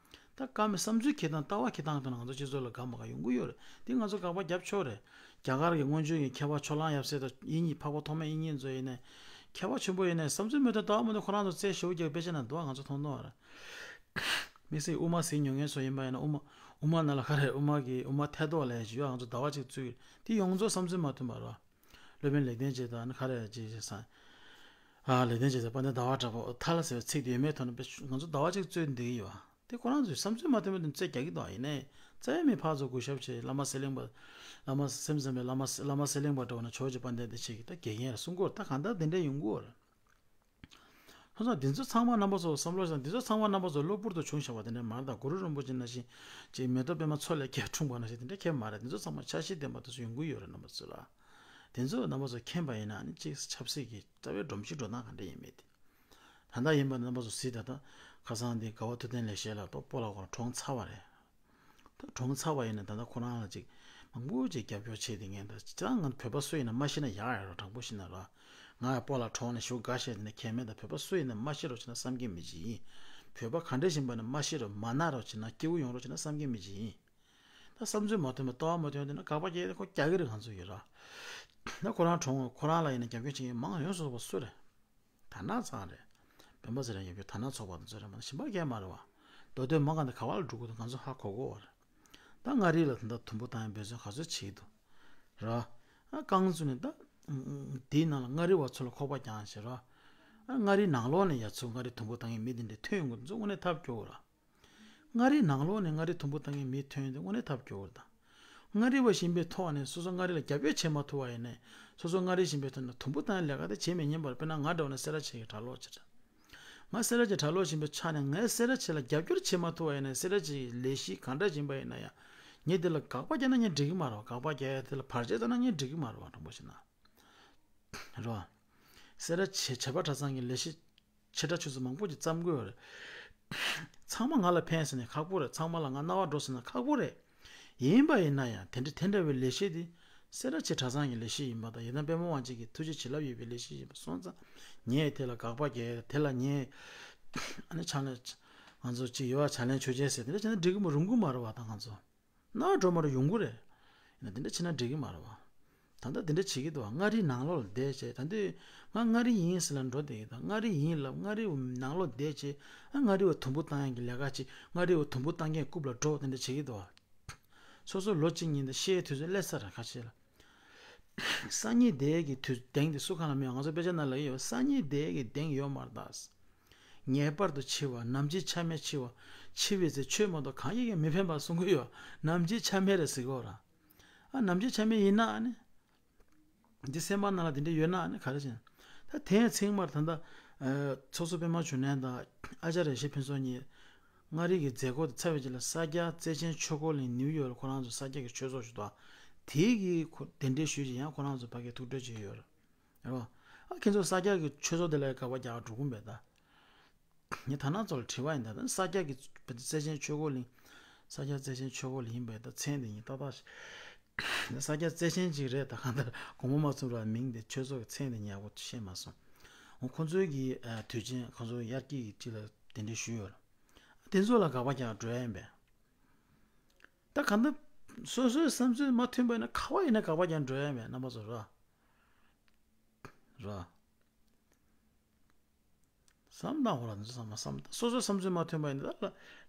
ད་བཀའ་མོལ་བསམ་ཚུལ་འཁྱེར་སྟངས་ལྟ་བ་འཁྱེར་སྟངས་ཐོག་ནས་ང་ཚོ་སྤྱི་ཚོགས་ལ་དགའ་མ་དགའ་ཡོང་གི་ཡོད་རེད་དེ་ང་ཚོ་དགག་པ་རྒྱབ་ཆོག་རེད། རྒྱ་གར་གྱི་སྔོན་བྱོན་གྱི་མཁས་པ་ཕྱོགས་གླང་ཡབ་སྲས་དང་དབྱིན་ཡིག་འཕགས་པ་ཐོགས་མེད་དབྱིག་གཉེན་ཚོ་ཡིན་ནའི། མཁས་པ་ཆེན་པོ་ཡིན་ནའི་བསམ་ཚུལ་མི་མཐུན་ལྟ་བ་མི་མཐུན་ཁོ་རང་ཚོ་རྩོད་ཞེ་པོ་རྒྱག་དཔེ་ཆ་ནང་འདུག་ང་ཚོ་མཐོང་མཐོང་བ་རེད། དམིགས་བསལ་དབུ་མ་ཟེར་མྱོང་མཁན་ཚོ་ཡིན་པ་ཡིན་ན་དབུ་མ་དབུ་མ་ནང་ལ་ག་རེ་དབུ་མ་གི་དབུ་མ་ཐད་གཏོགས་ལས་ཞུ་ཡ་ང་ཚོ་ཟླ་བ་གཅིག་བཙུགས་ཡོད་དེ་ཡོངས་རྫོགས་བསམ་ཚུལ་མ་མཐུན་པ་རེད། སློབ་དཔོན་ལེགས་ལྡན་འབྱེད་དང་ཨ་ནི་ག་རེ་ཅེས་ཟེར། ཨ་ལེགས་ལྡན་འབྱེད་དང་དཔལ་ལྡན་ཟླ་བ་གྲགས་པ་ཐ་ལ་ཟེར་བའི་ཚིག་དེ་ཡོད་མེད་ཐོག་ནས་དཔེ་ང་ཚོ་ཟླ་བ་གཅིག་རྩོད་འདི་ཡོད་ཨ། དེ་ཁོ་རང་ཚོའི་བསམ་ཚུལ་མ་མཐུན་པ་དེ་རྩོད་རྒྱག་གི་འདུག་ཨ་ཡིན་ནའི་རྩ་བའི་མི་ཕར་ཚུར་གུས་ཞབས་བྱེད་བླ་མ་སེར་གླིང་པ་བླ་མ་སེམས་ཙམ་པའི་བླ་མ་བླ་མ་སེར་གླིང་པ་འདྲ་བོ་ན་ཇོ་བོ་རྗེ་དཔལ་ལྡན་འདས་ཆེ་གི་ད་དགེ་རྒན་རེད་གསུང་གི་ཡོད་རེད་ད་གང་ལྟར་དེ་འདྲ་ཡོང་གི་ཡོད་རེད། ཁོ་ཚོ་འདི་ཚོ་ཚང་མ་རྣམ་པ་ཚོ་བསམ་བློ་བཞག་འདི་ཚོ་ཚང་མ་རྣམ་པ་ཚོ་གློ་བུར་དུ་བྱུང་བཞག་པ་དེ་འདྲ་མ་རེད་ད་གུ་རུ་རིན་པོ་ཆེ་ནང་བཞིན་ཅིག་མེ་ཏོག་པད་མ་མཚོ་ལས་སྐྱེས་འཁྲུངས་པ་ནང་བཞིན་དེ་འདྲ་ཁྱད་མ་རེད་འདི་ཚོ་ཚང་མ་ཆ་ཤས་ལྡན་པ་དེ་ཚོ་ཡོང་གི་ཡོད་རེད་རྣམ་པ་ཚོ་ལ། དེ་ཚོ་རྣམ་པ་ཚོ་མཁྱེན་པ་ཡིན་ན་ནི་ཅིག་ཆབ་སྲིད་ཀྱི་རྩ་བའི་སྒྲོམ་གཞི་འགྲོ་སྟངས་ག་འདྲ་ཡིན་མེད་དེ། ད་ལྟ་ཡིན་པ་རྣམ་པ་ཚོ་གཟིགས་ད་ལྟ་ཁ་སང་འདི་དགའ་བ་ཐུབ་བསྟན་ལེགས་བཤད་ལགས་ཏོ་སྤོ་ལགས་ཁོ་རང་གྲོངས་ཚར་བ་རེད། ད་གྲོངས་ཚར་བ་ཡིན་ན་ད་ལྟ་ཁོ་རང་ལ་ཅིག་མང་པོ་ཅིག་རྒྱབ་སྐྱོར་བྱས་ཏེ་ངས་ད་ཅང་ང་བོད་པ་སུ་ཡིན་ན་མ་ཤི་ན་ཡག་ཡག་རོ་དྲང་པོ་ཤི་ན་རོ། ང་ཡང་སྤོ་ལགས་གྲོངས་ནས་ཞུ་དགའ་བཤད་དེ་ནས་ཁྱད་མེད་ད་བོད་པ་སུ་ཡིན་ན་མ་ཤི་རོགས་བྱས་ན་བསམ་གྱི་མི་ཅིག་ཡིན། བོད་པ་ག་འདྲ་ཞིག་པ་ན་མ་ཤི་རོགས་མ་ན་རོགས་བྱས་ན་སྐྱིད་པོ་ཡོང་རོགས་བྱས་ན་བསམ་གྱི་མི་ཅིག་ཡིན། ད་བསམ་ཚུལ་མ་མཐུན་པ་ལྟ་བ་མ་མཐུན་པ་དེ་ན་དགག་པ་རྒྱག་ཡས་དེ་ཁོ་རྒྱག་གི་རེད་ང་ཚོ་ཡོད་ར། ད་ཁོ་རང་གྲོངས་ཁོ་རང་ལ་ཡིན་ན་རྒྱབ་སྐྱོར་བྱེད་མཁན་མང་ཡོང་སོང་བ་སུ་རེད། དར་ནག་ཚང་རེད། སྤེན་པ་ཚེ་རིང་ཡོད་རྒྱུ་དར་ནག་ཚོགས་པ་དང་ཚོ་རེད་མ་གཞན་པ་གས་མ་རེད་བ། མདོ་སྟོད་མ་ག་འདི་ག་བ་ལ་འགྲོ་དགོས་འདུག་ང་ཚོ་ཧ་གོ་གོ་བ་རེད། ད་ ད་མངའ་རིས་ལ་ད་ལྟ་དུམ་བུ་བཏང་ཡ་འབད་བརྩོན་ག་ཚོད་བྱེད་ཀྱི་འདུག་ར། ཨ་རྐང་བཙུགས་ནས་ད་དེའི་ནང་ལ་མངའ་རིས་པ་ཚོ་ལ་ཁོག་པ་རྒྱག་བྱས་ར། ཨ་མངའ་རིས་ནང་ལོགས་ནས་ཡ་ཚུར་མངའ་རིས་དུམ་བུ་བཏང་མཁན་མི་དེ་འདྲ་ཐོན་ཡོང་གི་འདུག་ཚོ་དངོས་གནས་ཐབས་སྐྱོ་བོ་ར། མངའ་རིས་ནང་ལོགས་ནས་མངའ་རིས་དུམ་བུ་བཏང་མཁན་མི་ཐོན་ཡོང་དུས་དངོས་གནས་ཐབས་སྐྱོ་བོ་རེད་ད། མངའ་རིས་པ་ཡིན་པའི་ཐོག་ནས་སོ་སོ་མངའ་རིས་ལ་རྒྱབ་སྐྱོར་བྱེད་མ་ཐུབ་པ་ཡིན་ནའི་སོ་སོ་མངའ་རིས་ཡིན་པའི་ཐོག་ནས་དུམ་བུ་བཏང་ཡ་ལས་ཀ་དེ་བྱེད་མི་ཉན་པར། དཔེར་ན་ང་འདྲ་བོ་ན་སེ་ར་བྱེས་ཀྱི་གྲྭ་ལོག་ཅིག་རེད། ང་སེ་ར་བྱེས་གྲྭ་ལོག་ཡིན་པའི་ཆ་ནས་ངས་སེ་ར་བྱེས་ལ་རྒྱབ་སྐྱོར་བྱེད་མ་ཐུབ་པ་ཡིན་ན་སེ་ར་བྱེས་ཀྱི་ལས་གཞི་གང་འདྲ་ཡིན་པ་ཡིན་ན་ཡང་ངས་དེ་ལ་དགག་པ་རྒྱག་ན་ངས་འགྲིག་གི་མ་རེད་བ། དགག་པ་རྒྱག་ཡ་དེ་ལ་བར་ཆད་བཏང་ན་ངས་འགྲིག་གི་མ་རེད་བ། དྲང་པོ་བཤད་ན་རེད་བ། སེ་ར་བྱེས་བྱེས་པ་གྲྭ་ཚང་གི་ལས་གཞི་ཆེ་ཕྲ་ཆུང་ཚོ་མང་པོ་ཅིག་བརྩམས་དགོས་ཡོད་རེད། ཚང་མ་ང་ལ་ཕན་ཟེར་ནས་ཁག་པོ་རེད། ཚང་མ་ལ་ང་རྣ་བ་འགྲོ་ཟེར་ན་ཁག་པོ་རེད། ཡིན་པ་ཡིན་ན་ཡང་དེ་འདྲ་དེ་འདྲ་བའི་ལས་གཞི་དེ་སེ་ར་བྱེས་གྲྭ་ཚང་གི་ལས་གཞི་ཡིན་པ་དང་། ཡི་དམ་པད་མ་དབང་ཆེན་གྱི་ཐུགས་རྗེ་བྱིན་རླབས་ཡོད་པའི་ལས་གཞི་ཡིན་པ་སོང་ཙང་ངས་དེ་ལ་དགག་པ་རྒྱག་ཡ། དེ་ལ་ངས་ཨ་ནི་ཕྱག་ལེན་ང་ཚོ་ཅིག་ཡོད་པ་ཕྱག་ལེན་ཆོས་ཅན་ཟེར་དེ་འདྲ་བྱས་ན་འགྲིག་གི་མ་རུང་གི་མ་རེད་བ། ད་ང་ཚོ་ན་འགྲོ་མ་རུ་ཡོང་གི་རེད། ཡིན་ན་དེ་འདྲ་བྱས་ན་འགྲིག་གི་མ་རེད་བ། ད་ལྟ་དེ་འདྲ་བྱེད་ཀྱི་འདུག་བ། མངའ་རིས་ནང་ལོགས་ལ་བསྡད་བྱས། ད་འདི་ང་མངའ་རིས་ཡིན་ཟེར་ལ་འགྲོ་བསྡད་ཀྱི་འདུག་མངའ་རིས་ཡིན་ལབ། མངའ་རིས་ནང་ལོགས་བསྡད་བྱས། ཨ་མངའ་རིས་པ་དུམ་བུ་བཏང་ཡག་གི་ལས་ཀ་བྱེད། མངའ་རིས་པ་དུམ་བུ་བཏང་མཁན་རྐུབ་ལ་འགྲོ། དེ་འདྲ་བྱེད་ཀྱི་འདུག་བ། སོ་སོ་ལོ་གཅིག་གཉིས་དང་ཤེས་དུས་ཚོད་སླེབས་ས་རེད། ཁ་ཤས་ལ། སང་ཉིན་འདས་ཀྱི་དུས་གདེང་དེ་སུ་གང་ལ་མེད་པ། ང་ཚོ་དཔེ་ཆ་ནང་ལ་ཡོད། སང་ཉིན་འདས་ཀྱི་གདེང་ཡོད་མ་རེད་ད། ངེས་པར་དུ་འཆི་བ། ནམ་འཆི་ཆ་མེད་འཆི་བ། འཆི་བའི་ཚེ་ཆོས་མ་གཏོགས་གང་ཡིན་ཡང་མི་ཕན་པ་གསུང་གི་ཡོད། ནམ་འཆི་ཆ་མེད་རེད་ཟེར་གོ་ར། ཨ་ནམ་འཆི་ཆ་མེད་ཡིན་ན་ཨ་ནི། འདི་སེམས་པ་ནང་ལ་དེ་འདྲ་ཡོད་ན་ཨ་ནི་ག་རེ་བྱེད། ད་དེ་ཡང་ཚིག་མར་ད་ལྟ་ཚོགས་གཙོ་པད་མ་འབྱུང་གནས་དང་ཨ་ཅཱརྱ་ཡེ་ཤེས་ཕུན་ཚོགས་གཉིས། མངའ་རིས་ཀྱི་མཛད་སྒོ་དེ་ཚར་བའི་རྗེས་ལ་ས་སྐྱ་བརྩེ་ཆེན་ཆོས་འཁོར་གླིང་ནིའུ་ཡོག་ལ་ཁོ་རང་ཚོ་ས་སྐྱ་གི་ཆོས་ཚོགས་ཤིག་འདུག་དེའི་གི་ཁོ་གདན་འདྲེན་ཞུས་ཀྱི་ཡང་ཁོ་རང་ཚོ་ཕ་གིར་ཐུགས་སྤྲོ་བྱས་ཡོད་རེད། རེད་བ། ཨ་ཁྱེད་ཚོ་ས་སྐྱ་གི་ཆོས་ཚོགས་དེ་ལ་དགག་པ་རྒྱག་འགྲོ་གི་མེད་ད། ངས་ད་ནང་ཚོ་ལ་དྲི་བ་ཡིན་ད། ད་ས་སྐྱ་གི་བརྩེ་ཆེན་ཆོས་འཁོར་གླིང་། ས་སྐྱ་བརྩེ་ཆེན་ཆོས་འཁོར་གླིང་ཡིན་པས་ད་མཚན་དེ་ཡིན་ཏག་ཏག་ཞིག་ས་སྐྱ་བརྩེ་ཆེན་ཅིག་རེད། ད་གང་ལྟར་དགོངས་པ་མ་ཚོམ་ར་མིང་དེ་ཆོས་ཚོགས་ཀྱི་མཚན་དེ་ཡག་པོ་ཤེས་མ་སོང་། འོ་ཁོང་ཚོའི་གི་ཨ་དུས་ཆེན་ཁོང་ཚོ་དབྱར་སྐྱིད་ཀྱི་ཅིག་ལ་གདན་འདྲེན་ཞུས་ཡོད་རེད། དེ་ཚོ་ལ་དགག་པ་རྒྱག་འགྲོ་ཡ་ཡིན་པས། ད་གང་ལྟར་སོ་སོའི་བསམ་ཚུལ་མ་མཐུན་པ་ཡིན་ན་ག་བ་ཡིན་ན་དགག་པ་རྒྱག་འགྲོ་ཡ་ཡིན་པས། རྣམ་པ་ཚོ་ར། ར། བསམ་བཏང་བ་ལ་འདི་ཚོ་ཚང་མ་བསམ་བཏང་། སོ་སོའི་བསམ་ཚུལ་མ་མཐུན་པ་ཡིན་ན་ད་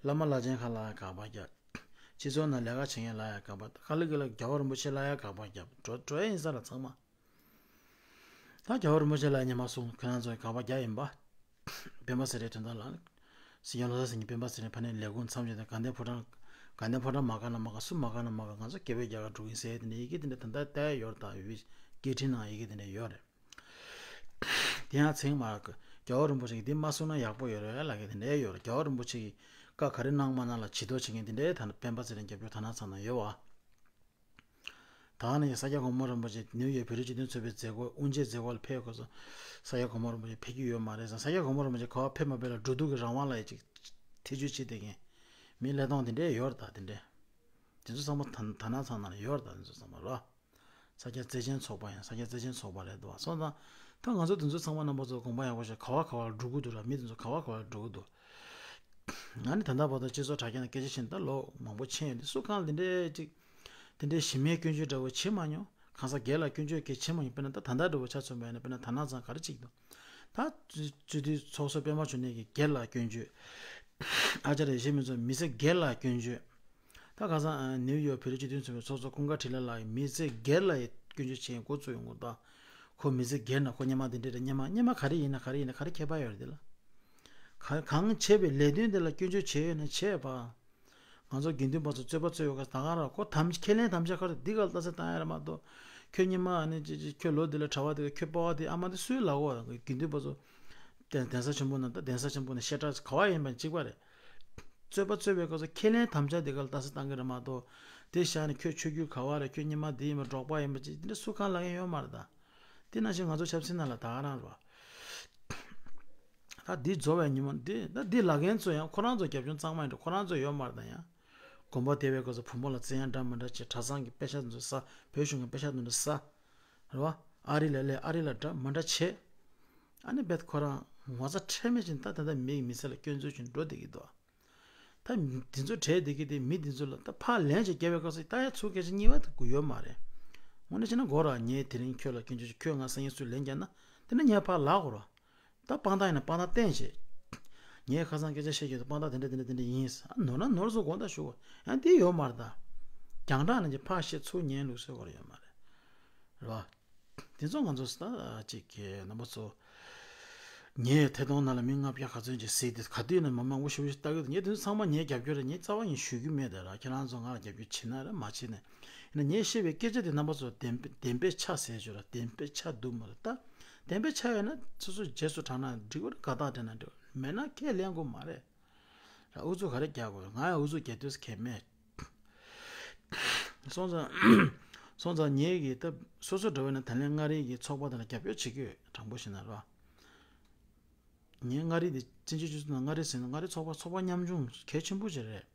བླ་མ་བླ་ཆེན་ཁག་ལ་དགག་པ་རྒྱག་སྤྱི་ཚོགས་ནང་ལས་ཀ་བྱེད་མཁན་ལ་ཡང་དགག་པ། ད་ག་ལེ་ག་ལེ་རྒྱལ་བ་རིན་པོ་ཆེ་ལ་ཡང་དགག་པ་རྒྱབ་འགྲོ་འགྲོ་ཡ་ཡིན་ས་ར་ཚང་མ། ད་རྒྱལ་བ་རིན་པོ་ཆེ་ལ་ཉི་མ་གསུང་ཁྱེད་རང་ཚོ་དགག་པ་རྒྱག་ཡིན་པ། སྤེན་པ་ཚེ་རིང་དོན་དག་ལ། སྲིད་སྐྱོང་བློ་བཟང་སེང་གེ་སྤེན་པ་ཚེ་རིང་ཕ་ནས་ལས་ཁུངས་མཚམས་བཞག་དང་དགའ་ལྡན་ཕོ་བྲང་། དགའ་ལྡན་ཕོ་བྲང་མ་དགའ་ན་མ་དགའ། སུ་མ་དགའ་ན་མ་དགའ། ང་ཚོ་རྒྱལ་བའི་རྒྱལ་ཁབ་འགྲོ་གི་ཡིན་ཟེར་དེ་འདྲ་ཡི་གེ་དེ་འདྲ་ད་ལྟ་བལྟས་ཡོད་རེད། ད་ཡུལ་སྐད་འཕྲིན་ནང་ཡི་གེ་དེ་འདྲ་ཡོད་རེད། དེ་ཡང་ཚེ་རིང་མ་རྒྱལ་བ་རིན་པོ་ཆེ་གིས་འདི་མ་གསུངས་ན་ཡག་པོ་ཡོད་རེད་ལབ་མཁན་དེ་འདྲ་ཡོད་རེད། རྒྱལ་བ་རིན་པོ་ཆེ་གིས་བཀའ་ག་རེ་གནང་མ་གནང་ལ་བྱི་དོར་བྱེད་མཁན་དེ་འདྲའི་ད་སྤེན་པ་ཚེ་རིང་རྒྱབ་སྐྱོར་ད་ནང་ཚང་ནང་ཡོད་བ། ད་ནི་ས་སྐྱ་གོང་མ་རིན་པོ་ཆེ་ནིའུ་ཡོག་བོད་རིགས་སྤྱི་མཐུན་ཚོགས་པའི་མཛད་སྒོ་དབུ་འབྱེད་མཛད་སྒོ་ལ་ཕེབས་དགོས་སོ། ས་སྐྱ་གོང་མ་རིན་པོ་ཆེ་ཕེབས་ཀྱི་ཡོད་མ་རེད་ཟེར། ས་སྐྱ་གོང་མ་རིན་པོ་ཆེ་ག་པར་ཕེབས་མ་ཕེབས་ལ་འགྲོ་འདུག་གི་རང་དབང་ལ་ཡ་ཅིག་ཐེ་བྱུས་བྱེད་བསྡད་མཁན་མི་ལས་སྟངས་དེ་འདྲས་ཡོད་རེད། ད་དེ་འདྲས་དེ་ཚོ་ཚང་མ་ད་ད་ནང་ཚང་ནང་ལ་ཡོད་རེད། ད་དེ་ཚོ་ཚང་མ་རོ། ས་སྐྱ་བརྩེ་ཆེན་ཚོགས་པ་ཡང་ས་སྐྱ་བརྩེ་ཆེན་ཚོགས་པ་རེད་འདུག་བ། སོང་ཙང་ད་ང་ཚོ་དེ་ཚོ་ཚང་མ་རྣམ་པ་ཚོ་དགོངས་པ་ཡག་པོ་བཞག་ག་བ་ག་བ་ལ་འགྲོ་གི་འདུག་ར། མི་དེ་ཚོ་ག་བ་ག་བ་ལ་འགྲོ་གི་འདུག་ང་ནི་ད་ལྟ་བར་དུ་སྤྱི་ཚོགས་དྲ་རྒྱ་ནང་སྐད་ཆ་བཤད་ནས་ད་ལོ་མང་པོ་ཕྱིན་ཡོད་དུས་སུ་གང་ལ་དེ་འདྲའི་ཅིག་དེ་འདྲའི་གཞི་མེད་སྐྱོན་བརྗོད་འདྲ་བོ་བྱེད་མ་མྱོང་། གང་ཟག་སྒེར་ལ་སྐྱོན་བརྗོད་སྐད་བྱེད་མ་མྱོང་། དཔེར་ན་ད་ད་ལྟ་འདྲ་བོ་ཆ་མཚོན་པ་ཡིན་ན། དཔེར་ན་ད་ནང་ཚང་ག་རེ་བྱེད་ཀྱི་འདུག་ད་སྤྱི་འཐུས་ཚོགས་གཙོ་སྤེན་པ་འབྱུང་གནས་ཀྱིས་སྒེར་ལ་སྐྱོན་བརྗོད། ཨ་ཅཱརྱ་ཡེ་ཤེས་མི་ཚོ་མི་ཚེ་སྒེར་ལ་སྐྱོན་བརྗོད། ད་ཁ་སང་ཨ་ནིའུ་ཡོག་བོད་རིགས་སྤྱི་མཐུན་ཚོགས་པའི་ཚོགས་གཙོ་ཀུན་དགའ་འཕྲིན་ལས་ལགས་ཀྱིས་མི་ཚེ་སྒེར་ལ་སྐྱོན་བརྗོད་བྱེད་འགོ་བཙུགས་ཡོང་གི་འདུག་ཁོ་མི་ཚེ་སྒེར་ན་ཁོ་སྔོན་མ་འདི་འདྲ་རེད། སྔོན་མ་སྔོན་མ་ག་རེ་ཡིན་ན་ག་རེ་ཡིན་ན་ག་རེ་ཁྱད་པར་ཡོད་རེད་དེ་ལ། ག་གང་བྱས་པའི་ལས་དོན་དེ་ལ་སྐྱོན་བརྗོད་བྱས་ཡོད་ན་བྱས་པ། ང་ཚོ་དགེ་འདུན་པ་ཚོ་རྩོད་པ་རྩོད་ཡོད་ག་ད་ག་རང་ཁོ་དམ་ཁས་ལེན་དམ་བཅའ་ཁ་རེ་འདི་ག་ལ་ལྟ་ས་བཏང་ཡ་རེད་མ་གཏོགས། ཁྱོད་སྔོན་མ་ཨ་ནི་ཅི་ཅི་ཁྱོད་ལོ་འདི་ལ་གྲྭ་པ་འདི་ག་ཁྱོད་པ་བ་འདི་ཨ་མ་འདི་སུའི་ལག་འོག་དགེ་འདུན་པ་ཚོ། གདན་གདན་ས་ཆེན་པོ་ནང་ད་གདན་ས་ཆེན་པོ་ནས་བཤད་གྲྭ་ག་བ་ཡིན་པ་གཅིག་པ་རེད། རྩོད་པ་རྩོད་པའི་སྐབས་སུ་ཁས་ལེན་དམ་བཅའ་འདི་ག་ལ་ལྟ་ས་བཏང་གི་རེད་མ་གཏོགས། དེ་བཞག་ནས་ཁྱོད་ཆོས་བརྒྱུད་ག་བ་རེད། ཁྱོད་སྔོན་མ་འདི་ཡིན་པ་འབྲོག་པ་ཡིན་པ་ཅི་འདི་འདྲ་སུ་གང་ལབ་མཁན་ཡོད་མ་རེད་ད། དེ་ནང་བཞིན་ང་ཚོ་ཆབ་སྲིད་ནང་ལ་ད་ག་རང་རེད་བ། ད་འདི་རྫོགས་པའི་ཉིན་མོ་འདི་ད་འདི་ལབ་མཁན་ཚོ་ཡང་ཁོ་རང་ཚོ་རྒྱབ་ལྗོངས་གཙང་མ་ཡིན་འགྲོ། ཁོ་རང་ཚོ་ཡོད་མ་རེད་ད་ཡང་། དགོན་པ་དེ་བའི་སྐབས་སུ་བུ་མོ་ལ་བརྩི་ཡང་འདྲ་མི་འདྲ་བྱེད། གྲྭ་ཚང་གི་པེ་ཤ་དེ་ཚོ་ཟ། བོད་གཞུང་གི་པེ་ཤ་དེ་ཚོ་ཟ། རེད་བ། ཨ་རི་ལ་སླེབས་ཨ་རི་ལ་འདྲ་མི་འདྲ་བྱེད། ཨ་ནི་རྦད་ཁོ་རང་ངོ་ཚ་ཁྲེལ་མེད་ཅིག་ད་ད་ལྟ་མི་ཡི་མི་ཚེ་ལ་སྐྱོན་འཛུགས་བྱས་འགྲོ་བསྡད་ཀྱི་འདུག་ད་འདི་ཚོ་བྲལ་བསྡད་ཀྱི་དེ་མི་འདི་ཚོ་ལ་ད་ཕར་ལན་ཅིག་བརྒྱབ་པའི་སྐབས་སུ་ད་ཡ་ཚུར་སྐད་ཆ་གཉིས་པ་དེ་དགོས་ཡོད་མ་རེད། དངོས་གནས་བྱས་ན་དགོས་ར། ངས་དེ་རིང་ཁྱོད་ལ་སྐྱོན་བརྗོད་བྱས། ཁྱོད་ང་སང་ཉིན་ཚུར་ལན་བརྒྱབ་ན་དེ་ནས་ངས་ཕར་ལབ་དགོས་ར། ད་དཔང་རྟགས་ཡིན་ན་དཔང་རྟགས་བསྟན་བྱས། ངས་ཁ་སང་སྐད་ཆ་བཤད་རྒྱུ་དེ་དཔང་རྟགས་དེ་འདྲ་དེ་འདྲ་དེ་འདྲ་ཡིན། ཨ་ནོར་ན་ནོར་སོང་དགོངས་དག་ཞུ་བ་ཡང་དེ་ཡོད་མ་རེད་ད། རྒྱང་གྲགས་ནང་གི་ཕར་བཤད་ཚུར་ཉན་ལུགས་སྲོལ་སྐོར་ཡོད་མ་རེད། རེད་བ། དེ་ཚོ་ང་ཚོ་ད་ཅིག་གི་རྣམ་པ་ཚོ། ངའི་ཐད་གཏོང་ནང་ལ་མི་ལྔ་བརྒྱ་ག་ཚོད་ཅིག་གཟིགས་ཏེ་ག་དུས་ནས་མ་མང་པོ་ཞེ་པོ་ཞིག་ལྟ་གི་འདུག་ངས་དེ་ཚོ་ཚང་མ་ངའི་རྒྱབ་སྐྱོར་རེད། ངས་རྩ་བ་ཡིན་ཞུ་གི་མེད་དེ་ར། ཁྱེད་རང་ཚོ་ང་ལ་རྒྱབ་སྐྱོར་བྱེད་ན་རེད་མ་བྱེད་ན། ཡིན་ན་ངས་བཤད་པའི་སྐད་ཆ་དེ་རྣམ་པ་ཚོ་བདེན་པ་བདེན་པའི་ཆ་ཟེར་ཞོར་ལ་བདེན་པའི་ཆ་འདུག་མ་རེད་ད། བདེན་པའི་ཆ་ཡོད་ན་སོ་སོ་རྗེས་སུ་དྲངས་ན་འགྲིག་གི་རེད། དགའ་རྟགས་སྤྲད་ན་འགྲིག་གི་རེད། མེད་ན་ཁས་ལེན་དགོས་མ་རེད། ར་ཨུ་ཚུགས་ག་རེ་རྒྱག་དགོས་རེད། ང་ཡང་ཨུ་ཚུགས་རྒྱག་དུས་གལ་མེད། སོང་ཙང་། སོང་ཙང་ངེད་ཀྱིས་ད་སོ་སོ་འདྲ་བོ་ན་ད་ལན་མངའ་རིས་ཀྱི་ཚོགས་པ་དེ་ལ་རྒྱབ་སྐྱོར་བྱེད་ཀྱི་ཡོད། དྲང་པོ་བཤད་ན་ར། ངའི་མངའ་རིས་དེ་བཙན་བྱོལ་སྤྱི་ཚོགས་ནང་མངའ་རིས་ཟེར་ན་མངའ་རིས་ཚོགས་པ་ཚོགས་པ་ཉམ་ཆུང་གལ་ཆེན་པོ་ཅིག་རེད།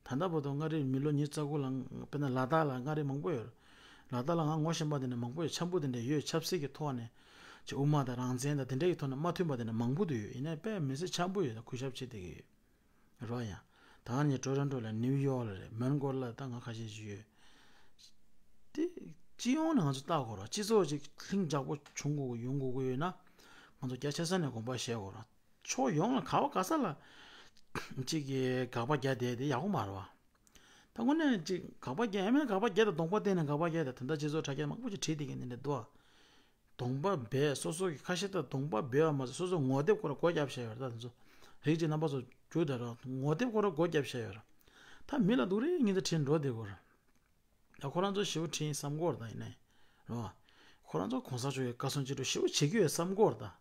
ད་ལྟ་བར་དུ་མངའ་རིས་མི་ལོ་ཉི་ཤུ་རྩ་དགུ་ལ་དཔེར་ན་ལ་དྭགས་ལ་མངའ་རིས་མང་པོ་ཡོད་རེད། ལ་དྭགས་ལ་ང་ངོ་ཤེས་པ་དེ་འདྲ་མང་པོ་ཡོད། འཆམ་པོ་དེ་འདྲ་ཡོད། ཆབ་སྲིད་ཀྱི་ཐོག་ནས་ཅིག་དབུ་མ་དང་རང་བཙན་དང་དེ་འདྲ་གི་ཐོག་ནས་མ་མཐུན་པ་དེ་འདྲ་མང་པོ་དེ་ཡོད། ཡིན་ནའི་དཔེ་མི་སེར་འཆམ་པོ་ཡོད། གུས་ཞབས་བྱེད་བསྡད་ཀྱི་ཡོད། རོ་ཡ། ད་ནི་ཊོ་རོན་ཊོ་ལ་ནིའུ་ཡོག་ལ་རེད། མོན་གྷོ་ལ་ད་ང་ཁ་ཤས་ཤིག་ཡོད། དེ་སྤྱི་ཡོངས་ནས་ང་ཚོ་ལྟ་དགོས་ར། སྤྱི་ཚོགས་ཅིག་ལྷིང་འཇགས་པོ་བྱུང་དགོས་ཀྱི་ཡོང་དགོས་ཀྱི་ཡོད་ན། ང་ཚོ་རྒྱ་ཆེ་ས་ནས་དགོངས་པ་བཞེས་དགོས་ར། ཕྱོགས་ཡོངས་ལ་ག་བ་ག་ས་ལ་ཅིག་གིས་དགག་པ་རྒྱག་བསྡད་དེ་ཡག་པོ་མ་རེད་བ། ད་དངོས་གནས་ཅིག་དགག་པ་རྒྱག་ཡ་མེད། དགག་པ་རྒྱག་དང་གདོང་པ་བསྟན་ནས་དགག་པ་རྒྱག་དང་དེ་འདྲ་སྤྱི་ཚོགས་དྲ་རྒྱ་མང་པོ་ཅིག་བྲིས་བསྡད་མཁན་དེ་འདྲ་འདུག་བ། གདོང་པ་སྦས། སོ་སོ་གི་ཁ་ཤས་ད་གདོང་པ་སྦས་པ་མ་ཟད་སོ་སོ་ངོ་དེབ་སྐོར་སྒོ་བརྒྱབ་བཞག་ཡོད་རེད། ད་དེ་ཚོ་རིགས་ཀྱི་རྣམ་པ་ཚོ་རྒྱུགས་དེ་ར་ངོ་དེབ་སྐོར་སྒོ་བརྒྱབ་བཞག་ཡོད་རེད། ད་མི་ལ་སྡུག་རུས་ངན་ཚ་བྲིས་འགྲོ་བསྡད་དགོས་རེད། ད་ཁོ་རང་ཚོ་ཞེ་པོ་བྲིས་བསམ་གྱི་ཡོད་རེད། ད་ཡིན་ནའི་རེད་བ། ཁོ་རང་ཚོ་གོང་ས་མཆོག་གི་བཀའ་གསུང་ཅི་སྒྲུབ་ཞེ་པོ་བྱེད་ཀྱི་ཡོད་བསམ་གྱི་ཡོད་རེད། ད་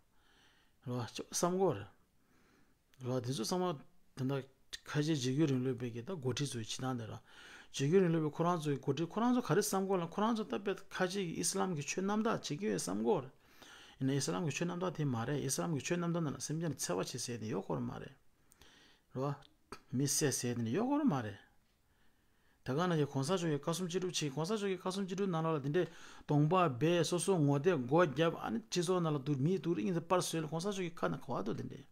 རེད་བ། ཞེ་པོ་བསམ་གྱི་ཡོད་རེད། རེད་བ། དེ་ཚོ་ཚང་མ་དེ་འདྲ་ཁ་ཆེ་འཇིགས་སྐུལ་རིང་ལུགས་པའི་གི་ད་འགོ་ཁྲིད་ཚོའི་བྱེད་སྟངས་དེ་ར། འཇིགས་སྐུལ་རིང་ལུགས་པའི་ཁོ་རང་ཚོའི་འགོ་ཁྲིད་ཁོ་རང་ཚོ་ག་རེ་བསམ་གྱི་ཡོད་ལ། ཁོ་རང་ཚོ་ད་དཔེ་ཁ་ཆེ་གི་ཨི་སི་ལམ་གི་ཆོས་རྣམ་དག་བྱེད་ཀྱི་ཡོད་བསམ་གྱི་ཡོད་རེད། ཡིན་ན་ཨི་སི་ལམ་གི་ཆོས་རྣམ་དག་དེ་མ་རེད། ཨི་སི་ལམ་གི་ཆོས་རྣམ་དག་ནང་ལ་སེམས་ཅན་ལ་འཚེ་བ་བྱེད་ཟེར་དེ་ཡོད་ཁོ་ར་མ་རེད། རེད་བ། མི་བསད་ཟེར་དེ་འདྲ་ཡོད་ཁོ་ར་མ་རེད། ད་ག་ནང་བཞིན་གོང་ས་མཆོག་གི་བཀའ་གསུང་ཅི་སྒྲུབ་བྱེད། གོང་ས་མཆོག་གི་བཀའ་གསུང་ཅི་སྒྲུབ་ནང་ལོགས་ལ་དེ་འདྲའི་གདོང་པ་སྦས། སོ་སོ་ངོ་དེབ་སྒོ་བརྒྱབ། ཨ་ནི་སྤྱི་ཚོགས་ནང་ལ་སྡུག་མི་སྡུག་རུས་ངན་ཚ་སྤར་བཟོས་ལ་གོང་ས་མཆོག་གི་ཁ་ནང་ག་བ་འདུག་དེ་འདྲའི།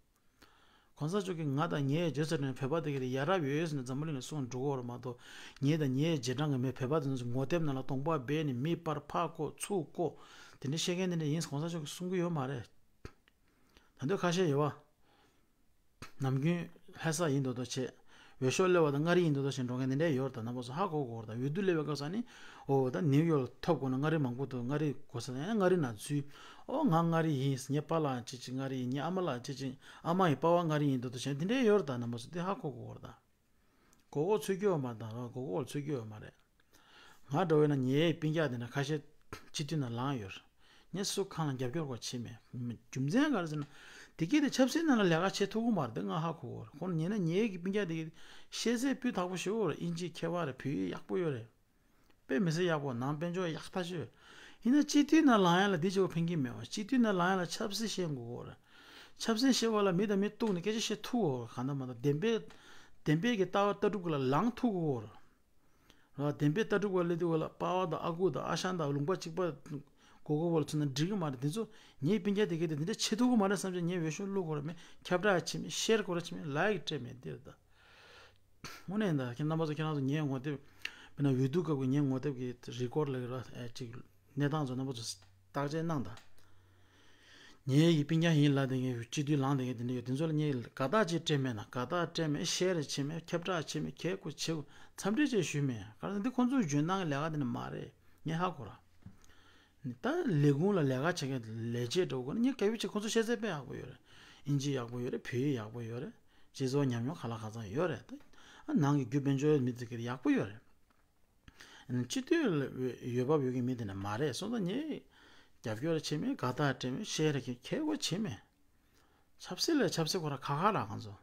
གོང་ས་མཆོག་གིས་ང་དང་ངའི་རྗེས་སུ་འབྲང་བོད་པ་དེ་ག་ལ་ཡ་རབས་ཡོད་ཟེར་ནས་འཛམ་བུ་གླིང་ལ་གསུངས་འགྲོ་གི་ཡོད་རེད་མ་གཏོགས། ངེད་དང་ངའི་རྗེས་འབྲང་གི་མི་བོད་པ་དེ་ཚོ་ངོ་དེབ་ནང་ལ་གདོང་པ་སྦས་ནས་མི་སྤར། ཕར་བཀོག་ཚུར་བཀོག་དེ་འདྲ་བཤད་མཁན་དེ་འདྲ་ཡིན་གོང་ས་མཆོག་གིས་གསུང་གི་ཡོད་མ་རེད། ད་དུང་ཁ་ཤས་ཡོད་བ། ནམ་རྒྱུན་ལྷ་ས་ཡིན་མདོག་མདོག་བྱེད། འོས་ཤོག་སླེབས་པ་དང་མངའ་རིས་ཡིན་མདོག་མདོག་བྱེད་འགྲོ་མཁན་དེ་འདྲ་ཡོད་རེད། ད་རྣམ་པ་ཚོ་ཧ་གོ་གོ་རེད། ད་འོས་བསྡུ་སླེབས་པའི་སྐབས་སུ་ནི། འོ་ད་ནིའུ་ཡོག་ལ་ཐོབ་དགོས་ན་མངའ་རིས་མང་པོ་འདུག་མངའ་རིས་དགོས་ས་ཡང་མངའ་རིས་ནང་འཛུལ། འོ་ང་མངའ་རིས་ཡིན། ངའི་པཱ་ལགས་ཅི་ཅི་མངའ་རིས་ཡིན། ངའི་ཨ་མ་ལགས་ཅི་ཅི་ཨ་མ་ཡི་པཱ་ཕ་མངའ་རིས་ཡིན་མདོག་མདོག་བྱེད་དེ་འདྲ་ཡོད་རེད། ད་རྣམ་པ་ཚོ་དེ་ཧ་གོ་གོ་རེད་ད། མགོ་སྐོར་ཚུད་ཀྱི་ཡོད་མ་རེད། ད་མགོ་སྐོར་ཚུད་ཀྱི་ཡོད་མ་རེད། ང་འདྲ་བོ་ཡིན་ན་ངའི་སྤུན་ཀྱག་དེ་འདྲ་ཁ་ཤས་སྤྱི་འཐུས་ནང་ལངས་ཡོད་རེད། ངས་སུ་གང་ལ་རྒྱབ་སྐྱོར་གོ་བྱེད་མེད། རྒྱུ་མཚན་ག་རེ་ཟེར་ན། དེ་གས་དེ་ཆབ་སྲིད་ནང་ལ་ལས་ཀ་བྱེད་ཐུབ་ཀྱི་མ་རེད། དེ་ང་ཧ་གོ་གི་རེད། ཁོང་ཉན་ན་ངའི་གི་སྤུན་ཀྱག་དེ་གས་ཤེས་ཚད་སྤུས་དག་པོ་ཞེ་པོ་རེད། ཨིན་ཇི་མཁས་པ་རེད། བོད་ཡིག་ཡག་པོ་ཡོད་རེད། དཔེ་མི་སྲིད་ཡག་པོ་ནང་དཔལ་འབྱོར་ཡག་ཐག་ཆོད། ཡིན་ན་སྤྱི་འཐུས་ནང་ལངས་ཡ་ལ་དེ་ཅིག་ཕན་གྱི་མེད་པ། སྤྱི་འཐུས་ནང་ལངས་ཡ་ལ་ཆབ་སྲིད་ཤེས་དགོས་གོ་རེད། ཆབ་སྲིད་ཤེས་པ་ལ་མི་དང་མི་གཏུག་ནས་སྐད་ཆ་བཤད་ཐུབ་གོ་རེད། གང་ལྟར་མ་གཏོགས་བདེན་པའི་བདེན་པའི་གི་ལྟ་བ་ལྟ་གྲུབ་ལ་ལངས་ཐུབ་དགོས་གོ་རེད། ར་བདེན་པའི་ལྟ་གྲུབ་ལ་སླེབས་དུས་ལ་པ་ཕ་དང་ཨ་ཁུ་དང་ཨ་ཞང་དང་ལུང་པ་གཅིག་པ་གོ་གོ་བ་ལ་མཚོན་ན་འགྲིག་གི་མ་རེད། དེ་ཚོ་ངའི་སྤུན་ཀྱག་དེ་གས་དེ་དེ་འདྲ་བྱེད་ཐུབ་གི་མ་རེད་བསམ་བྱས་ངས་འོས་ཤོག་བླུག་གོ་ར་མེད། ཁྱབ་བསྒྲགས་བྱེད་མེད། ཤེར་གོ་ར་བྱེད་མེད། ལའིག་སྤྲད་མེད། འདི་རེད་ད། དངོས་གནས་ད་ཁྱེད་རྣམ་པ་ཚོ་ཁྱེད་རང་ཚོ་ངའི་ངོ་དེབ་དཔེར་ན་འོས་བསྡུ་སྐབས་ཀྱི་ངའི་ངོ་དེབ་ཀྱི་རི་ཀོར་ལ་ར་ཨེ་ཅིག་གནས་སྟངས་ཚོ་རྣམ་པ་ཚོ་བརྟག་དཔྱད་གནང་དང་། ངའི་ཡི་སྤུན་ཀྱག་ཡིན་ལབ་དེ་ངའི་སྤྱི་འཐུས་ལངས་དེ་ངའི་དེ་འདྲ་ཡོད། དེ་ཚོ་ལ་ངས་དགའ་རྟགས་ཅིག་སྤྲད་མེད་ན། དགའ་རྟགས་སྤྲད་མེད། ཤེར་བྱེད་མེད། ཁྱབ་བསྒྲགས་བྱེད་མེད། གལ་ཁོ་བྱེད་འཚམས་འདྲི་ཅིག་ཞུས་མེད། ག་རེ་འདི་ཁོང་ཚོའི་འཇོན་ཐང་གི་ལས་ཀ་དེ་ནི་མ་རེད། ངས་ཧ་གོ་ར། ད་ལས་ཁུངས་ལ་ལས་ཀ་བྱེད་མཁན་ལས་བྱེད་འགྲོ་དགོས་ན་ངས་གལ་ཆེ་ཁོང་ཚོ་ཤེས་ཚད་དཔེ་ཡག་པོ་ཡོད་རེད། ཨིན་ཇི་ཡག་པོ་ཡོད་རེད། བོད་ཡིག་ཡག་པོ་ཡོད་རེད། སྤྱི་ཚོགས་ཉམས་མྱོང་ག་ལ་ག་ཚང་ཡོད་རེད། ད་ནང་གི་རྒྱུ་དཔལ་འབྱོར་མི་ཚེ་གི་ཡག་པོ་ཡོད་རེད། སྤྱི་འཐུས་ལ་འོས་འོས་བབ་ཡོད་མཁན་མི་དེ་འདྲ་མ་རེད། སོང་ཙང་ངས་རྒྱབ་སྐྱོར་བྱེད་མེད། དགའ་རྟགས་སྤྲད་མེད། ཤེར་གྱི་ཁྱད་པར་བྱེད་མེད། ཆབ་སྲིད་ལ་ཆབ་སྲིད་ཁོ་ར་ཁ་ཁ་ར་ང་ཚོ།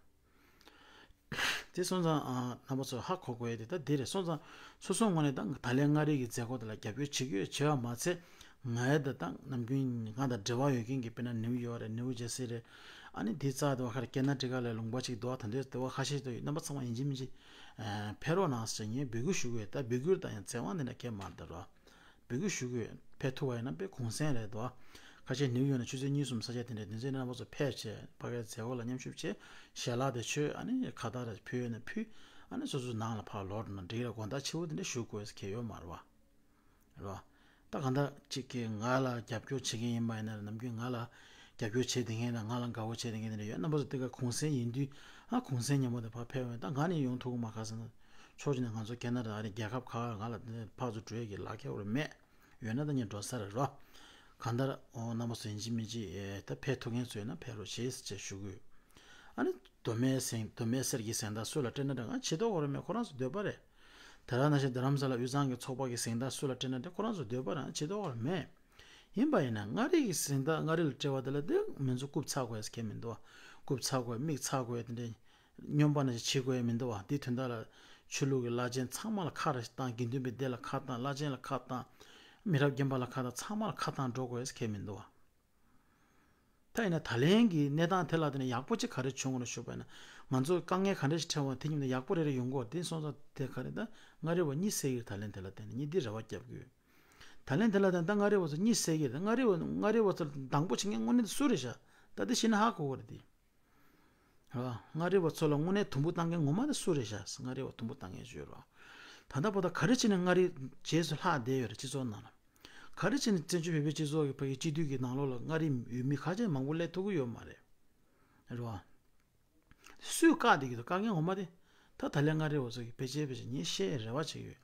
དེ་སོང་ཙང་ཨ་རྣམ་པ་ཚོ་ཧ་གོ་དགོས་ཡ་དེ་ད་འདི་རེད། སོང་ཙང་སོ་སོའི་ངོས་ནས་ད་ད་ལན་མངའ་རིས་ཀྱི་མཛད་སྒོ་དེ་ལ་རྒྱབ་སྐྱོར་བྱེད་ཀྱི་ཡོད་བྱེད་པ་མ་ཚད། ང་ཡ་ད་ད་ནམ་རྒྱུན་ང་དང་འབྲེལ་བ་ཡོད་མཁན་གྱི་དཔེར་ན་ནིའུ་ཡོག་རེད། ནིའུ་ཇེ་སི་རེད། ཨ་ནི་དེའི་རྩ་དེ་བ་ཁར་ཀེ་ན་ཊི་ཀ་ལ་ལུང་པ་གཅིག་འདུག་ད་འདོད་དེ་བ་ཁ་ཤས་འདུག་རྣམ་པ་ཚང་མ་ཡིན་གཅིག་མིན་གཅིག་ཨ་ཕེབས་རོགས་གནང་ཟེར་ངས་འབོད་སྐུལ་ཞུ་གི་ཡོད། ད་འབོད་སྐུལ་ད་ཡང་རྩེད་དབང་དེ་འདྲ་གས་མ་རེད་ད་རོ། འབོད་སྐུལ་ཞུ་གི་ཡོད། ཕེབས་ཐུབ་པ་ཡིན་ན་དཔེ་གུང་སེང་རེད་དོ། ཁ་ཤས་ནིའུ་ཡོག་ནས་ཆུ་ཚོད་གཉིས་གསུམ་ས་ཆ་དེ་འདྲ་དེ་ཚོའི་རྣམ་པ་ཚོ་ཕེབས་བྱས་ཕ་གིའི་མཛད་སྒོ་ལ་མཉམ་ཞུགས་བྱས་ཞལ་ལག་དེ་མཆོད། ཨ་ནི་ཁ་བཏགས་རེ་ཕུལ་ཡོད་ན་ཕུལ། ཨ་ནི་སོ་སོའི་ནང་ལ་ཕར་ལོག་འགྲོ་ན་འགྲིག་རེད། དགོང་དག་ཕྱི་པོ་དེ་འདྲ་བཞུགས་དགོས་ཟེར་གྱི་ཡོད་མ་རེད་བ། རེད་བ། ད་གང་ལྟར་གཅིག་གིས་ང་ལ་རྒྱབ་སྐྱོར་བྱེད་མཁན་ཡིན་པ་ཡིན་ན་རེད། ནམ་རྒྱུན་ང་ལ་རྒྱབ་སྐྱོར་བྱེད་བསྡད་མཁན་དང་ང་ལ་དགའ་བོ་བྱེད་བསྡད་མཁན་དེ་འདྲ་ཡོད། རྣམ་པ་ཚོ་དེ་ག་གུང་སེང་ཡིན་དུས་ཨ་གུང་སེང་ཉིན་མོ་དེ་ཕར་ཕེབས་འོང་། ད་ང་ནི་ཡོང་ཐུབ་ཀྱི་མ་རེད། ག་ཟེར་ན་ ཕྱོགས་གཅིག་ནས་ང་ཚོ་ཁེ་ན་ཌ་ཨ་རི་རྒྱལ་ཁབ་ཁག་ང་ལ་ཕར་ཚུར་འགྲོ་ཡས་ཀྱི་ལག་ཁྱེར་རེ་མེད། ཡོད་ན་ད་ངས་འགྲོ་ས་རེད་རོ། གང་ལྟར་ཨོ་རྣམ་པ་ཚོ་ཡིན་གཅིག་མིན་གཅིག་ཨེ་ད་ཕེབས་ཐུབ་མཁན་ཚོ་ཡོད་ན་ཕེབས་རོགས་བྱེད་ཅེས་ཞུ་གི་ཡོད། ཨ་ནི་མདོ་སྨད་གཟེངས་མདོ་སྨད་གསེར་གྱི་གཟེངས་རྟགས་སུ་ལ་སྤྲད་ན་འདྲ་ང་བྱེད་དོ་གོ་ར་མེད། ཁོ་རང་ཚོ་འདོད་པ་རེད། དེ་རང་ནང་བཞིན་རྡ་རམ་ས་ལ་དབུས་གཙང་གི་ཚོགས་པ་གི་གཟེངས་རྟགས་སུ་ལ་སྤྲད་ན་འདྲ་ཁོ་རང་ཚོ་འདོད་པ་རང་བྱེད་དོ་གོ་ར་མེད། ཡིན་པ་ཡིན་ན་མངའ་རིས་ཀྱི་གཟེངས་རྟགས་མངའ་རིས་ལ་སྤྲད་པ་དེ་ལ་དེ་མི་ཚོ་རྐུབ་ཚ་དགོས་ཡས་ཁེལ་མི་འདུག་བ། རྐུབ་ཚ་དགོས་མིག་ཚ་དགོས་དེ་འདྲའི་སྨྱོན་པ་ནང་བཞིན་བྱེད་དགོས་ཡས་མི་འདུག་བ། དེ་དོན་དག་ལ་ཆོས་ལུགས་ཀྱི་བླ་ཆེན་ཚང་མ་ལ་ཁ་ར་བཏང་། དགེ་འདུན་པའི་སྡེ་ལ་ཁ་བཏང་། བླ་ཆེན་ལ་ཁ་བཏང་། མི་རབས་རྒན་པ་ལ་ཁ་བཏང་། ཚང་མ་ལ་ཁ་བཏང་འགྲོ་དགོས་ཡས་ཁེལ་མི་འདུག་བ། ད་ཡིན་ན་ད་ལན་གྱི་གནས་སྟངས་དེ་ལ་བརྟེན་ནས་ཡག་པོ་ཅིག་ག་རེ་བྱུང་བ་ལ་ཞུས་པ་ཡིན་ན། ང་ཚོ་དཀའ་ངལ་ག་འདྲ་ཞིག་འཕྲད་འོང་དེ་མཉམ་དུ་ཡག་པོ་རེ་རེ་ཡོང་གི་ཡོད་རེད། དེ་སོང་ཙང་དེ་ག་རེ་ད་མངའ་རིས་པ་གཉིད་སད་ཀྱི་ཡོད། ད་ལན་དེ་ལ་བརྟེན་ནས་གཉིད་དེ་རེ་བ་རྒྱབ་ཀྱི་ཡོད། ད་ལན་དེ་ལ་བརྟེན་ད་མངའ་རིས་པ་ཚོ་གཉིད་སད་ཀྱི་རེད། མངའ་རིས་པ་མངའ་རིས་པ་ཚོ་སྡང་པོ་བྱེད་མཁན་དངོས་གནས་དེ་སུ་རེད་ཤག་ད་དེ་ཤེས་ན་ཧ་གོ་གི་རེད་དེ། རེད་བ། མངའ་རིས་པ་ཚོ་ལ་དངོས་གནས་དུམ་བུ་བཏང་མཁན་ངོ་མ་དེ་སུ་རེད་ཤག་མངའ་རིས་པ་དུམ་བུ་བཏང་མཁན་ཞིག་ཡོད་རེད་བ། ད་ལྟ་བར་དུ་ག་རེ་བྱས་ནས་མངའ་རིས་རྗེས་སུ་ལྷག་བསྡད་ཡོད་རེད་སྤྱི་ཚོགས་ནང་ལ། ག་རེ་བྱས་ནས་བཙན་བྱོལ་བོད་པའི་སྤྱི་ཚོགས་ཀྱི་བོད་ཀྱི་སྤྱི་འཐུས་ཀྱི་ནང་ལོགས་ལ་མངའ་རིས་ཡུལ་མི་ཁ་ཤས་མང་པོ་སླེབས་ཐུབ་ཀྱི་ཡོད་མ་རེད། རེད་བ། སུས་བཀག་བསྡད་ཀྱི་འདུག་དཀའ་ངལ་ངོ་མ་དེ། ད་ད་ལན་མངའ་རིས་པ་ཚོ་གིས་ཕལ་ཆེར་ཕལ་ཆེར་ངས་བཤད་རེ་བ་བྱེད་ཀྱི་ཡོད།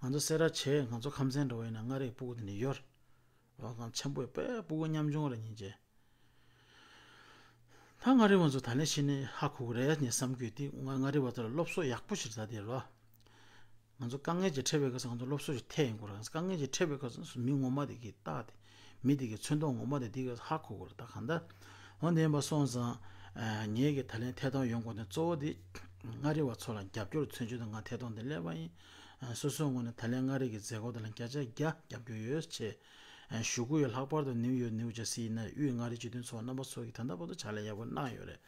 ང་ཚོ་སེ་ར་བྱེས་ང་ཚོ་ཁམས་ཚན་འདྲ་བོ་ཡིན་ན་མངའ་རིས་ཕྲུ་གུ་དེ་འདྲ་ཡོད་རེད། རོགས་གང་ཆེན་པོ་ཡོད་པས་ཕྲུ་གུ་ཉམ་ཆུང་རེད་སྙིང་རྗེ། ད་མངའ་རིས་པ་ཚོ་ད་ལན་ཤེས་ནས་ཧ་གོ་གི་རེད་ངས་བསམ་གྱི་ཡོད། དེ་མངའ་མངའ་རིས་པ་ཚོ་ལ་སློབ་གསོ་ཡག་པོ་ཞིག་ད་དེ་རོགས། ང་ཚོ་དཀའ་ངལ་ཅིག་འཕྲད་པའི་སྐབས་སུ་ང་ཚོ་སློབ་གསོ་ཞིག་ཐེབས་ཡོང་དགོས་རེད། དཀའ་ངལ་ཅིག་འཕྲད་པའི་སྐབས་སུ་མི་ངོ་མ་དེ་གིས་བལྟ་སྟེ། མི་དེ་གི་ཚོན་མདོག་ངོ་མ་དེ་དེ་གིས་ཧ་གོ་དགོས་རེད་ད་གང་ལྟར། འོན་ཏེ་ཡིན་པ་སོང་ཙང་། ངེད་ཀྱི་ད་ལན་ཐད་གཏོང་ཡོང་དགོས་དོན་གཙོ་བོ་དེ། མངའ་རིས་པ་ཚོ་ལ་རྒྱབ་སྐྱོར་མཚོན་ཆེད་དུ་ང་ཐད་གཏོང་དེ་སླེབས་པ་ཡིན། སོ་སོའི་ངོས་ནས་ད་ལན་མངའ་རིས་ཀྱི་མཛད་སྒོ་དེ་ལ་བརྒྱ་ཆ་བརྒྱ་རྒྱབ་སྐྱོར་ཡོད་ཅེས་ཞུ་གི་ཡོད། ལྷག་པར་དུ་ནིའུ་ཡོག་ནིའུ་ཇར་སི་ཡིན་ན་དབུས་མངའ་རིས་སྤྱི་མཐུན་ཚོགས་རྣམ་པ་ཚོ་གིས་ད་ལྟ་བར་དུ་ཕྱག་ལས་ཡག་པོ་གནང་ཡོད་རེད།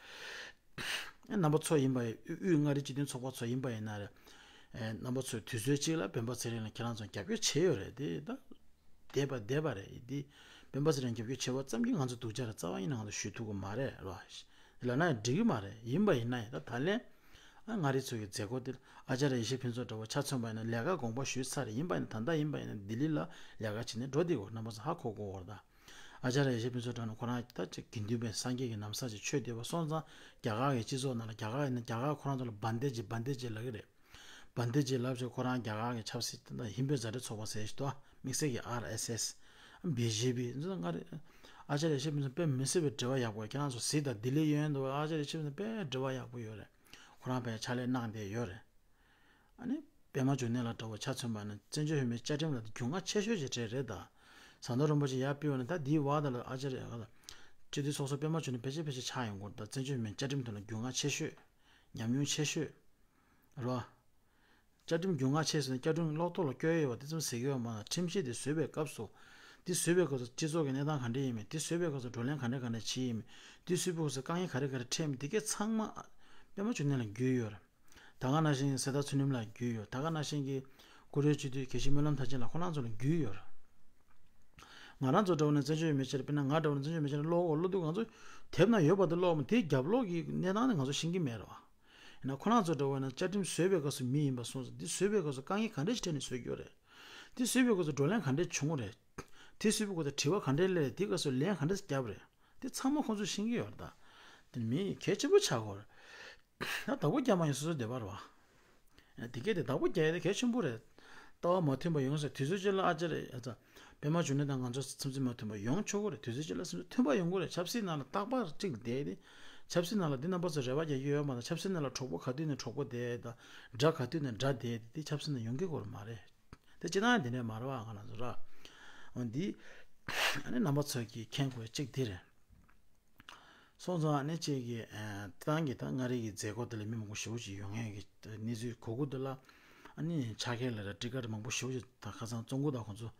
རྣམ་པ་ཚོ་ཡིན་པ་ཡིན། དབུས་མངའ་རིས་སྤྱི་མཐུན་ཚོགས་པ་ཚོ་ཡིན་པ་ཡིན་ན་རེད། རྣམ་པ་ཚོས་དུས་ཚོད་གཅིག་ལ་སྤེན་པ་ཚེ་རིང་ལ་ཁྱེད་རང་ཚོ་རྒྱབ་སྐྱོར་བྱས་ཡོད་རེད་དེ་ད། བསྡད་པ་བསྡད་པ་རེད་དེ། སྤེན་པ་ཚེ་རིང་རྒྱབ་སྐྱོར་བྱས་པ་ཙམ་གྱིས་ང་ཚོ་སྡུག་ཅག་རེད་རྩ་བ་ཉིད་ནས་ང་ཚོ་ཞུ་ཐུབ་ཀྱི་མ་རེད་རོ། ལབ་ན་ཡང་འགྲིག་གི་མ་རེད། ཡིན་པ་ཡིན་ན་ཡང་ད་ད་ལན། ཨ་མངའ་རིས་ཚོ་གི་མཛད་སྒོ་དེ་ཨ་ཅཱརྱ་ཡེ་ཤེས་ཕུན་ཚོགས་འདྲ་བོ་ཆ་མཚོན་པ་ཡིན་ན་ལས་ཀ་དགོངས་པ་ཞུས་ཚར་རེད། ཡིན་པ་ཡིན་ན་ད་ལྟ་ཡིན་པ་ཡིན་ན་ལྡི་ལི་ལ་ལས་ཀ་བྱེད་ནས་འགྲོ་བསྡད་ཡོད་རྣམ་པ་ཚོ་ཧ་གོ་དགོས་རེད་ད། ཨ་ཅཱརྱ་ཡེ་ཤེས་ཕུན་ཚོགས་འདྲ་བོ་ཁོ་རང་ད་ཅིག་དགེ་འདུན་པའི་སངས་རྒྱས་ཀྱི་ན་བཟའ་ཅིག་མཆོད་བསྡད་པ་སོང་ཙང་རྒྱ་གར་གྱི་སྤྱི་ཚོགས་ནང་ལ་རྒྱ་གར་ཡིན་ན་རྒྱ་གར་ཁོ་རང་ཚོ་ལ་བན་དེ་ཇི་བན་དེ་ཇི་ལབ་ཀྱི་རེད། བན་དེ་ཇི་ལབ་ཅིག་ཁོ་རང་རྒྱ་གར་གྱི་ཆབ་སྲིད་དེ་ད་ཧིན་བོད་མཛའ་འབྲེལ་ཚོགས་པ་ཟེར་ཞིག་འདུག་དམིགས་བསལ་གྱི་ཨར་ཨེས་ཨེས། བི་ཇེ་པི་འཛིན་ལྔ་རེད། ཨ་ཅཱརྱ་ཡེ་ཤེས་ཕུན་ཚོགས་དཔེ་མི་སྲིད་པའི་འབྲེལ་བ་ཡག་པོ་ཁྱེད་རང་ཚོ་གཟིགས་དང་ལྡི་ལི་གཡོན་འདུག་ཨ་ཅཱརྱ་ཡེ་ཤེས་ཕུན་ཚོགས་དཔེ་འབྲེལ་བ་ཡག་པོ་ཡོད་རེད། ཁོ་རང་དཔེ་ཕྱག་ལས་གནང་བསྡད་ཡོད་རེད། ཨ་ནི། པད་མ་འབྱུང་གནས་ལགས་འདྲ་བོ་ཆ་མཚོན་པ་ན་བཙན་བྱོལ་བོད་མིའི་བཅའ་ཁྲིམས་ལ་རྒྱུས་མངའ་ཆེ་ཤོས་ཅིག་རེད་རེད་ད། ཟམ་གདོང་རིན་པོ་ཆེ་ཡར་ཕུལ་བ་ན་ད་འདིའི་བར་དུ་ལ་ཨ་ཅཱརྱ་ཡ་ག་ལ། སྤྱི་འཐུས་ཚོགས་གཙོ་པད་མ་འབྱུང་གནས་ཕལ་ཆེར་ཕལ་ཆེར་ཆགས་ཡོང་གི་རེད་ད། བཙན་བྱོལ་བོད་མིའི་བཅའ་ཁྲིམས་ཐོག་ལ་རྒྱུས་མངའ་ཆེ་ཤོས། ཉམས་མྱོང་ཆེ་ཤོས། རེད་བ། བཅའ་ཁྲིམས་རྒྱུས་མངའ་ཆེ་ཟེར་ན་བཅའ་ཁྲིམས་གློག་ཐོག་ལ་བསྐྱོན་ཡོད་པ་དེ་ཙམ་ཟེར་གྱི་ཡོད་མ་རེད། ཁྲིམས་གཞི་དེ་བཟོས་པའི་སྐབས་སུ། དེ་བཟོས་པའི་སྐབས་སུ་སྤྱི་ཚོགས་ཀྱི་གནས་སྟངས་ག་འདྲ་ཡིན་མིན། དེ་བཟོས་པའི་སྐབས་སུ་བགྲོ་གླེང་ག་འདྲ་ག་འདྲ་བྱས་ཡིན་མིན། དེ་བཟོས་པའི་སྐབས་སུ་དཀའ་ངལ་ག་རེ་ག་རེ་འཕྲད་མིན་དེ་གས་ཚང་མ། པད་མ་འབྱུང་གནས་ལ་རྒྱུས་ཡོད་རེད། ད་ག་ནང་བཞིན་གསེར་རྟ་ཚུལ་ཁྲིམས་ལ་རྒྱུས་ཡོད། ད་ག་ནང་བཞིན་གྱི་བཀུར་འོས་སྤྱི་འཐུས་དགེ་བཤེས་སྨོན་ལམ་མཐར་ཕྱིན་ལགས་ཁོ་རང་ཚོ་ལ་རྒྱུས་ཡོད་རེད། ང་རང་ཚོ་འདྲ་བོ་ནས་བཙན་བྱོལ་བོད་མིའི་ཆེད་དུ་དཔེར་ན་ང་འདྲ་བོ་ནས་བཙན་བྱོལ་བོད་མིའི་ཆེད་དུ་ཀློག་གོ་ཀློག་དུས་ང་ཚོ་དེབ་ནང་ཡོད་པ་དེ་ཀློག་མོ་དེའི་རྒྱབ་ལོགས་ཀྱི་གནས་སྟངས་དེ་ང་ཚོ་ཤེས་ཀྱི་མེད་རེད་བ། ཡིན་ན་ཁོ་རང་ཚོ་འདྲ་བོ་ནས་བཅའ་ཁྲིམས་བཟོས་པའི་སྐབས་སུ་མི་ཡིན་པ་སོང་ཙང་དེ་བཟོས་པའི་སྐབས་སུ་དཀའ་ངལ་ག་འདྲ་ཞིག་འཕྲད་ནས་བཟོས་ཀྱི་ཡོད་རེད། དེ་བཟོས་པའི་སྐབས་སུ་བགྲོ་གླེང་ག་འདྲ་བྱུང་རེད། དེ་བཟོས་པའི་སྐབས་སུ་དྲི་བ་ག་འདྲ་སླེབས་རེད། དེ་སྐབས་སུ་ལན་ག་འདྲ་བརྒྱབ་རེད། དེ་ཚང་མ་ཁོང་ཚོས་ཤེས་ཀྱི་ཡོད་རེད་ད། དེ་མི་གལ་ཆེན་པོ་ཆགས་ཀྱི་ཡོད་རེད། ད་བདག་པོ་རྒྱག་མ་ཡིན་སོ་སོའི་འདོད་པ་རེད་བ། དེ་གས་དེ་བདག་པོ་རྒྱག་ཡ་དེ་གལ་ཆེན་པོ་རེད། ལྟ་བ་མ་མཐུན་པ་ཡོང་ཟེར་དུས་ཚོད་ཅིག་ལ་ཨ་ཅེ་རེད་ཨ་ཙ། པད་མ་འབྱུང་གནས་དང་ང་ཚོ་སེམས་ཚིག་མ་མཐུན་པ་ཡོང་ཆོག་གི་རེད། དུས་ཚོད་ཅིག་ལ་སེམས་ཚིག་མཐུན་པ་ཡོང་གི་རེད། ཆབ་སྲིད་ནང་ལ་རྟག་པར་གཅིག་བསྡད་དེ། ཆབ་སྲིད་ནང་ལ་འདི་རྣམ་པ་ཚོ་རེ་བ་རྒྱག་རྒྱུ་ཡོད་མ་གཏོགས་ཆབ་སྲིད་ནང་ལ་གྲོགས་པོ་ག་དུས་ནས་གྲོགས་པོ་བསྡད་དང་། དགྲ་ག་དུས་ནས་དགྲ་བསྡད་དེ་དེ་ཆབ་སྲིད་ནང་ཡོང་གི་ཡོད་མ་རེད། དེ་སྤྱིར་བཏང་འདི་འདྲ་མ་རེད་བ་ང་རང་ཚོ་ར། འོ་འདི། ཨ་ནི་རྣམ་པ་ཚོ་གིས་མཁྱེན་དགོས་གཅིག་འདི་རེད། སོང་ཙང་ཨ་ནི་གཅིག་གིས་ཏང་གི་ད་མངའ་རིས་ཀྱི་མཛད་སྒོ་དེ་ལ་མི་མང་པོ་ཞེ་པོ་ཅིག་ཡོང་མཁན་གྱི་གནས་ཚུལ་གོ་གི་འདུག་ལ། ཨ་ནི་ཕྱག་འཁྱེར་ལ་ར་ཊི་ཀཊ་མང་པོ་ཞེ་པོ་ཅིག་ད་ཁ་སང་བཙོང་གི་འདུག་ཁོང་ཚོ་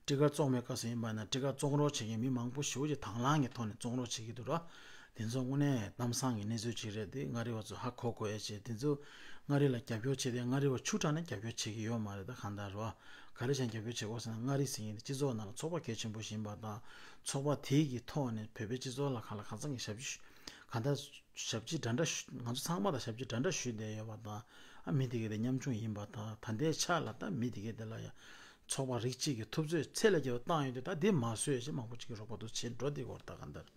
ཊི་ཀཊ་བཙོང་བའི་སྐབས་སུ་ཡིན་པ་ན་ཊི་ཀཊ་བཙོང་རོགས་བྱེད་མཁན་མི་མང་པོ་ཞེ་པོ་ཅིག་དང་བླངས་ཀྱི་ཐོག་ནས་བཙོང་རོགས་བྱེད་ཀྱི་འདུག་ར། དེ་ཚོ་དངོས་གནས་གནམ་ས་གི་གནས་ཚུལ་ཅིག་རེད། དེ་མངའ་རིས་པ་ཚོ་ཧ་གོ་དགོས་ཡ་བྱས། དེ་ཚོ་མངའ་རིས་ལ་རྒྱབ་སྐྱོར་བྱས་ཏེ་མངའ་རིས་པ་ཆུ་དྲགས་ནས་རྒྱབ་སྐྱོར་བྱེད་ཀྱི་ཡོད་མ་རེད། ད་གང་ལྟར་རོ། ག་རེ་བྱས་རྒྱབ་སྐྱོར་བྱེད་དགོས་ཟེར་ན་མངའ་རིས་ཟེར་མཁན་དེ་སྤྱི་ཚོགས་ནང་ལ་ཚོགས་པ་གལ་ཆེན་པོ་ཞིག་ཡིན་པ་དང་། ཚོགས་པ་དེ་གི་ཐོག་ནས་བོད་པའི་སྤྱི་ཚོགས་ལ་གང་ལ་གང་འཚམ་གྱི་ཞབས་ཕྱི་ཞུ། གང་ལྟར་ཞབས་ཕྱི་འདྲ་འདྲ་ཞུ། ང་ཚོ་ཚང་མ་དང་ཞབས་ཕྱི་འདྲ་འདྲ་ཞུས་བསྡད་ཡོད་པ་དང་། ཨ་མི་དེ་གས་དེ་ཉམ་ཆུང་ཡིན་པ་དང་། ད་ལྟའི་ཆ་ལ་ད་མི་དེ་གས་དེ་ལ་ཡང་ཚོགས་པ་རིགས་གཅིག་གི་ཐུབ་ཚོད་ཚད་ལས་བརྒལ་བ་བཏང་ཡོད་དུས། ད་དེ་མ་བཟོས་ཞེས་མང་པོ་ཅིག་གིས་རོགས་པ་དུ་བྱེད་འགྲོ་བསྡད་ཡོད་རེད། ད་གང་ལྟར།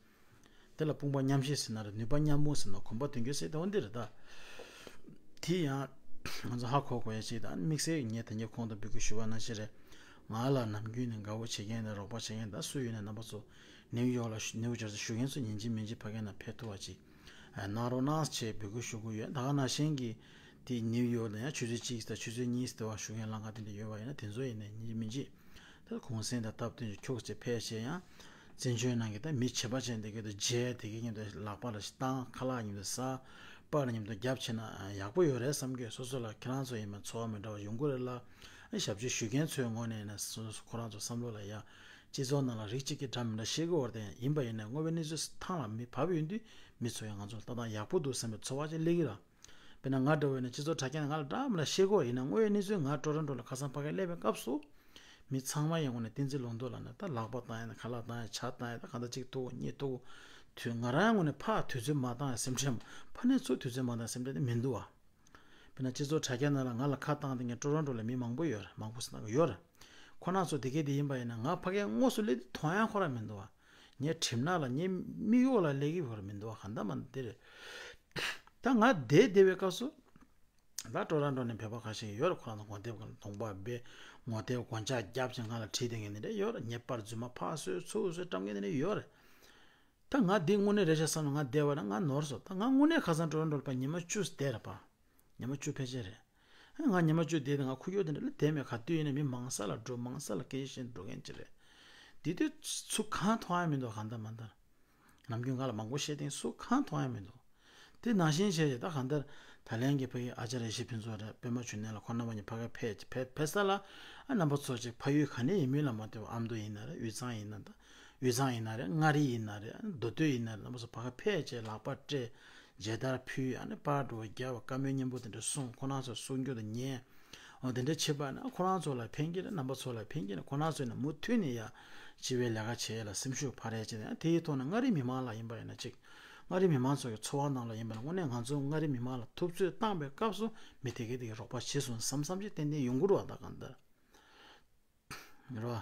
དེ་ལ་དཔུང་པ་མཉམ་གཤིབ་ཟེར་ན་རེད། ནུས་པ་མཉམ་སྤུངས་ཟེར་ན། གོམ་པ་མདུན་སྐྱོད་ཟེར་དེ་འོ་འདི་རེད་ད། དེ་ཡང་ ང་ཚོ་ཧ་གོ་དགོས་ཡ་ཅིག་དང་། དམིགས་བསལ་ངས་ད་ངས་གོང་དུ་འབོད་སྐུལ་ཞུ་བ་ནང་བཞིན་རེད། ང་ལ་ནམ་རྒྱུན་ནས་དགའ་བོ་བྱེད་མཁན་དང་རོགས་པ་བྱེད་མཁན་དང་སུ་ཡོད་ན་རྣམ་པ་ཚོ་ནེའུ་ཡོག་ལ་ནེའུ་ཇར་སི་བཞུགས་མཁན་ཚོ་ཡིན་གཅིག་མིན་གཅིག་ཕ་གི་ནང་ཕེབས་ཐུབ་པ་ཅིག་གནང་རོགས་གནང་ཞེས་འབོད་སྐུལ་ཞུ་གི་ཡོད། ད་ག་ནང་བཞིན་གྱི་དེ་ནེའུ་ཡོག་ལ་ཡང་ཆུ་ཚོད་གཅིག་དང་ཆུ་ཚོད་གཉིས་དེ་བར་བཞུགས་མཁན་ལམ་ཁ་དེ་འདྲ་ཡོད་པ་ཡིན་ན། དེ་ཚོ་ཡིན་ནའི་ཡིན་གཅིག་མིན་གཅིག་ད་གུང་སེང་དང་སྟབས་བསྟུན་གྱི་ཁྱུག་ཙམ་ཕེབས་བྱས། ཡང་བཙན་བྱོལ་ནང་གི་ད་མི་བྱེད་པ་ཅན་དེ་གས་དང་མཇལ། དེ་གས་མཉམ་དུ་ལག་པ་ལ་བཏང་། ཁ་ལག་མཉམ་དུ་ཟ། པར་མཉམ་དུ་རྒྱབ་བྱས་ན་ཡག་པོ་ཡོད་རེད་བསམ་གི། སོ་སོ་ལ་ཁྱེད་རང་ཚོ་ཡིན་པ་ཚོར་བ་མི་འདྲ་བ་ཡོང་གི་རེད་ལ། ཨ་ཞབས་ཕྱི་ཞུ་མཁན་ཚོའི་ངོས་ནས་ནས་སོ་སོ་ཁོ་རང་ཚོ་བསམ་བློ་ལ་ཡ། སྤྱི་ཚོགས་ནང་ལ་རིགས་གཅིག་གི་འདྲ་མི་འདྲ་བཤད་གི་ཡོད་རེད་དེ། ཡིན་པ་ཡིན་ནའི་དངོས་པོའི་གནས་ཚུལ་ཐང་ལ་མི་བབས་ཡོང་དུས་མི་ཚོ་ཡང་ང་ཚོ་ལ་ལྟ་སྟངས་ཡག་པོ་འདུག་བསམ་པའི་ཚོར་བ་ཅིག་སླེབས་ཀྱི་རེད། དཔེར་ན་ང་འདྲ་བོ་ཡིན་ན་སྤྱི་ཚོགས་དྲ་རྒྱ་ནས་ང་ལ་འདྲ་མི་འདྲ་བཤད་གི་ཡོད་རེད། ཡིན་ན་དངོས་ཡོད་གནས་ཚུལ་ང་ཊོ་རོན་ཊོ་ལ་ཁ་སང་ཕ་གིར་སླེབས་པའི་སྐབས་སུ། མི་ཚང་མ་ཡི་ངོས་ནས་བསྟན་འཛིན་ལུང་རྟོགས་ལགས་ནས་ད་ལག་པ་བཏང་ཡ་ནས་ཁ་ལག་བཏང་ཡ་ཆ་བཏང་ཡ་ད་གང་ལྟར་གཅིག་ཐུག་གཉིས་ཐུག་དུས་ང་རང་ངོས་ནས་ཕར་དུས་ཚོད་མ་བཏང་ཡ་སེམས་ཁྲལ། ཕ་ནས་ཚུར་དུས་ཚོད་མ་བཏང་ཡ་སེམས་ཁྲལ་དེ་མི་འདུག་བ། དཔེར་ན་སྤྱི་ཚོགས་དྲ་རྒྱ་ནང་ལ་ང་ལ་ཁ་བཏང་སྟེ་ངས་ཊོ་རོན་ཊོ་ལ་མི་མང་པོ་ཡོད་རེད། མང་པོ་ཟེར་ན་ཡོད་རེད། ཁོ་རང་ཚོ་དེ་གས་དེ་ཡིན་པ་ཡིན་ན་ང་ཕ་གིར་དངོས་སུ་སླེབས་དུས་མཐོང་ཡ་ཁོ་རང་མི་འདུག་བ། ངའི་གྲིབ་ནག་ལ་ངའི་མིག་འོག་ལ་སླེབས་ཀྱི་ཡོད་རེད་མི་འདུག་བ། གང་ལྟར་མ་འདི་རེད། ད་ང་བསྡད་བསྡད་པའི་སྐབས་སུ། ད་ཊོ་རོན་ཊོ་ནས་བོད་པ་ཁ་ཤས་ཡོད་རེད། ཁོ་རང་ཚོ་ངོ་དེབ་གདོང་པ་སྦས། ངོ་དེབ་སྒོ་ལྕགས་བརྒྱབ་ཅིང་ང་ལ་བྲིས་བསྡད་མཁན་དེ་འདྲ་ཡོད་རེད། ངའི་པར་རྫུན་མ་ཕར་བཟོས་ཚུར་བཟོས་བཀྲམ་མཁན་དེ་འདྲ་ཡོད་རེད། ད་ང་འདི་དངོས་གནས་རེད་ཤག་བསམ་ནས་ང་བསྡད་པ་ན་ང་ནོར་སོང་། ད་ང་དངོས་གནས་ཁ་སང་ཊོ་རོན་ཊོ་ལ་ཕར་ཉི་མ་བཅུ་བསྡད་རེད་པ། ཉི་མ་བཅུ་ཕལ་ཆེར་རེད། ཨ་ང་ཉི་མ་བཅུ་བསྡད་དེ་ང་ཁུག་ཀྱོག་དེ་འདྲ་ལ་བསྡད་མེད། ག་དུས་ཡིན་ན་མི་མང་ས་ལ་འགྲོ། མང་ས་ལ་སྐད་ཆ་བཤད་འགྲོ་མཁན་ཅིག་རེད། དེ་དུས་ཚུར་གང་མཐོང་ཡ་མི་འདུག་གང་ལྟར་མ་ལྟར། ནམ་རྒྱུན་ང་ལ་མང་པོ་བཤད་དེ་སུ་གང་མཐོང་ཡ་མི་འདུག་དེ་ནང་བཞིན་བྱས་ཏེ་ད་གང་ལྟར་ད་ལན་གྱི་ཕ་གི་ཨ་ཅར་ཡེ་ཤེས་ཕུན་ཚོགས་རེད། པད་མ་འབྱུང་གནས་ལགས། ཁོང་རྣམ་པ་གཉིས་ཕ་གིར་ཕེབས་ཕེབས་ཕེབས་ས་ལ། ཨ་རྣམ་པ་ཚོ་ཅིག་ཕ་ཡུལ་ག་ནས་ཡིན་མིན་ལ་མ་ལྟོས་པར་ཨ་མདོ་ཡིན་ན་རེད། དབུས་གཙང་ཡིན་ན་ད། དབུས་གཙང་ཡིན་ན་རེད། མངའ་རིས་ཡིན་ན་རེད། མདོ་སྟོད་ཡིན་ན་རེད། རྣམ་པ་ཚོ་ཕ་གིར་ཕེབས་བྱས་ལག་པ་སྤྲད། མཇལ་དར་ཕུལ། ཨ་ནི་པར་འདྲ་བོ་བརྒྱབ། བཀའ་མོལ་སྙན་པོ་དེ་འདྲ་གསུངས། ཁོ་རང་ཚོ་གསུང་རྒྱུ་དང་ཉན། འོ་དེ་འདྲ་བྱེད་པ་ན་ཁོ་རང་ཚོ་ལ་ཕན་གྱི་རེད། རྣམ་པ་ཚོ་ལ་ཕན་གྱི་རེད། ཁོ་རང་ཚོ་ནི་མུ་མཐུད་ནས་ཡ་སྤྱི་པའི་ལས་ཀ་བྱེད་ཡ་ལ་སེམས་ཤུགས་འཕར་ཡ་བྱས་ནས། དེའི་ཐོག་ནས་མངའ་རིས་མི་མང་ལ་ཡིན་པ་ཡིན་ན་གཅིག་མངའ་རིས་མི་མང་ཚོ་གི་འཚོ་བ་ནང་ལ་ཡིན་པ་ན་དངོས་གནས་ང་ཚོ་མངའ་རིས་མི་མང་ལ་ཐུབ་ཚོད་བཏང་པའི་སྐབས་སུ་མི་དེ་གས་དེ་གས་རོགས་པ་བྱེད་སོང་བསམ་བསམ་ཅིག་ཏན་ཏན་ཡོང་གི་རེད་བ། ད་གང་ལྟར། རེད་བ།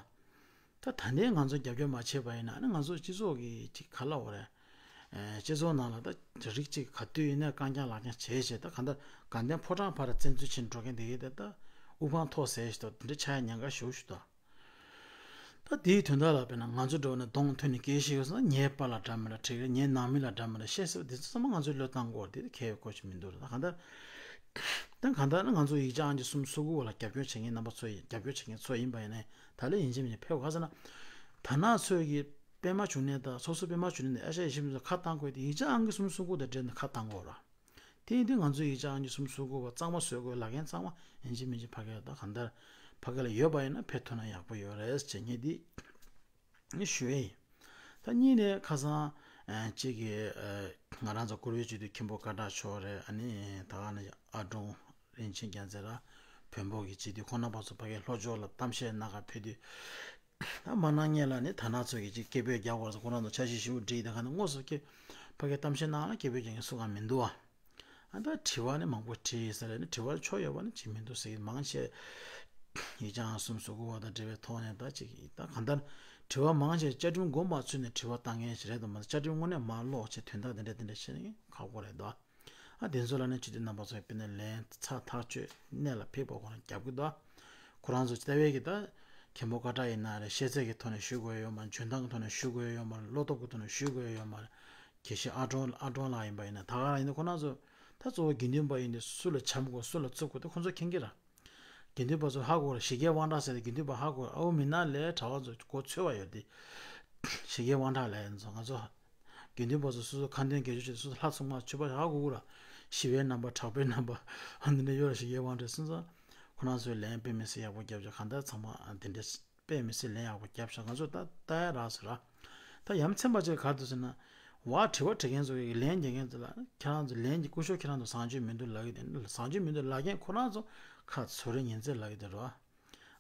ད་ད་ལྟའི་ང་ཚོ་རྒྱབ་སྐྱོར་མ་བྱས་པ་ཡིན་ན་ཨ་ནི་ང་ཚོ་སྤྱི་ཚོགས་ཀྱི་ཅིག་ག་ལབ་དགོས་རེད། ཨེ་སྤྱི་ཚོགས་ནང་ལ་ད་རིགས་གཅིག་ག་དུས་ཡིན་ནའི་རྐང་རྐྱང་ལག་རྐྱང་བྱས་བྱས། ད་གང་ལྟར་དགའ་ལྡན་ཕོ་བྲང་ཕར་བཙན་འཛུལ་བྱས་འགྲོ་མཁན་དེ་གས་དེ་ད་དབུ་འཕང་མཐོ་ཟེར་ཞིག་ད་དེ་འདྲ་ཆགས་ཡ་ཉེན་ཁ་ཞེ་པོ་ཞིག་འདུག་ད་དེའི་དོན་དག་ལ་དཔེར་ན་ང་ཚོ་འདྲ་བོ་ནས་གདོང་ཐོན་ནས་སྐད་ཆ་བཤད་ཡོད་སོང་ན་ངའི་པཱ་ལགས་འདྲ་མི་འདྲ་འགྲིག་རེད། ངའི་ནང་མི་ལ་འདྲ་མི་འདྲ་བཤད་སྲིད་པ་དེ་ཚོ་ཚང་མ་ང་ཚོས་བློས་བཏང་དགོས་རེད། དེ་གལ་ཡོད་སྐོར་ཞིག་མི་འདུག་རེད། ད་གང་ལྟར། ད་གང་ལྟར་ན་ང་ཚོ་ཡིག་ཆ་ཨང་ཀི་གསུམ་སོ་དགུ་བ་ལ་རྒྱབ་སྐྱོར་བྱེད་མཁན་རྣམ་པ་ཚོ་ཡིན། རྒྱབ་སྐྱོར་བྱེད་མཁན་ཚོ་ཡིན་པ་ཡིན་ནའི་ད་ལོ་ཡིན་གཅིག་མིན་གཅིག་ཕེབས་དགོས་ཟེར་ན། ད་ནང་ཚོས་ཀྱི་པད་མ་འབྱུང་གནས་དང་སོ་སོ་པད་མ་འབྱུང་གནས་དང་ཨེ་ཤ་ཡ་ཡེ་ཤེས་ཕུན་ཚོགས་ཁ་བཏང་དགོས་དེ་ཡིག་ཆ་ཨང་ཀི་གསུམ་སོ་དགུ་དང་འབྲེལ་ནས་ཁ་བཏང་དགོས་ར། དེ་ཡིན་དུས་ང་ཚོས་ཡིག་ཆ་ཨང་ཀི་གསུམ་སོ་དགུ་བ་གཙང་མ་བཟོ་དགོས་ལབ་མཁན་ཚང་མ་ཡིན་གཅིག་མིན་གཅིག་ཕ་གི་ལ་ད་གང་ལྟར་ཕ་གི་ལ་ཡོད་པ་ཡིན་ན་ཕེབས་ཐུབ་ན་ཡག་པོ་ཡོད་རེད་ཅེས་ངས་འདི་ནི་ཞུ་ཡས་ཡིན། ད་གཉིས་ནས་ཁ་སང་ཨ་གཅིག་གིས་ཨ་ང་རང་ཚོ་བཀུར་འོས་སྤྱི་འཐུས་མཁན་པོ་སྐད་གྲགས་མཆོག་རེད། ཨ་ནི་ད་ག་ནང་བཞིན་ཨ་ཀྲུང་རིན་ཆེན་རྒྱལ་མཚན་ར་བོན་པོ་གི་སྤྱི་འཐུས་ཁོང་རྣམ་པ་ཚོ་ཕ་གིའི་ལྷོ་ཕྱོགས་ལ་གཏམ་བཤད་གནང་གར་ཕེབས་དུས། ད་མ་གནང་མཁན་ལ་ནི་ད་ནང་ཚོ་གི་ཅིག་སྐད་འབོད་རྒྱག་དགོས་ཟེར་ཁོང་རང་ཚོ་འཆར་གཞི་ཞེ་པོ་བསྒྲིགས། ད་ག་ནང་དངོས་སུ་ཁྱེད་ཕ་གིའི་གཏམ་བཤད་གནང་ན་སྐད་འབོད་རྒྱག་མཁན་སུ་གང་མི་འདུག་ཨ། ཨ་ད་དྲི་བ་ནི་མང་པོ་དྲིས་ཟེར་རེད། ནི་དྲི་བ་ཆོ་ཡོད་པ་ནི་ཅིག་མི་འདུག་ཟེར་གྱི་མང་ཆེ། ཡིག་ཆ་ཨང་གསུམ་སོ་དགུ་བ་དང་འབྲེལ་བའི་ཐོག་ནས་ད་ཅིག་ད་གང་ལྟར་དྲི་བ་མང་ཆེ་བཅའ་ཁྲིམས་དགོངས་པ་ཚུལ་ནས་དྲི་བ་བཏང་མཁན་ཞིག་རེད་དམ། བཅའ་ཁྲིམས་དངོས་གནས་མར་ཀློག་བྱས་དོན་དག་དེ་འདྲ་དེ་འདྲ་བཤད་ནས་ཁག་པོ་རེད་དོ། ཨ་དེ་ཚོ་ལ་ནི་སྤྱི་འཐུས་རྣམ་པ་ཚོས་དཔེར་ན་ལན་ཚ་ཐག་ཆོད་གནད་ལ་འཕིགས་པ་ཁོ་རང་རྒྱབ་ཀྱི་འདུག་ཁོ་རང་ཚོ་ལྟ་བའི་གི་ད་མཁན་པོ་སྐད་གྲགས་ཡིན་ན་རེད། ཤེས་ཚད་ཀྱི་ཐོག་ནས་ཞུ་དགོས་ཡོད་མ་རེད། འཇོན་ཐང་གི་ཐོག་ནས་ཞུ་དགོས་ཡོད་མ་རེད། བློ་སྟོབས་ཀྱི་ཐོག་ནས་ཞུ་དགོས་ཡོད་མ་རེད། དགེ་བཤེས་ཨ་ཀྲོང་ཨ་ཀྲོང་ལགས་ཡིན་པ་ཡིན་ན་ད་ག་རང་ཡིན་ན་ཁོ་རང་ཚོ་ད་གཙོ་བོ་དགེ་འདུན་པ་ཡིན་དུས་སུ་ལ་འཆམ་དགོས་སུ་ལ་རྩུབ་དགོས་དེ་ཁོ་ཚོ་མཁྱེན་གྱི་ར། དགེ་འདུན་པ་ཚོ་ཧ་གོ་ར། ཞི་རྒྱས་དབང་དྲག་ཟེར་ཏེ་དགེ་འདུན་པ་ཧ་གོ་ར། ཨའུ་མི་ན་ལས་གྲྭ་བ་ཚོ་གོ་ཚོད་པ་ཡོད་དེ། ཞི་རྒྱས་དབང་དྲག་ལས་ཡིན་ཚོ་ང་ཚོ་དགེ་འདུན་པ་ཚོ་སོ་སོ་ཁ་འདོན་དགེ་སྦྱོར་བྱེད་དུས་སོ་སོ་ལྷ་ཚོགས་མ་མཆོད་པ་ཧ་གོ་གི་ར། ཞི་བའི་རྣམ་པ་དྲག་པོའི་རྣམ་པ་ཨ་འདི་འདྲ་ཡོད་ར། ཞི་རྒྱས་དབང་དྲག་སོང་ཙང་ཁོ་རང་ཚོའི་ལན་དཔེ་མི་སྲིད་ཡག་པོ་རྒྱབ་ཅིག་གང་ལྟར་ཚང་མ་ཨ་འདི་འདྲ་དཔེ་མི་སྲིད་ལན་ཡག་པོ་རྒྱབ་ཤག་ང་ཚོ་ད་ལྟ་ཡ་རག་སོང་ར། ད་ཡ་མཚན་པ་ཅིག་ག་རེ་འདུག་ཟེར་ན། བ་དྲི་བ་དྲི་མཁན་ཚོ་གི་ལན་རྒྱག་མཁན་ཚོ་ལ་ཁྱེད་རང་ཚོ་ལན་གྱི་སྐུ་ཞབས་ཁྱེད་རང་ཚོ་བཟང་སྤྱོད་མི་འདུག་ལབ་ཀྱི་དེ་བཟང་སྤྱོད་མི་འདུག་ལབ་མཁན་ཁོ་རང་ཚོ་ཁ་ཚོ་རེ་ཉན་ཚད་ལབ་ཀྱི་དེ་རོ། ཨ་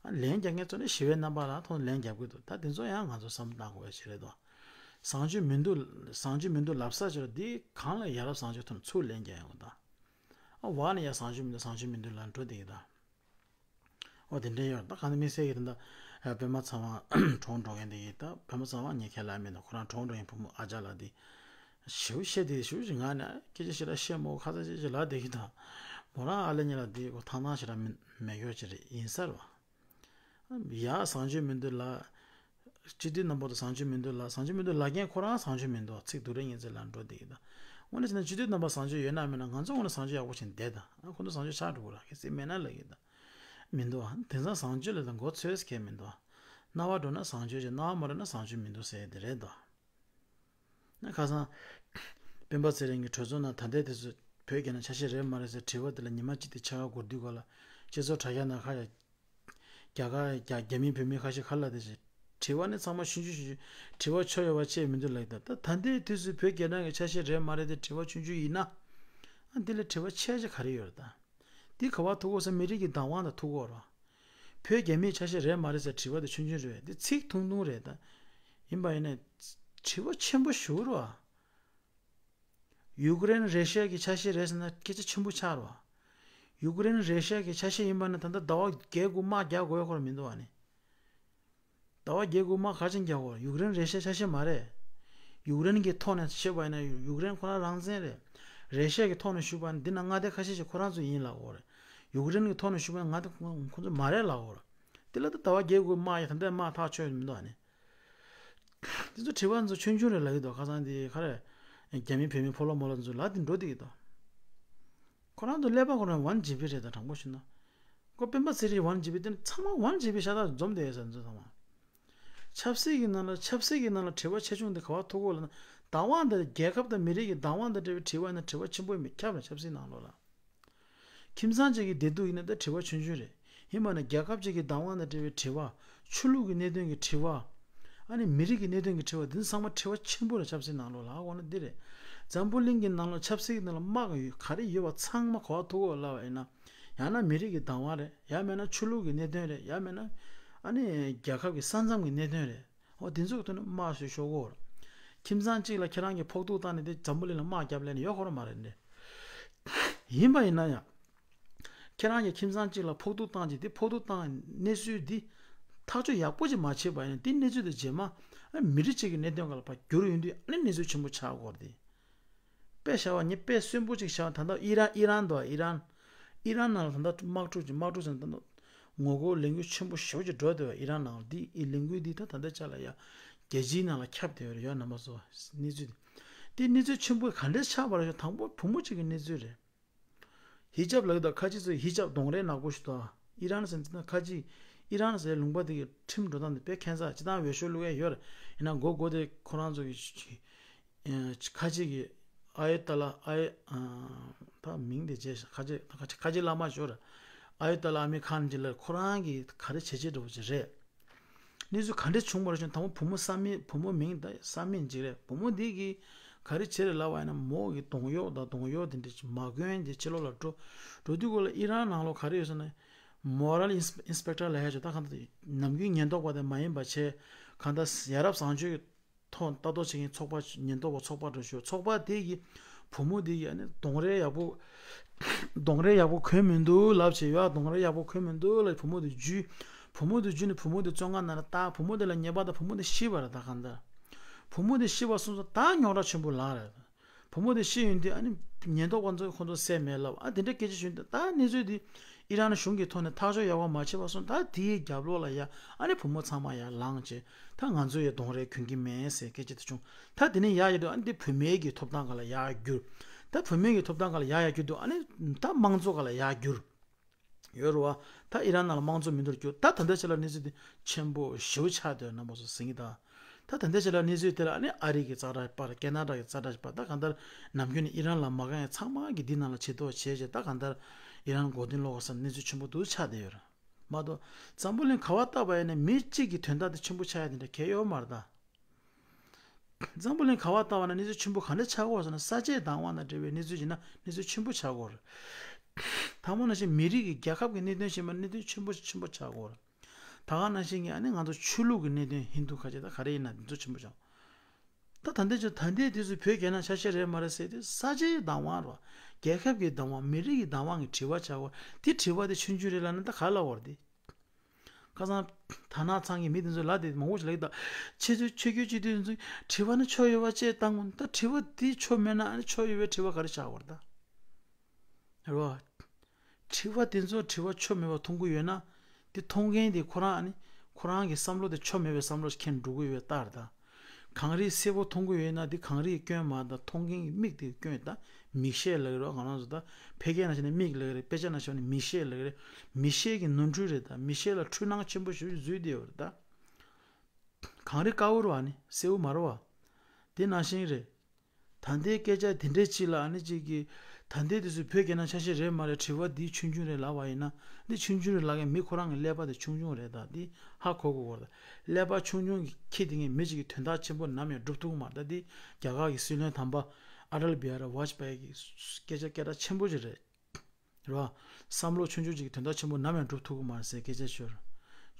ལན་རྒྱག་མཁན་ཚོ་ནི་ཞི་བའི་རྣམ་པ་ལ་ཐོག་ལན་རྒྱབ་ཀྱི་འདུག་ད་དེ་ཚོ་ཡང་ང་ཚོ་བསམ་བློ་བཏང་དགོས་ཞིག་རེད་དོ། བཟང་སྤྱོད་མི་འདུག་བཟང་སྤྱོད་མི་འདུག་ལབ་ས་ཅིག་ར། དེ་གང་ལ་ཡ་རབས་བཟང་སྤྱོད་ཐོག་ནས་ཚུར་ལན་རྒྱག་ཡོང་གི་ད། ཨ་བ་ནི་ཡ་བཟང་སྤྱོད་མི་འདུག་བཟང་སྤྱོད་མི་འདུག་ལབ་འགྲོ་བསྡད་ཀྱི་ད། འོ་དེ་འདྲ་ཡོད་ད། གང་ལྟར་དམིགས་བསལ་གྱི་དེ་འདྲ་པད་མ་ཚེ་དབང་གྲོངས་འགྲོ་མཁན་དེ་ཡིན་ད། པད་མ་ཚེ་དབང་ངས་ཁས་ལེན་མེད་ད། ཁོ་རང་གྲོངས་འགྲོ་མཁན་བུ་མོ་ཨ་ཅག་ལགས་དེ་ཞེ་པོ་བཤད་དེ་ཞེ་པོ་ཅིག་ངག་ནས་སྐད་ཆ་ཞེ་དྲག་བཤད་མོ་ཁ་ཚ་ཅིག་ཅིག་ལབ་བསྡད་ཀྱི་ད། མོ་རང་ཨ་ལེ་གཉིས་ལ་དེ་གོ་ཐང་ཐང་ཞེ་དྲག་མི་མེད་ཡོད་ཅི་རེད་ཡིན་ས་རེད་བ། ཡ་བཟང་སྤྱོད་མི་འདུག་ལ། སྤྱི་འཐུས་རྣམ་པ་དང་བཟང་སྤྱོད་མི་འདུག་ལ། བཟང་སྤྱོད་མི་འདུག་ལ་རྒན་ཁོ་རང་བཟང་སྤྱོད་མི་འདུག་ཚིག་སྡུག་རུ་ངན་ཚིག་ལ་འགྲོ་བསྡད་ཀྱི་ད། དངོས་གནས་བྱས་ན་སྤྱི་འཐུས་རྣམ་པ་བཟང་སྤྱོད་ཡོད་ན་མེད་ན་ང་ཚོ་དངོས་གནས་བཟང་སྤྱོད་ཡག་པོ་བྱས་བསྡད་ད། ཨ་ཁོ་ཚོ་བཟང་སྤྱོད་ཆགས་འགྲོ་གི་ར་གལ་སྲིད་མེད་ན་ལབ་ཀྱི་ད། མི་འདུག་ཨ། དེང་སང་བཟང་སྤྱོད་ལ་ད་མགོ་ཚོས་མཁན་མི་འདུག་ཨ། རྣ་བ་འགྲོ་ན་བཟང་སྤྱོད་ཅིག་རྣ་བ་མ་འགྲོ་ན་བཟང་སྤྱོད་མི་འདུག་ཟེར་ཡ་དེ་རེད་ད། ན་ཁ་སང་། སྤེན་པ་ཚེ་རིང་གི་གྲོས་ཚོགས་ནང་ད་ལྟའི་དུས་སུ་བོད་རྒྱལ་ནང་ཆ་ཤས་རེད་མ་རེད་ཟེར་དྲི་བ་དེ་ལ་ཉི་མ་གཅིག་དེ་ཕྱག་ཁ་སྒོར་དུས་ག་ལ་སྤྱི་ཚོགས་དྲ་རྒྱ་ནང་ཁ་ཡ། རྒྱ་གར་རྒྱ་རྒྱ་མི་བོད་མི་ཁ་ཤས་ག་ལ་དེ་བྱས། དྲི་བ་ནི་ཚང་མ་ཆུང་ཆུང་ཆུང་ཆུང་དྲི་བ་ཆོ་ཡོད་པ་བྱས་མི་འདུག་ལབ་ཀྱི་ད། ད་ད་ལྟའི་དུས་སུ་བོད་རྒྱལ་ནང་གི་ཆ་ཤས་རེད་མ་རེད་དེ་དྲི་བ་ཆུང་ཆུང་ཡིན་ན། ཨ་འདི་ལས་དྲི་བ་ཆེ་ཆེ་ག་རེ་ཡོད་རེད་ད། འདི་ག་བ་ཐུག་གོ་ས་མི་རིགས་ཀྱི་བདག་དབང་དང་ཐུག་གོ་ར། བོད་རྒྱ་མིའི་ཆ་ཤས་རེད་མ་རེད་ཟེར་དྲི་བ་དེ་ཆུང་ཆུང་རེད་འདི་ཚིག་ཐུང་ཐུང་རེད་ད། ཡིན་པ་ཡིན་ན། དྲི་བ་ཆེན་པོ་ཞུ་རོ། ཡུཀ་རེན་རེ་ཤ་གི་ཆ་ཤས་རེད་ཟེར་ན་སྐད་ཆ་ཆེན་པོ་ཆགས་རོ། ཡུཀ་རེན་རེ་ཤ་གི་ཆ་ཤས་ཡིན་པ་ན་ད་ལྟ་ཟླ་བ་བརྒྱད་དགུ་དམག་རྒྱག་དགོས་ཁོ་ར་མི་འདུག་བ་ནི། ཟླ་བ་བརྒྱད་དགུ་དམག་ག་ཅིན་རྒྱག་དགོས་ཡུཀ་རེན་རེ་ཤ་ཆ་ཤས་མ་རེད། ཡུཀ་རེན་གྱི་ཐོག་ནས་བཤད་པ་ཡིན་ན་ཡུཀ་རེན་ཁོ་རང་རང་བཙན་རེད། རེ་ཤ་གི་ཐོག་ནས་ཞུས་པ་ན་འདི་ན་མངའ་སྡེ་ཁ་ཤས་ཤིག་ཁོ་རང་ཚོ་ཡིན་ལབ་དགོས་རེད། ཡུཀ་རེན་གྱི་ཐོག་ནས་ཞུས་པ་ན་མངའ་སྡེ་ཁོ་ཁོ་ཚོ་མ་རེད་ལབ་དགོས་རེད། དེ་ལ་ད་ཟླ་བ་བརྒྱད་དགུ་དམག་ཡ་ད་ལྟ་དམག་ཐག་ཆོད་མི་འདུག་ཨ་ནི། དེ་ཚོ་དྲི་བ་ཚོ་ཆུང་ཆུང་རེད་ལབ་ཀྱི་འདུག་ཁ་སང་དེ་ག་རེ། རྒྱ་མི་བོད་མི་ཕོ་ལོ་མོ་ལོ་ཚོ་ལ་དེ་འགྲོ་བསྡད་ཀྱི་འདུག་ཁོ་རང་ཚོ་ཀླད་པ་ཁོ་རང་ཝན་ཇི་པི་རེད་ད་དྲང་པོ་ཞུ་ན། ཁོ་སྤེན་པ་ཚེ་རིང་ཝན་ཇི་པི་དེ་ཚང་མ་ཝན་ཇི་པི་ཤ་སྟག་འཛོམས་བསྡད་ཡོད་ས་ཚོ་ཚང་མ། ཆབ་སྲིད་ཀྱི་ནང་ལ་ཆབ་སྲིད་ཀྱི་ནང་ལ་དྲི་བ་ཆེ་ཆུང་དེ་ག་བ་ཐུག་གོ་ལབ་ན། བདག་དབང་དང་རྒྱལ་ཁབ་དང་མི་རིགས་ཀྱི་བདག་དབང་དང་འབྲེལ་བའི་དྲི་བ་ཡིན་ན་དྲི་བ་ཆེན་པོ་མི་ཁྱབ་ལ་ཆབ་སྲིད་ནང་ལོགས་ལ། ཁྱིམ་ཚང་གཅིག་གི་བདེ་སྡུག་ཡིན་ན་ད་དྲི་བ་ཆུང་ཆུང་རེད། ཡིན་པ་ན་རྒྱལ་ཁབ་གཅིག་གི་བདག་དབང་དང་འབྲེལ་བའི་དྲི་བ། ཆོས་ལུགས་ཀྱི་གནད་དོན་གྱི་དྲི་བ། ཨ་ནི་མི་རིགས་ཀྱི་གནད་དོན་གྱི་དྲི་བ་འདི་ཚང་མ་དྲི་བ་ཆེན་པོ་རེད་ཆབ་སྲིད་ནང་ལོགས་ལ་ཧ་གོ་ན་འདི་རེད། འཛམ་བུ་གླིང་གི་ནང་ལ་ཆབ་སྲིད་ཀྱི་ནང་ལ་དམག་ཡོད་ག་རེ་ཡོད་པ་ཚང་མ་གོ་བ་ཐུག་གོ་ལབ་པ་ཡིན་ན། ཡང་ན་མི་རིགས་ཀྱི་བདག་དབང་རེད་ཡང་མིན་ན་ཆོས་ལུགས་ཀྱི་གནད་དོན་རེད་ཡང་མིན་ན། ཨ་ནི་རྒྱལ་ཁབ་ཀྱི་ས་མཚམས་ཀྱི་གནད་དོན་རེད། འོ་དེ་ཚོ་གི་ཐོག་ནས་དམག་ཤོད་ཤོག་གོ། ཁྱིམ་ཚང་གཅིག་ལ་ཁྱེད་རང་གིས་ཕོག་ཐུག་བཏང་ནས་དེ་འཛམ་བུ་གླིང་ལ་དམག་རྒྱབ་ལེན་ཡོད་ཁོ་ར་མ་རེད་འདྲ། ཡིན་པ་ཡིན་ན་ཡང་། ཁྱེད་རང་གི་ཁྱིམ་ཚང་གཅིག་ལ་ཕོག་ཐུག་བཏང་རྗེས་དེ་ཕོག་ཐུག་བཏང་གནས་ཚུལ་འདི། ཐག་གཅོད་ཡག་པོ་ཅིག་མ་བྱས་པ་ཡིན་ན་དེ་གནས་ཚུལ་དེ་རྗེས་མ། མི་རིགས་གཅིག་གི་གནད་དོན་སྒང་ལ་ཕར་བསྒྱུར་ཡོང་དུས་ཨ་ནི་གནས་ཚུལ་ཆེན་པོ་ཆགས་ཀྱི་ཡོད་རེད་དེ། དཔེ་བཞག་པ་ངས་དཔེ་གསོན་པོ་ཅིག་བཞག་པ་ད་ལྟ་ཨི་རན་ཨི་རན་འདུག་ཨ་ཨི་རན། ཨི་རན་ནང་ལ་ད་ལྟ་དམག་འཁྲུག་ཅིག་དམག་འཁྲུག་ཟེར་ན་ད་ལྟ་ངོ་རྒོལ་ལས་འགུལ་ཆེན་པོ་ཞེ་པོ་ཅིག་འགྲོ་བསྡད་པ་ཨི་རན་ནང་ལ་འདི་ཨི་ལས་འགུལ་འདི་ད་ད་ལྟ་ཆ་ལ་ཡ་རྒྱལ་སྤྱིའི་ནང་ལ་ཁྱབ་བསྡད་ཡོད་རེད་ཡ་རྣམ་པ་ཚོ་གནས་ཚུལ་འདི་འདི་གནས་ཚུལ་ཆེན་པོ་ག་འདྲས་ཆགས་པ་རེད་ཤག་དང་པོ་བུ་མོ་གཅིག་གི་གནས་ཚུལ་རེད། ཧི་ཇབ་ལབ་ཀྱི་འདུག་ཁ་ཆེ་ཚོས་ཧི་ཇབ་གདོང་རས་ནག་པོ་ཞིག་འདུག་ཨི་རན་ཟེར་ན་ཁ་ཆེ། ཨི་རན་ཟེར་ལུང་པ་དེ་གི་ཁྲིམས་འགྲོ་སྟངས་དེ་དཔེ་ཁྱད་མཚར་སྤྱིར་བཏང་འོས་ཤོག་བླུག་ཡས་ཡོད་རེད། ཡིན་ན་མགོ་མགོ་དེ་ཁོ་རང་ཚོ་གི་ཁ་ཆེ་གི་ཨ་ཡོ་ཏ་ལ་ཨ་ཡོ་ད་མིང་དེ་བརྗེད་ཤག་ཁ་ཆེ་ཁ་ཆེ་ཁ་ཆེ་བླ་མ་ཞོར་ཨ་ཡོ་ཏ་ལ་ཨ་མི་ཁཱན་གྱི་ལ་ཁོ་རང་གི་ག་རེ་བྱས་རྗེས་འགྲོ་བ་ཅིག་རེད། གནས་ཚུལ་ག་འདྲ་བྱུང་བ་རེད་ཅེ་ན་དང་པོ་བུ་མོ་བསམ་མེད་བུ་མོ་མིང་ད་བསམ་མེད་ཅིག་རེད། བུ་མོ་འདི་གིས་ག་རེ་བྱས་རེད་ལབ་པ་ཡིན་ན་མོ་གི་གདོང་གཡོགས་དང་གདོང་གཡོགས་དེ་འདྲ་ཅིག་མ་གོན་དེ་ཕྱི་ལོགས་ལ་འགྲོ་འགྲོ་དུས་སྐོར་ལ་ཨི་རན་ནང་ལོགས་ག་རེ་ཡོད་ཟེར་ན། མོ་རལ་ཨིན་སི་པེག་ཊར་ལབ་ཡ་ཅིག་ད་གང་ལྟར་ནམ་རྒྱུན་ཉེན་རྟོག་པ་དེ་མ་ཡིན་པ་བྱས་གང་ལྟར་ཡ་རབས་བཟང་སྤྱོད་ཀྱི་ཐོག་ལྟ་རྟོག་བྱེད་མཁན་ཚོགས་པ་ཉེན་རྟོག་པ་ཚོགས་པ་འདྲ་ཞིག་ཚོགས་པ་དེ་གི་བུ་མོ་དེ་གི་ཨ་ནི་གདོང་རས་ཡག་པོ། གདོང་རས་ཡག་པོ་གོན་མི་འདུག་ལབ་བྱས་ཡ་གདོང་རས་ཡག་པོ་གོན་མི་འདུག་ལབ་བུ་མོ་དེ་འཇུས། བུ་མོ་དེ་འཇུས་ནས་བུ་མོ་དེ་བཙོན་ཁང་ནང་ལ་བཏང་བུ་མོ་དེ་ལ་ཉེས་པ་དང་བུ་མོ་དེ་ཤི་བ་རེད་ད་གང་ལྟར། བུ་མོ་དེ་ཤི་བ་སོང་ཙང་ད་རྙོག་དྲ་ཆེན་པོ་ལངས་རེད། བུ་མོ་དེ་ཤི་ཡོང་དུས་ཨ་ནི་ཉེན་རྟོག་པ་ཚོས་ཁོ་ཚོ་བསད་མེད་ལབ་ཨ་དེ་འདྲ་སྐད་ཆ་ཞུས་དུས་ད་གནས་ཚུལ་དེ་ཨི་རན་གཞུང་གི་ཐོག་ནས་ཐག་གཅོད་ཡག་པོ་མ་བྱས་པ་སོང་ད་དེའི་རྒྱབ་ལོགས་ལ་ཡ་ཨ་ནི་བུ་མོ་ཚང་མ་ཡར་ལངས་བྱས་ད་ང་ཚོ་ཡ་གདོང་རས་གྱོན་གྱི་མེད་ཟེར་སྐད་ཆ་དེ་བྱུང་ད་དེ་ནས་ཡར་ཡོད་དུས་ཨ་ནི་དེ་བུད་མེད་ཀྱི་ཐོབ་ཐང་སྒང་ལ་ཡར་བསྒྱུར། ད་བུད་མེད་ཀྱི་ཐོབ་ཐང་སྒང་ལ་ཡར་ཡར་བསྒྱུར་དུས་ཨ་ནི་ད་དམངས་གཙོ་སྒང་ལ་ཡར་བསྒྱུར། ཡོད་རེད་བ། ད་ཨི་རན་ནང་ལ་དམངས་གཙོ་མི་འདུག་རྒྱུ་ད་ད་ལྟའི་ཆ་ལ་གནས་ཚུལ་དེ་ཆེན་པོ་ཞེ་པོ་ཆགས་བསྡད་རྣམ་པ་ཚོ་ཟིན་གྱི་ད། ད་ད་ལྟའི་ཆ་ལ་གནས་ཚུལ་དེ་ལ་ཨ་ནི་ཨ་རི་གི་ཙག་སྒྲ་སྤར་ཁེ་ན་ཌ་གི་ཙག་སྒྲ་སྤར་ད་གང་ལྟར་ནམ་རྒྱུན་ནས་ཨི་རན་ལ་མ་དགའ་མཁན་ཚང་མ་གི་འདི་ནང་ལ་ཆེ་མཐོང་བྱས་བྱས་ད་གང་ལྟར་ཨི་རན་མགོ་རྟིང་སློག་ག་བསམ་གནས་ཚུལ་ཆེན་པོ་འདུག་ཆགས་བསྡད་ཡོད་རེད། མ་གཏོགས་འཛམ་བུ་གླིང་ག་བ་ལྟ་བ་ཡིན་ན་མི་གཅིག་གི་དོན་དག་དེ་ཆེན་པོ་ཆགས་ཡ་དེ་འདྲ་གལ་ཡོད་མ་རེད་ད། འཛམ་བུ་གླིང་ག་བ་ལྟ་བ་ན་གནས་ཚུལ་ཆེན་པོ་ག་འདྲ་ཆགས་ཀྱི་ཡོད་ཟེར་ན་ས་ཆའི་བདག་དབང་དང་འབྲེལ་བའི་གནས་ཚུལ་ཡིན་ན་གནས་ཚུལ་ཆེན་པོ་ཆགས་ཀྱི་ཡོད་རེད། ད་མོ་ནང་བཞིན་མི་རིགས་ཀྱི་རྒྱལ་ཁབ་ཀྱི་གནད་དོན་བྱས་པ་གནད་དོན་ཆེན་པོ་ཆེན་པོ་ཆགས་ཀྱི་ཡོད་རེད། ད་ག་ནང་བཞིན་གྱི་ཨ་ནི་ང་ཚོ་ཆོས་ལུགས་ཀྱི་གནད་དོན་ཧིན་དུ་ཁ་ཆེ་ད་ག་རེ་ཡིན་ན་འདི་ཚོ་ཆེན་པོ་ཆགས། ད་ད་ལྟའི་ཆ་ད་ལྟའི་དུས་སུ་བོད་རྒྱལ་ནང་ཆ་ཤས་རེད་མ་རེད་ཟེར་དུས་ས་ཆའི་བདག་དབང་རེད་བ། རྒྱལ་ཁབ་ཀྱི་བདག་དབང་མི་རིགས་ཀྱི་བདག་དབང་གི་དྲི་བ་ཆགས་ཀྱི་ཡོད་རེད། དེ་དྲི་བ་དེ་ཆུང་ཆུང་རེད་ལབ་ན་ད་ག་ལབ་དགོས་རེད་དེ། ཁ་སང་དར་ནག་ཚང་གི་མི་དེ་ཚོ་ལབ་དེ་མང་པོ་ཞིག་ལབ་ཀྱི་འདུག་ཆེ་ཚོས་ཆོས་བརྒྱུད་སྤྱི་འཐུས་ཚོས་དྲི་བ་ནི་ཆོ་ཡོད་པ་བཅས་བཏང་དགོས་ད་དྲི་བ་དེ་ཆོ་མེད་ན་ཨ་ནི་ཆོ་ཡོད་པའི་དྲི་བ་ག་རེ་ཆགས་དགོས་རེད་ད། རེད་བ། དྲི་བ་དེ་ཚོ་དྲི་བ་ཆོ་མེད་པ་མཐོང་གི་ཡོད་ན། དེ་མཐོང་མཁན་དེ་ཁོ་རང་ཨ་ནི་ཁོ་རང་གི་བསམ་བློ་དེ་ཆོ་མེད་པའི་བསམ་བློ་ཞིག་འཁྱེར་འགྲོ་གི་ཡོད་པའི་རྟགས་རེད་ད། གངས་རི་སེར་པོ་མཐོང་གི་ཡོད་ན་དེ་གངས་རིའི་སྐྱོན་མ་རེད་ད། མཐོང་མཁན་གྱི་མིག་དེ་གི་སྐྱོན་རེད་ད། མིག་ཤེས་ལབ་ཀྱི་རེད་བ། ང་རང་ཚོ་ད་ཕལ་སྐད་ནང་བཤད་ན་མིག་ལབ་ཀྱི་རེད། དཔེ་ཆ་ནང་བཤད་ན་མིག་ཤེས་ལབ་ཀྱི་རེད། མིག་ཤེས་ཀྱི་ནོར་འཁྲུལ་རེད་ད། མིག་ཤེས་ལ་འཁྲུལ་སྣང་ཆེན་པོ་ཞིག་བཟོས་བསྡད་ཡོད་རེད་ད། གངས་རི་དཀར་པོ་རེད་བ། ཨ་ནི་སེར་པོ་མ་རེད་བ། དེ་ནང་བཞིན་རེད། ད་ལྟའི་སྐད་ཆ་དེ་འདྲའི་ཅིག་ལ་ཨ་ནི་ཅིག་གིས། ད་ལྟའི་དུས་སུ་བོད་སྐད་ནང་ཆ་ཤས་རེད་མ་རེད། དྲི་བ་འདི་ཆུང་ཆུང་རེད་ལབ་པ་ཡིན་ན། འདི་ཆུང་ཆུང་རེད་ལབ་མཁན་མི་ཁོ་རང་གི་ཀླད་པ་དེ་ཆུང་ཆུང་རེད་ད། འདི་ཧ་གོ་དགོས་པ་རེད། ཀླད་པ་ཆུང་ཆུང་གི་ཁྱི་དེ་ངས་མི་གཅིག་གི་དོན་དག་ཆེན་པོ་ནམ་ཡང་སྒྲུབ་ཐུབ་ཀྱི་མ་རེད་ད། འདི་རྒྱ་གར་གྱི་སྲིད་བློན་དམ་པ་ཨ་ཏལ་བི་ཧ་རི་ཝཱཇ་པཱ་ཡི་གི་སྐད་ཆ་སྐད་གྲགས་ཆེན་པོ་ཅིག་རེད། རེད་བ། བསམ་བློ་ཆུང་ཆུང་ཅིག་གིས་དོན་དག་ཆེན་པོ་ནམ་ཡང་སྒྲུབ་ཐུབ་ཀྱི་མ་རེད་ཟེར་སྐད་ཆ་ཤོད།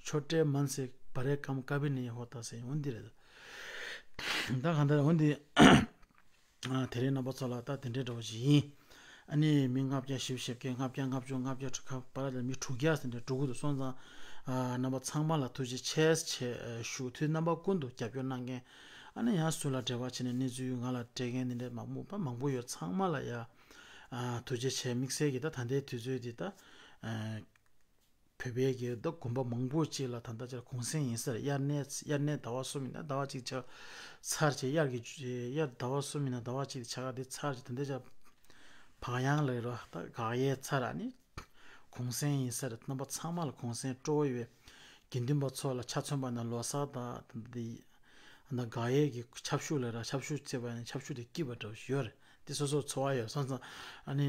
ཆོ་ཏྲེ་མན་ཟེར་བ་རེ་ཀམ་ཀ་བི་ནི་ཧོ་ཏ་ཟེར་འོ་འདི་རེད། ད་གང་ལྟར་འོ་འདི། ཨ། དེ་རིང་རྣམ་པ་ཚོ་ལ་ད་དེ་འདྲའི་འདྲ་བོ་ཞིག་ཡིན། ཨ་ནི་མི་ལྔ་བརྒྱ་བཞི་བཅུ་ཞེ་བརྒྱད། ལྔ་བརྒྱ་ལྔ་བཅུ་ང་བརྒྱ་དྲུག་ཁ་པར་ལ་མི་དྲུག་བརྒྱ་ཟིན་ཏེ་འགྲོ་གི་འདུག་སོང་ཙང་། ཨ། རྣམ་པ་ཚང་མ་ལ་ཐུགས་རྗེ་ཆེ་ཆེ་ཞུ། དུས་རྣམ་པ་ཀུན་ཏུ་རྒྱབ་སྐྱོར་གནང་མཁན། ཨ་ནི་ཡང་སུ་ལ་འབྲེལ་བ་བྱས་ནས་གནས་ཚུལ་ང་ལ་སྤྲད་མཁན་འདི་འདྲ་མང་པོ་མང་པོ་ཡོད། ཚང་མ་ལ་ཡ། ཨ། ཐུགས་རྗེ་ཆེ། དམིགས་བསལ་གྱིས་ད་ད་ལྟའི་དུས་ཚོད་འདི་ད། ཨ། བོད་པའི་གི་ད་དགོན་པ་མང་པོ་ཅིག་ལ་ད་ལྟ་ཅིག་གུང་སེང་ཡིན་ས་རེད། དབྱར་གནས་དབྱར་གནས་ཟླ་བ་གསུམ་ཡིན་ན་ཟླ་བ་གཅིག་ཆགས་ཚར་བྱས། དབྱར་གྱི་དབྱར་ཟླ་བ་གསུམ་ཡིན་ན་ཟླ་བ་གཅིག་ཆགས་ཀ་དེ་ཚར་བྱས། ད་ལྟ་ཅིག་བག་ཡངས་ལ་རོ་ད་དགག་དབྱེ་ཚར། ཨ་ནི་གུང་སེང་ཡིན་ས་རེད། རྣམ་པ་ཚང་མ་ལ་གུང་སེང་སྤྲོ་བོ་ཡོད་པའི་དགེ་འདུན་པ་ཚོ་ལ་ཆ་མཚོན་པ་ན་ལོ་གསར་དང་ད་ལྟ་དེ་ད་དགག་དབྱེ་གི་ཆབ་ཤུགས་ལ་ར་ཆབ་ཤུགས་བརྩེགས་པ་ཡིན་ན་ཆབ་ཤུགས་དེ་སྐྱིད་པ་འདྲ་བོ་ཞིག་ཡོད་རེད། དེ་སོ་སོར་ཚོར་བ་ཡོད་སོང་ཙང་ཨ་ནི།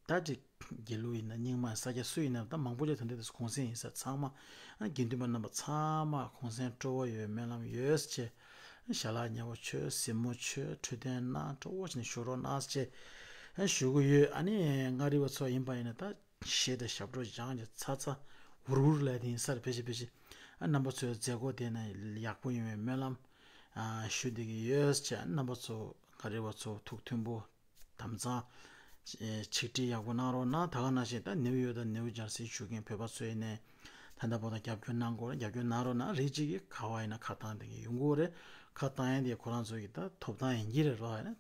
ད་ཅིག་དགེ་ལུགས་ཡིན་ན་རྙིང་མ་ས་སྐྱ་སུ་ཡིན་ན་ད་མང་པོ་ཅིག་ད་ལྟ་དེ་གུང་སེང་ཡིན་ས་ཚང་མ། ཨ་དགེ་འདུན་པ་རྣམ་པ་ཚང་མ་གུང་སེང་སྤྲོ་བོ་ཡོད། སྨོན་ལམ་ཡོད་ཟེར་བྱས། ཞལ་ལག་ཉེ་བོ་མཆོད། གཟིགས་མོ་མཆོད། འཕྲོད་བསྟེན་གནང་། སྤྲོ་བོ་བྱས་ནས་བཞུགས་རོགས་གནང་ཟེར་བྱས་ཞུ་གི་ཡོད། ཨ་ནི་མངའ་རིས་པ་ཚོ་ཡིན་པ་ཡིན་ན་ད་གཞས་དང་ཞབས་བྲོ་སྦྱངས་ཀྱི་ཚ་ཚ་འུར་འུར་ལས་དེ་ཡིན་ས་རེད། ཕལ་ཆེར་ཕལ་ཆེར་ཨ་རྣམ་པ་ཚོའི་མཛད་སྒོ་དེ་ན་ཡག་པོ་ཡོང་བའི་སྨོན་ལམ་ཨ་ཞུ་བསྡད་ཀྱི་ཡོད་ཟེར་བྱས། ཨ་རྣམ་པ་ཚོ་མངའ་རིས་པ་ཚོ་ཐུགས་མཐུན་པོ། དམ་གཙང་། ཨེ། ཆིག་སྒྲིལ་ཡག་པོ་གནང་རོགས་གནང་། ད་ག་ནང་བཞིན་ད་ནིའུ་ཡོག་དང་ནིའུ་ཇར་སི་བཞུགས་མཁན་བོད་པ་ཚོ་ཡིན་ནའི་ད་ལྟ་བར་དུ་རྒྱབ་སྐྱོར་གནང་དགོས་རེད། རྒྱབ་སྐྱོར་གནང་རོགས་གནང་། རེད། གཅིག་གིས་ག་བ་ཡིན་ན་ཁ་བཏང་བསྡད་མཁན་ཡོང་གི་ཡོད་རེད། ཁ་བཏང་ཡ་དེ་ཁོ་རང་ཚོ་གི་ད་ཐོབ་ཐང་ཡིན་གྱི་རེད་རོགས།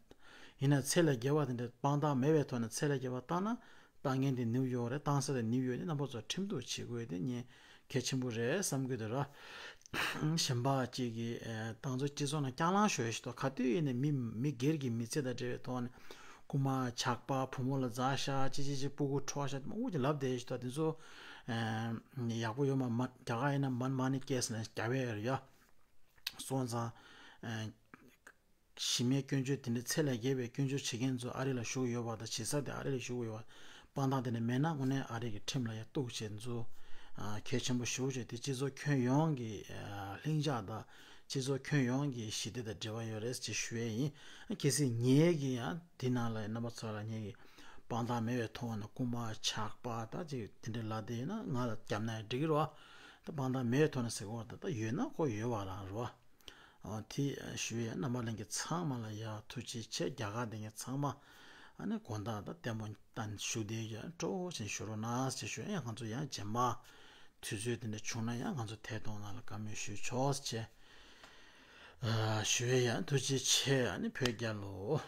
ཡིན་ན་ཚད་ལས་བརྒལ་བ་དེ་འདྲ་དཔང་རྟགས་མེད་པའི་ཐོག་ནས་ཚད་ལས་བརྒལ་བ་བཏང་ན་བཏང་མཁན་དེ་ནིའུ་ཡོག་རེད། བཏང་ས་དེ་ནིའུ་ཡོག་ནས་རྣམ་པ་ཚོ་ཁྲིམས་གཏུག་བྱེད་དགོས་དེ་ངས་གལ་ཆེན་པོ་རེད་བསམ་གྱི་འདུག་ར། གཞན་པ་གཅིག་གིས་ཨེ། ཏང་ཙུའུ་སྤྱི་ཚོགས་ནང་རྐྱང་ལངས་ཤོར་ཡོད་ཞིག་ཏོ། ག་དུས་ཡིན་ནའི་མི་མི་སྒེར་གྱི་མི་ཚེ་དང་འབྲེལ་བའི་ཐོག་ནས་རྐུ་མ་ཇག་པ་བུ་མོ་ལ་ཛ་ཤ་ཅི་ཅི་ཅི་སྤུ་གུ་འཕྲོག་ཤ་མང་པོ་ཅིག་ལབ་བསྡད་ཞིག་ཏོ། དེ་ཚོ་ཨེ། ཡག་པོ་ཡོད་མ་མ། རྒྱ་གར་ཡིན་ན་མན་མ་ནི་ཀེ་སི་ལ་རྒྱབ་ཡོད་རེད་ཡ། སོང་ཙང་ཨེ། གཞི་མེད་སྐྱོན་བརྗོད་དེ་འདྲའི་ཚད་ལས་བརྒལ་བའི་སྐྱོན་བརྗོད་བྱེད་མཁན་ཚོ་ཨ་རི་ལ་བཞུགས་ཡོད་པ་དང་། བྱེད་ས་དེ་ཨ་རི་ལ་བཞུགས་ཡོད་པ། དཔང་རྟགས་དེ་འདྲ་མེད་ན་དངོས་གནས་ཨ་རི་གི་ཁྲིམས་ལ་ཡང་གཏུག་བྱས་ཚུལ་གལ་ཆེན་པོ་ཞེ་པོ་ཅིག་དེ་སྤྱི་ཚོགས་ཁྱོན་ཡོངས་ཀྱི་ལྷིང་འཇགས་དང་སྤྱི་ཚོགས་ཁྱོན་ཡོངས་ཀྱི་ཞི་བདེ་དང་འབྲེལ་བ་ཡོད་རེད་ཅེས་ཞུ་ཡས་ཡིན། གལ་སྲིད་ངེད་ཀྱིས་ཡང་འདི་ནང་ལ་རྣམ་པ་ཚོ་ལ་ངེད་ཀྱིས་དཔང་རྟགས་མེད་པའི་ཐོག་ནས་རྐུ་མ་ཇག་པ་ད་ཅིག་དེ་འདྲ་ལབ་བསྡད་ཡོད་ན་ང་ལ་རྒྱབ་ན་ཡང་འགྲིག་གི་རེད་བ། ད་དཔང་རྟགས་མེད་པའི་ཐོག་ནས་ཟེར་གི་རེད་བ། ད་ཡོད་ན་ཁོ་ཡོད་པ་ལ་རེད་བ། ཨ། དེ་ཞུ་ཡས། རྣམ་པ་ལྷན་རྒྱས་ཚང་མ་ལ་ཡ་ཐུགས་རྗེ་ཆེ། རྒྱ་གར་དེ་ངས་ཚང་མ་ཨ་ནི་དགོང་དག་ད་ལྟད་མོ་ལྟ་བཞུགས་བསྡད་ཡ་སྤྲོ་བོ་ཞིག་བཞུགས་རོགས་གནང་ཞེས་ཞུ་ཡ། ང་ཚོ་ཡང་རྗེས་མ་དུས་ཚོད་དེ་འདྲ་བྱུང་ན་ཡང་ང་ཚོ་ཐད་གཏོང་ནང་ལ་བཀའ་མོལ་ཞུས་ཆོག་ཅེས་ཞུ་ཡ། ཡ་ཐུགས་རྗེ་ཆེ། ཨ་ནི་བོད་རྒྱལ་ལོ།